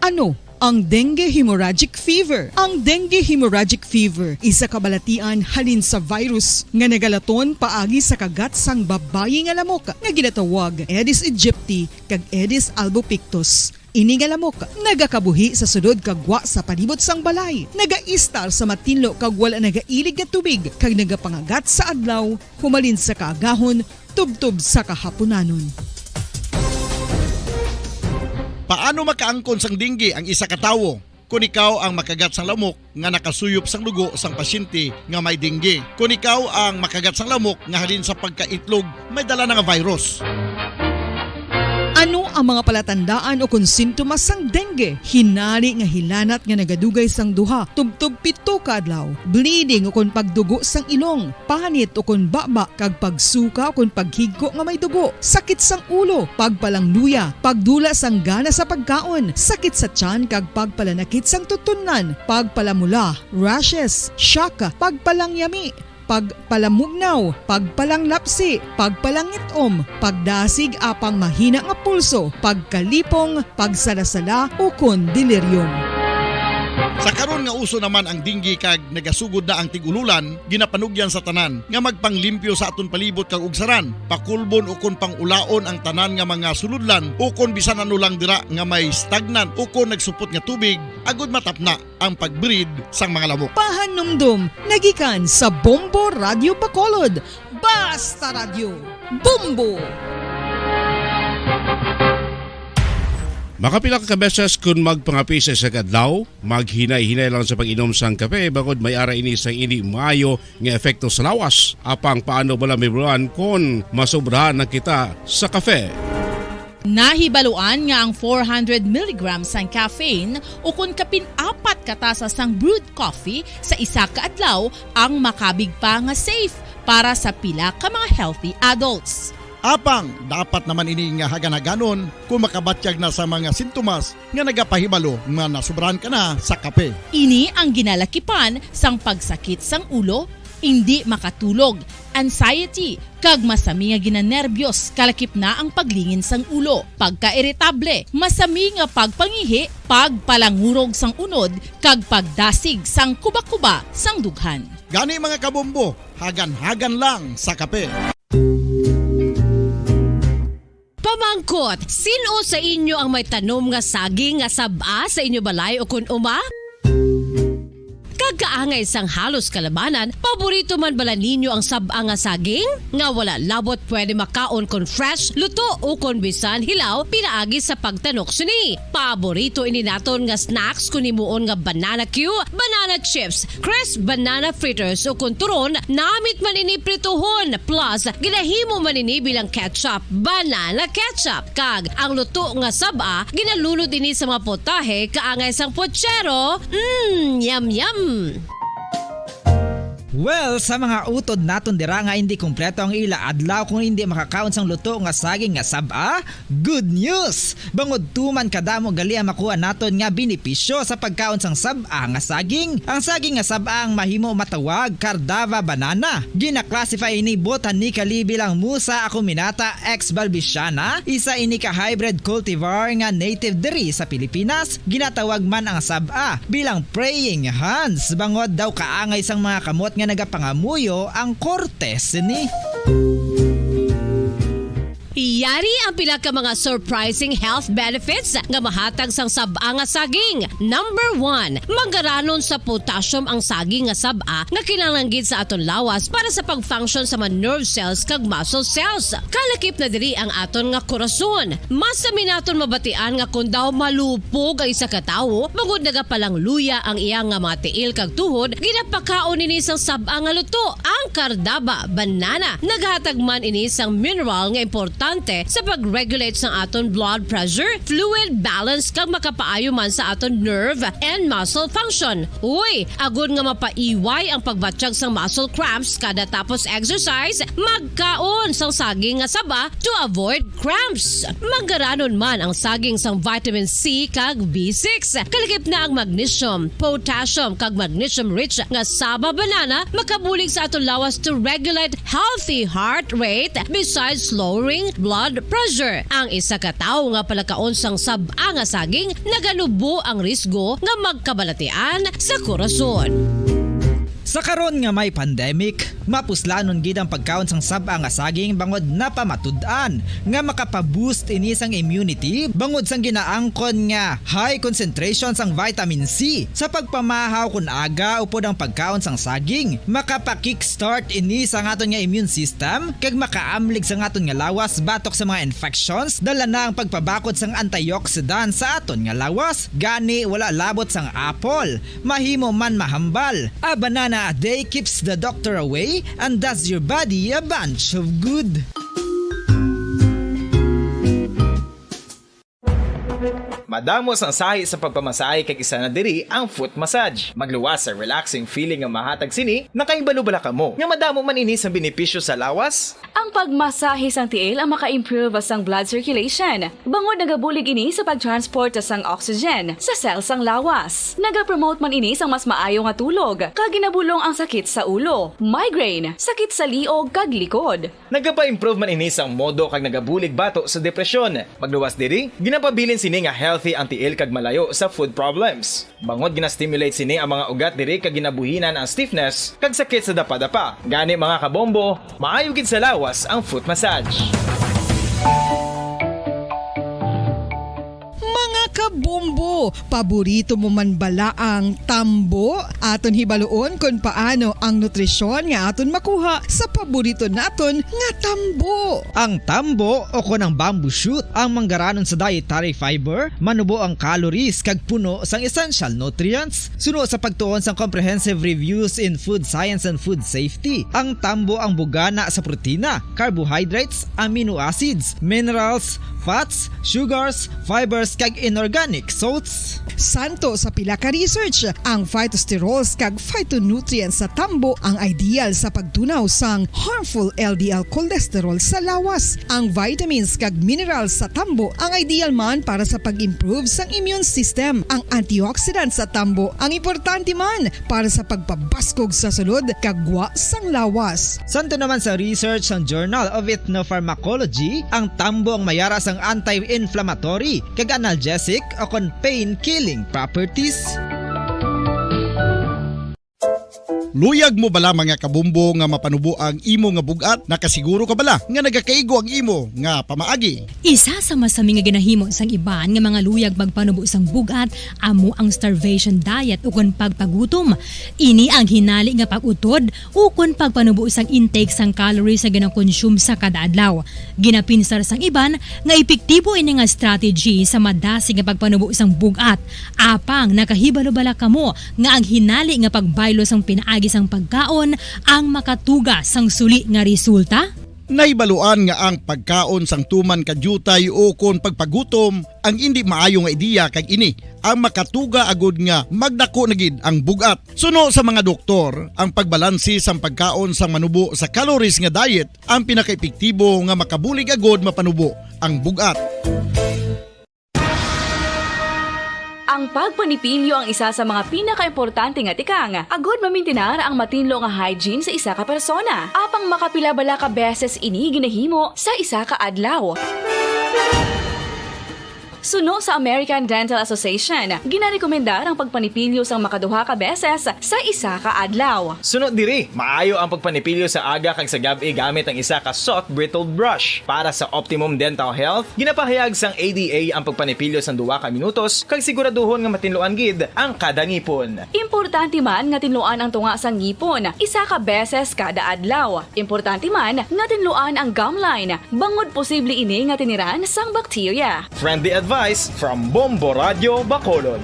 Ano ang dengue hemorrhagic fever? Ang dengue hemorrhagic fever isa ka balatian halin sa virus nga nagalaton paagi sa kagat sang babayi nga lamok nga ginatawag Aedes aegypti kag Aedes albopictus. Ini nga lamok nagakabuhi sa sulod kag gwa sa palibot sang balay. Nagaistar sa matinlo kag wala nagailig nga tubig kag nagapangagat sa adlaw humalin sa kaagahon tubtob sa kahapunanon. Paano makaangkon sang dengue ang isa ka tawo? Kon ikaw ang makagat sang lamok, nga nakasuyop sang dugo sang pasyente nga may dengue. Kon ikaw ang makagat sang lamok nga halin sa pagkaitlog may dala na nga virus. Ano ang mga palatandaan ukon sintomas sang dengue? Hinari nga hilanat nga nagadugay sang duha tubtob pito ka adlaw, bleeding ukon pagdugo sang ilong, panit ukon baba kag pagsuka ukon paghigko nga may dugo, sakit sang ulo, pagpalangluya, pagdula sang gana sa pagkaon, sakit sa tiyan kag pagpalanakit sang tutunlan, pagpalamula, rashes, shock, pagpalangyami, pagpalamugnaw, pagpalanglapsi, pagpalangit-om, pagdasig apang mahina nga pulso, pagkalipong, pagsalasala, ukon delirium. Sa karon nga uso naman ang dengue kag nagasugod na ang tig-ululan, ginapanugyan sa tanan nga magpanglimpyo sa aton palibot kag ugsaran, pakulbon ukon pang-ulaon ang tanan nga mga sulodlan ukon bisan ano lang dira nga may stagnant ukon nagsupot nga tubig, agod matapna ang pag-breed sang mga lamok. Pahanumdom nga gikan sa Bombo Radyo Bacolod, Basta Radyo, Bombo! Makapila ka beses kon magpangape sa isa ka adlaw, maghinay-hinay lang sa pag-inom sang kape, bangod may ara ini sang indi maayo nga epekto sa lawas. Apang paano bala mahibaluan kon masobrahan na kita sa kape? Nahibaluan nga ang four hundred milligrams sang caffeine ukon kapin apat ka tasa sang brewed coffee sa isa ka adlaw ang makabig pa nga safe para sa pila ka mga healthy adults. Apang dapat naman ini nga hagan-haganon kon makabatyag na sa mga sintomas nga nagapahibalo nga nasobrahan ka na sa kape. Ini ang ginalakipan sang pagsakit sang ulo, indi makatulog, anxiety, kag masami nga ginanerbiyos, kalakip na ang paglingin sang ulo, pagkairitable, masami nga pagpangihi, pagpalangurog sang unod, kag pagdasig sang kubakuba sang dughan. Gani, mga kabombo, hagan-hagan lang sa kape. Pamangkot, sin-o sa inyo ang may tanom nga saging nga sab-a sa inyo balay o kon uma? Kaangay sang halos kalabanan, paborito man bala ninyo ang sab-a nga saging? Nga wala labot pwede makaon kon fresh, luto, o kon bisan hilaw pinaagi sa pagtanok sini. Paborito ini naton nga snacks kon himuon nga banana cue, banana chips, crisp banana fritters, o kon turon, namit man ini prituhon, plus ginahimo man ini bilang ketchup, banana ketchup. Kag ang luto nga sab-a, ginalunod ini sa mga potahe kaangay sang pochero. Mm, yum, yum. Well, sa mga utod naton dira nga hindi kompleto ang ila adlaw kung hindi makakaon sang luto nga saging nga sab-a, good news! Bangod tuman kadamo gali ang makuha naton nga benepisyo sa pagkaon sang sab-a nga saging. Ang saging nga sab-a ang mahimo matawag Cardava banana. Gina-classify ini botanically bilang Musa acuminata ex balbisiana, isa ini ka hybrid cultivar nga native diri sa Pilipinas. Ginatawag man ang sab-a bilang praying hands, bangod daw kaangay sang mga kamot nga nagapangamuyo ang korte sini. Yari ang pila ka mga surprising health benefits nga mahatag sang sab-a nga saging. Number one, manggaranon sa potassium ang saging nga sab-a nga kinahanglan gid sa aton lawas para sa pag-function sa mga nerve cells kag muscle cells. Kalakip na diri ang aton nga korason. Mas sami naton mabatian nga kon daw malupog ang isa ka tawo, bangod nagapalangluya ang iya nga mga tiil kag tuhod, ginapakaon ini sang sab-a nga luto, ang Cardaba banana. Naghatag man ini sang mineral nga importante sa pag-regulate sang aton blood pressure, fluid balance, kag makapaayo man sa aton nerve and muscle function. Uy, agod nga mapaiway ang pagbatyag sang muscle cramps kada tapos exercise, magkaon sang saging nga saba to avoid cramps. Manggaranon man ang saging sang vitamin C kag B six. Kalakip na ang magnesium, potassium, kag magnesium-rich nga saba banana makabulig sa aton lawas to regulate healthy heart rate besides lowering blood pressure. Ang isa ka tawo nga palakaon sang sab-a nga saging naganubo ang risgo nga magkabalatian sa korason. Sa karon nga may pandemic, mapuslanon gid ang pagkaon sang sab-a nga saging bangod napamatud-an nga makapa-boost ini sang immunity bangod sang ginaangkon nga high concentration sang vitamin C sa pagpamahaw kon aga upod ang pagkaon sang saging. Makapa-kickstart ini sa aton nga immune system kag makaamlig sa aton nga lawas batok sa mga infections. Dala na ang pagpabakod sang antioxidant sa aton nga lawas. Gani, wala labot sang apple. Mahimo man mahambal. A banana a day keeps the doctor away and does your body a bunch of good. Madamo sang sahi sa pagpamasahe kag isa na diri ang foot massage. Magluwas sa relaxing feeling nga mahatag sini, nakahibalo bala kamo nga madamo man ini sang benepisyo sa lawas? Ang pagmasahe sang tiil ang maka-improve sang blood circulation, bangod nagabulig ini sa pag-transport sang oxygen sa cell sang lawas. Nagapromote man ini sang mas maayo nga tulog, kag ginabulong ang sakit sa ulo, migraine, sakit sa liog, kag likod. Nagapa-improve man ini sang modo kag nagabulig bato sa depresyon. Magluwas diri, ginapabilin sini nga healthy ang tiil kag malayo sa food problems. Bangod gina-stimulate sini ang mga ugat diri kag ginabuhinan ang stiffness kag sakit sa dapadapa. Gani, mga kabombo, maayo gid sa lawas ang foot massage. Mga kabombo, paborito mo man bala ang tambo? Aton hibaluon kon paano ang nutrisyon nga aton makuha sa paborito naton nga tambo. Ang tambo, o kon ang bamboo shoot, ang manggaranon sa dietary fiber, manubo ang calories kag puno sang essential nutrients. Suno sa pagtuon sang Comprehensive Reviews in Food Science and Food Safety, ang tambo ang bugana sa protina, carbohydrates, amino acids, minerals, fats, sugars, fibers, kag inorganic salts. Santo sa pila ka research, ang phytosterols kag phytonutrients sa tambo ang ideal sa pagtunaw sang harmful L D L cholesterol sa lawas. Ang vitamins kag minerals sa tambo ang ideal man para sa pag-improve sang immune system. Ang antioxidants sa tambo ang importante man para sa pagpabaskog sa sulod kag gwa sang lawas. Santo naman sa research sang Journal of Ethnopharmacology, ang tambo ang mayara sang anti-inflammatory kag analgesic o kon pain-killing properties. Luyag mo bala, mga kabombo, nga mapanubo ang imo nga bug-at? Nakasiguro ka bala nga nagakaigo ang imo nga pamaagi? Isa sa masami nga ginahimo sang iban nga mga luyag magpanubo sang bug-at amo ang starvation diet ukon pagpagutom. Ini ang hinali nga pag-utod ukon pagpanubo sang intake sang calories nga ginakonsume sa kada adlaw. Ginapinsar sang iban nga epektibo ini nga strategy sa madasig nga pagpanubo sang bug-at. Apang nakahibalo bala kamo nga ang hinali nga pagbaylo sang pinaagi sang pagkaon ang makatuga sang suli nga resulta? Nahibaluan nga ang pagkaon sang tuman ka diutay ukon pagpagutom ang indi maayo nga ideya, kag ini ang makatuga agud nga magdako na gid ang bug-at. Suno sa mga doktor, ang pagbalanse sang pagkaon sang manubo sa calories nga diet ang pinakaepektibo nga makabulig agud mapanubo ang bug-at. Ang pagpanipilyo ang isa sa mga pinakaimportante nga tikang agud mamintinar ang matinlo nga hygiene sa isa ka persona. Apang makapila bala ka beses ini ginahimo sa isa ka adlaw? Suno sa American Dental Association, ginarekomendar ang pagpanipilyo sang makaduha ka beses sa isa ka adlaw. Suno diri, maayo ang pagpanipilyo sa aga kag sa gab-i gamit ang isa ka soft bristled brush. Para sa optimum dental health, ginapahayag sang A D A ang pagpanipilyo sang duha ka minutos kag siguraduhon nga matinluan gid ang kada ngipon. Importante man nga tinluan ang tunga sang ngipon isa ka beses kada adlaw. Importante man nga tinluan ang gum line, bangod posible ini nga tiniran sang bakterya. Friendly advice from Bombo Radyo Bacolod.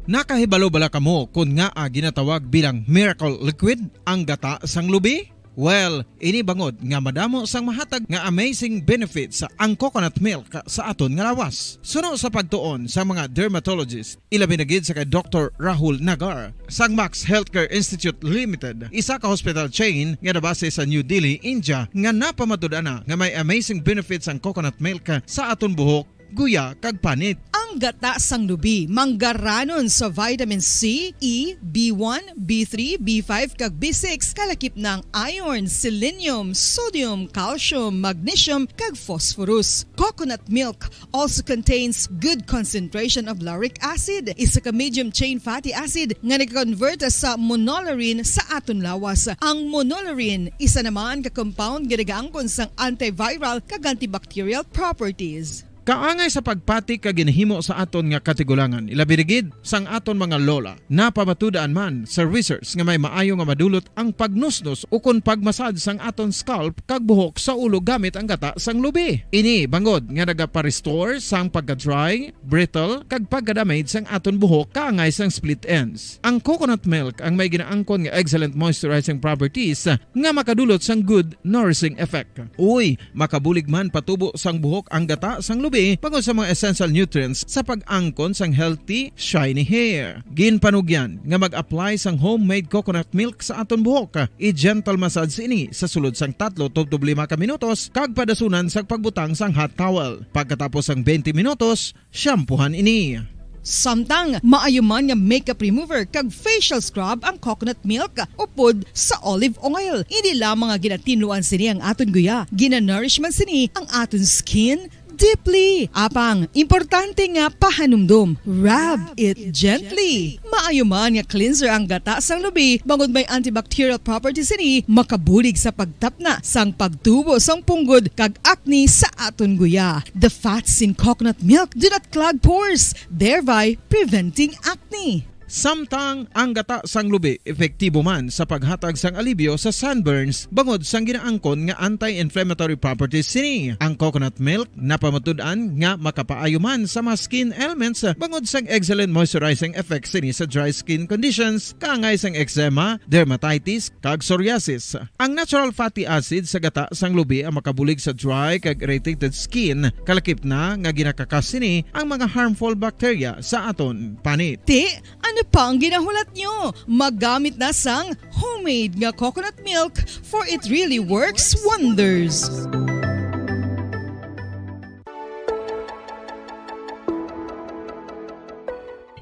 Nakahibalo bala kamo kon ngaa ginatawag bilang miracle liquid ang gata sang lubi? Well, ini bangod nga madamo sang mahatag nga amazing benefits ang coconut milk sa aton nga lawas. Suno sa pagtuon sa mga dermatologist, ilabi na gid sa kay Doktor Rahul Nagar sang Max Healthcare Institute Limited, isa ka hospital chain nga nabase sa New Delhi, India, nga napamatud-an na nga may amazing benefits ang coconut milk sa aton buhok, guya, kag panit. Ang gata sang lubi manggaranon sa vitamin C, E, B one, B three, B five, kag B six, kalakip na ang iron, selenium, sodium, calcium, magnesium, kag phosphorus. Coconut milk also contains good concentration of lauric acid, isa ka medium chain fatty acid nga nag-convert sa monolaurin sa aton lawas. Ang monolaurin, isa naman ka compound nga nagaangkon sang antiviral kag antibacterial properties. Kaangay sa pagpati kag ginahimo sa aton nga katigulangan, ilabi na gid sang aton mga lola. Napamatud-an man sa research nga may maayo nga madulot ang pagnusnos ukon pagmasad sang aton scalp kag buhok sa ulo gamit ang gata sang lubi. Ini bangod nga nagapa-restore sang pagka-dry, brittle, kag pagka-damage sang aton buhok kaangay sang split ends. Ang coconut milk ang may ginaangkon nga excellent moisturizing properties nga makadulot sang good nourishing effect. Uy, makabulig man patubo sang buhok ang gata sang lubi bangod sa mga essential nutrients sa pag-angkon sang healthy, shiny hair. Ginpanugyan nga mag-apply sang homemade coconut milk sa aton buhok. I-gentle massage ini sa sulod sang tatlo tubtob lima ka minutos kag padasunan sang pagbutang sang hot towel. Pagkatapos sang twenty minutos, shampoohan ini. Samtang maayo man nga makeup remover kag facial scrub ang coconut milk upod sa olive oil. Hindi lamang nga ginatinluan sini ang aton guya, ginanourish man sini ang aton skin deeply. Apang importante nga pahanumdom, rub it gently. Maayo man nga cleanser ang gata sang lubi, bangod may antibacterial properties sini, makabulig sa pagtapna sang pagtubo sang punggod kag acne sa aton guya. The fats in coconut milk do not clog pores, thereby preventing acne. Samtang ang gata sang lubi epektibo man sa paghatag sang alibyo sa sunburns bangod sang ginaangkon nga anti-inflammatory properties sini. Ang coconut milk napamatud-an nga makapaayo man sa mga skin ailments bangod sang excellent moisturizing effects sini sa dry skin conditions, kaangay sang eczema, dermatitis, kag psoriasis. Ang natural fatty acid sa gata sang lubi ang makabulig sa dry kag irritated skin, kalakip na nga ginakakas sini ang mga harmful bacteria sa aton panit. Ti, ano pa ang ginahulat nyo? Magamit na sang homemade nga coconut milk, for it really works wonders.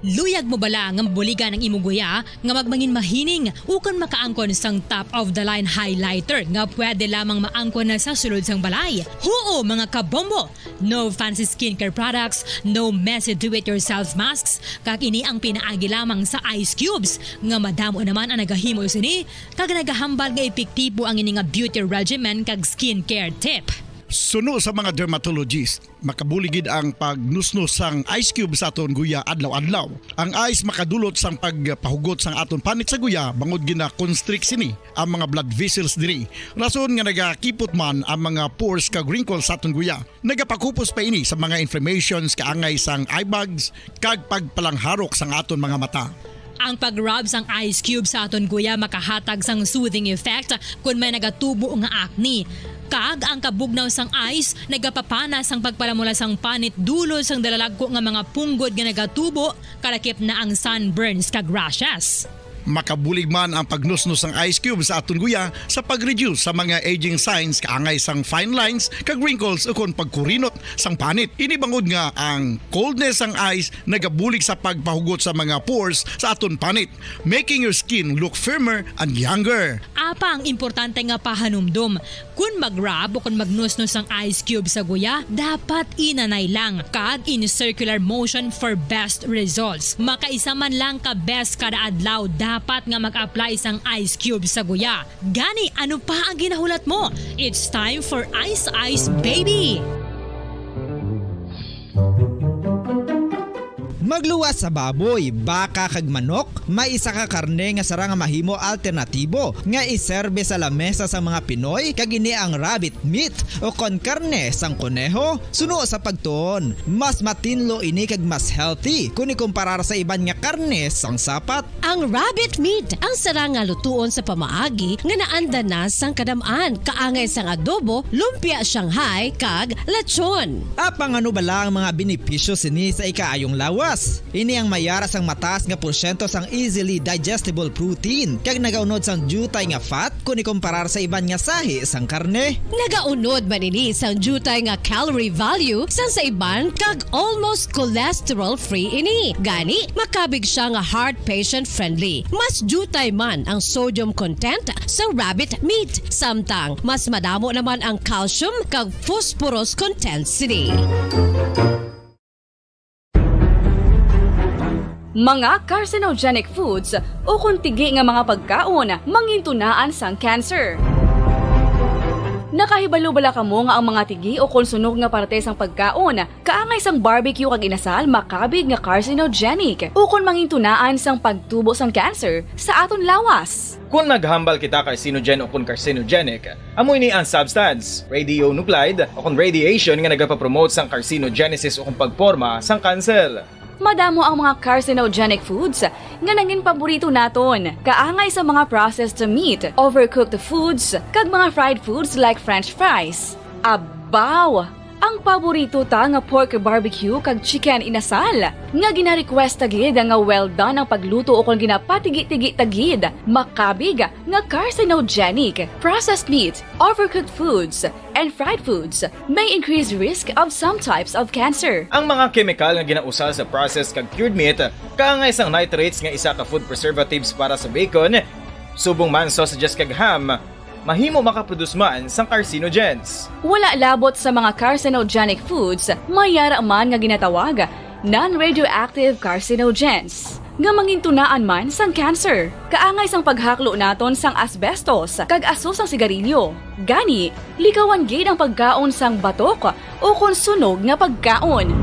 Luyag mo bala nga mabuligan ang imo guya nga magmangin mahining ukon makaangkon sang top of the line highlighter nga pwede lamang maangkon na sa sulod sang balay? Huo, mga kabombo! No fancy skincare products, no messy do-it-yourself masks, kag ini ang pinaagi lamang sa ice cubes nga madamo naman ang nagahimo sini kag nagahambal nga epektibo ang ini nga beauty regimen kag skincare tip. Suno sa mga dermatologist, makabulig gid ang pagnusnos sang ice cube sa aton guya adlaw-adlaw. Ang ice makadulot sang pagpahugot sang aton panit sa guya bangod gina-constrict sini ang mga blood vessels diri, rason nga nagakipot man ang mga pores kag wrinkles sa aton guya. Nagapakupos pa ini sa mga inflammations, kaangay sang eye bags, kag pagpalangharok sang aton mga mata. Ang pag-rub sang ice cube sa aton guya makahatag sang soothing effect kon may nagatubo nga acne. Kag ang kabugnaw sang ice nagapapana sang pagpalamula sang panit dulot sang dalalagko nga mga punggod nga nagatubo, kalakip na ang sunburns kag rashes. Makabulig man ang pagnusnos sang ice cube sa aton guya sa pag-reduce sa mga aging signs, kaangay sang fine lines kag wrinkles ukon pagkurinot sang panit. Ini bangod nga ang coldness sang ice nagabulig sa pagpahugot sa mga pores sa aton panit, making your skin look firmer and younger. Apang importante nga pahanumdom, kon mag-rub o kon magnusnos ang ice cube sa guya, dapat inanay lang kag in circular motion for best results. Makaisa man lang ka beses kada adlaw dapat nga mag-apply sang ice cube sa guya. Gani, ano pa ang ginahulat mo? It's time for Ice Ice Baby! Magluwas sa baboy, baka kag manok, may isa ka karne nga sarang nga mahimo alternatibo nga iserbe sa lamesa sang mga Pinoy, kag ini ang rabbit meat o kon karne sang koneho. Suno sa pagtuon, mas matinlo ini kag mas healthy kon ikumparar sa iban nga karne sang sapat. Ang rabbit meat ang sarang nga lutuon sa pamaagi nga naanda na sang kadam-an, kaangay sang adobo, lumpia Shanghai, kag lechon. Apang ano bala ang mga benepisyo sini sa ikaayong lawas? Ini ang may ara sang mataas nga porsyento sang easily digestible protein, kag nagaunod sang diutay nga fat kon ikumparar sa iban nga sahi sang karne. Nagaunod man ini sang diutay nga calorie value sang sa iban, kag almost cholesterol-free ini. Gani, makabig sia nga heart patient-friendly. Mas diutay man ang sodium content sa rabbit meat, samtang mas madamo naman ang calcium kag phosphorus content sini. Mga carcinogenic foods ukon tigi nga mga pagkaon mangintunaan sang cancer. Nakahibalo bala kamo nga ang mga tigi ukon sunog nga parte sang pagkaon, kaangay sang barbecue kag inasal, makabig nga carcinogenic ukon mangintunaan sang pagtubo sang cancer sa aton lawas? Kon naghambal kita carcinogen ukon carcinogenic, amo ini ang substance, radionuclide, ukon radiation nga nagapapromote sang carcinogenesis ukon pagporma sang kanser. Madamo ang mga carcinogenic foods nga nangin paborito naton, kaangay sa mga processed meat, overcooked foods, kag mga fried foods like French fries. Abaw! Ang paborito ta nga pork barbecue kag chicken inasal, nga gina-request ta gid nga well done ang pagluto ukon ginapatigi-tigi ta gid, makabig nga carcinogenic. Processed meat, overcooked foods, and fried foods may increase risk of some types of cancer. Ang mga kemikal nga ginausal sa processed kag cured meat, kaangay sang nitrates nga isa ka food preservatives para sa bacon, subong man sausages kag ham, mahimo makaproduce man sang carcinogens. Wala labot sa mga carcinogenic foods, may ara man nga ginatawag non-radioactive carcinogens, nga mangintunaan man sang cancer. Kaangay sang paghaklo naton sang asbestos kag aso sang sigarilyo. Gani, likawan gid ang pagkaon sang batok ukon sunog nga pagkaon.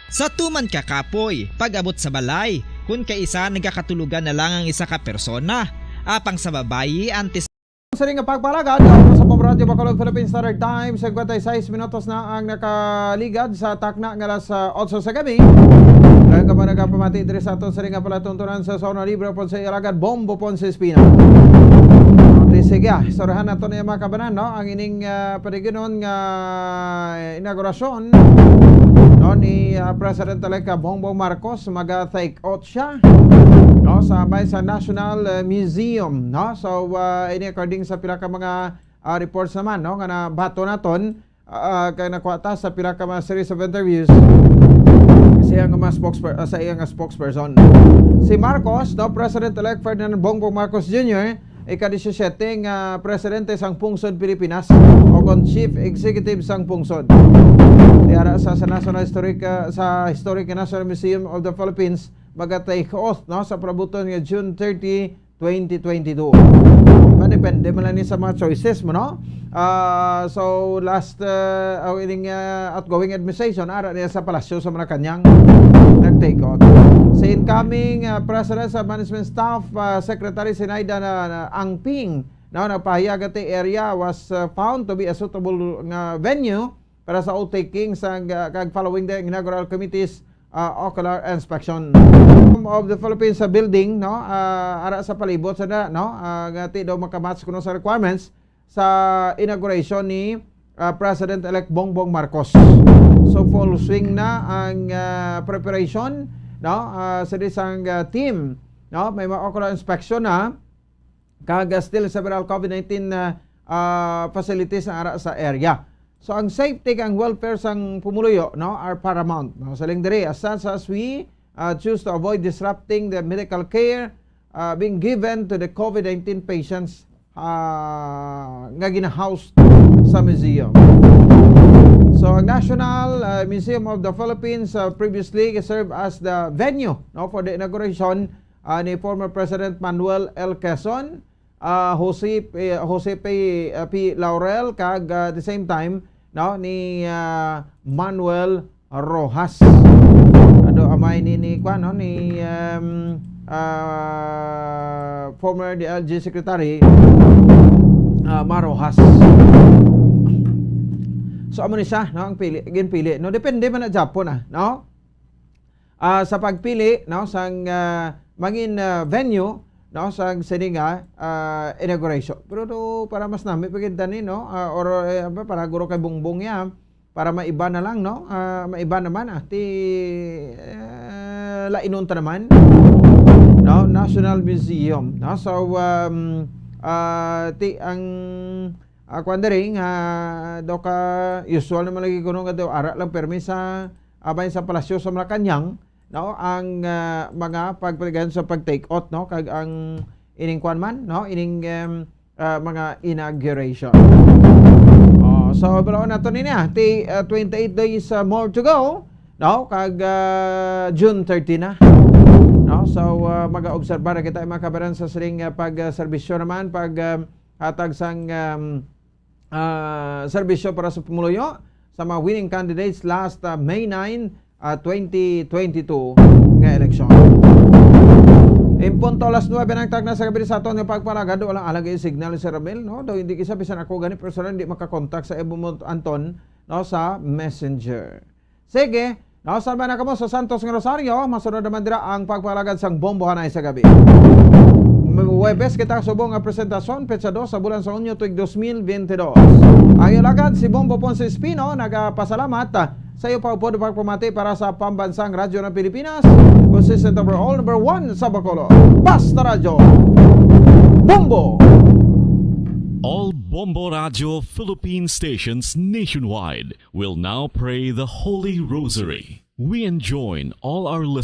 Sa tuman ka kapoy, pag-abot sa balay, kun kaisa nagakatulogan na lang ang isa ka persona, apang sa babayi, antes Sa ring nga pagpalagad, uh, sa Pop Radio Bacolod, Philippine Standard Time, fifty-six minutos na ang nakaligad sa takna nga alas, uh, otso sa gabi. Dayon ka pa nagapamati diri sa aton sa ring nga palatuntunan sa Zona Libre Ponce, alagad Bombo Ponce Espino. Okay, sige, ah, istoryahan nato na yung mga kabanan, no? Ang ining, uh, padiginon nga inaugurasyon, no, ni, uh, President-elect Bongbong Marcos, maga-take out siya, no, sa, bay sa National, uh, Museum, no? So, uh, ini according sa pila ka mga, uh, reports naman, no, nga nabato naton, ah, kay nakuha ta sa pila ka mga series of interviews sa iyang mga spokesper-, ah, sa iyang spokesperson. Si Marcos, no, President-elect Ferdinand Bongbong Marcos Junior, ika-disisiete nga presidente sang pungsod Pilipinas o kon chief executive sang pungsod. Diara sa, sa National Historic, ah, sa Historic National Museum of the Philippines, maga-take oath, no, sa palabuton nga June thirty, twenty twenty-two. Madepende man lang ni sa mga choices mo, no? Ah, so, last, ah, ang ining, ah, outgoing administration, ara niya sa Palasyo sa Malacañang, nag-take oath. Si incoming, ah, President sa Management Staff, ah, Secretary Sinaida na, na Angping, no, nagpahayag nga the area was, ah, found to be a suitable nga venue para sa oath-taking sa, ah, kag following the inaugural committee's, ah, ocular inspection of the Philippines sa building, no, ah, ara sa palibot sa na, no, ah, nga ti daw makamatch kuno sa requirements sa inauguration ni, ah, President-elect Bongbong Marcos. So, full swing na ang, ah, preparation, no, ah, sa disang, ah, team, no, may mga ocular inspection na kag, ah, still several COVID nineteen, ah, ah, facilities na ara sa area. So, ang safety kag welfare sang pumuluyo, no, are paramount, no? Sa lingdiri, as such as we, ah, choose to avoid disrupting the medical care, ah, being given to the COVID nineteen patients, ah, nga gina-house sa museum. So, ang National, ah, Museum of the Philippines, ah, previously served as the venue, no, for the inauguration, ah, ni former President Manuel L. Quezon, ah, Jose P-, Jose P-, ah, P. Laurel, kag, ah, at the same time, no, ni, ah, Manuel Roxas. Ano, amay ni, ni, kwan, no, ni, um, ah, former D I L G Secretary, ah, Mar Roxas. So, amo ni siya, no, ang pili, ginpili, no? Depende man na Japon, ah, no? Ah, sa pagpili, no, sang, ah, mangin, ah, venue, no, sang sini nga, ah, inauguration. Pero do, para mas nami pa gid tani, no, ah, or, eh, apa, para guro kay Bongbong ya, para maiba na lang, no, ah, maiba naman, ah, ti, eh, lainon ta naman, no, National Museum, no. So, um, ah, ti ang, ah, kwan diri nga, do ka usual naman lagi kuno nga do ara lang permi sa abay sa Palasyo sa Malacañang, no, ang, ah, mga pagpaligan sa pag-take oath, no, kag ang ining kwan man, no, ining, em, ah, mga inauguration. Oh, so, balaon nato nini, ah, ti, ah, twenty-eight days, ah, more to go, no, kag, ah, June thirty na, no. So, ah, mag-obserbar na kita, mga kabaran, sa sining, ah, pag, ah, serbisyo naman, pag, ah, hatag sang, um, ah, serbisyo para sa pumuluyo sa mga winning candidates last, ah, May nine, ah, twenty twenty-two nga eleksyon. In punto alas nuebe na ang tagna sa gabi sa aton nga pagpalagad, wala alang kay signal si Ramil, no? Daw hindi kisa bisan ako gani personal hindi makakontak sa Ebomont Anton, no, sa Messenger. Sige, no, salba na kamo sa Santos nga Rosario, masunod naman dira ang pagpalagad sang Bombo Hanay sa gabi. Huwebes kita subong nga presentasyon, petsa dos sa bulan sa Hunyo tuig dos mil bente dos. Ang iyo lagad si Bombo Ponce Espino, nagapasalamat sa iyo pa upod pagpamati para sa Pambansang Radyo ng Pilipinas, consistent overall number one sa Bacolod. Basta Radyo, Bombo! All Bombo Radio Philippine stations nationwide will now pray the Holy Rosary. We enjoin all our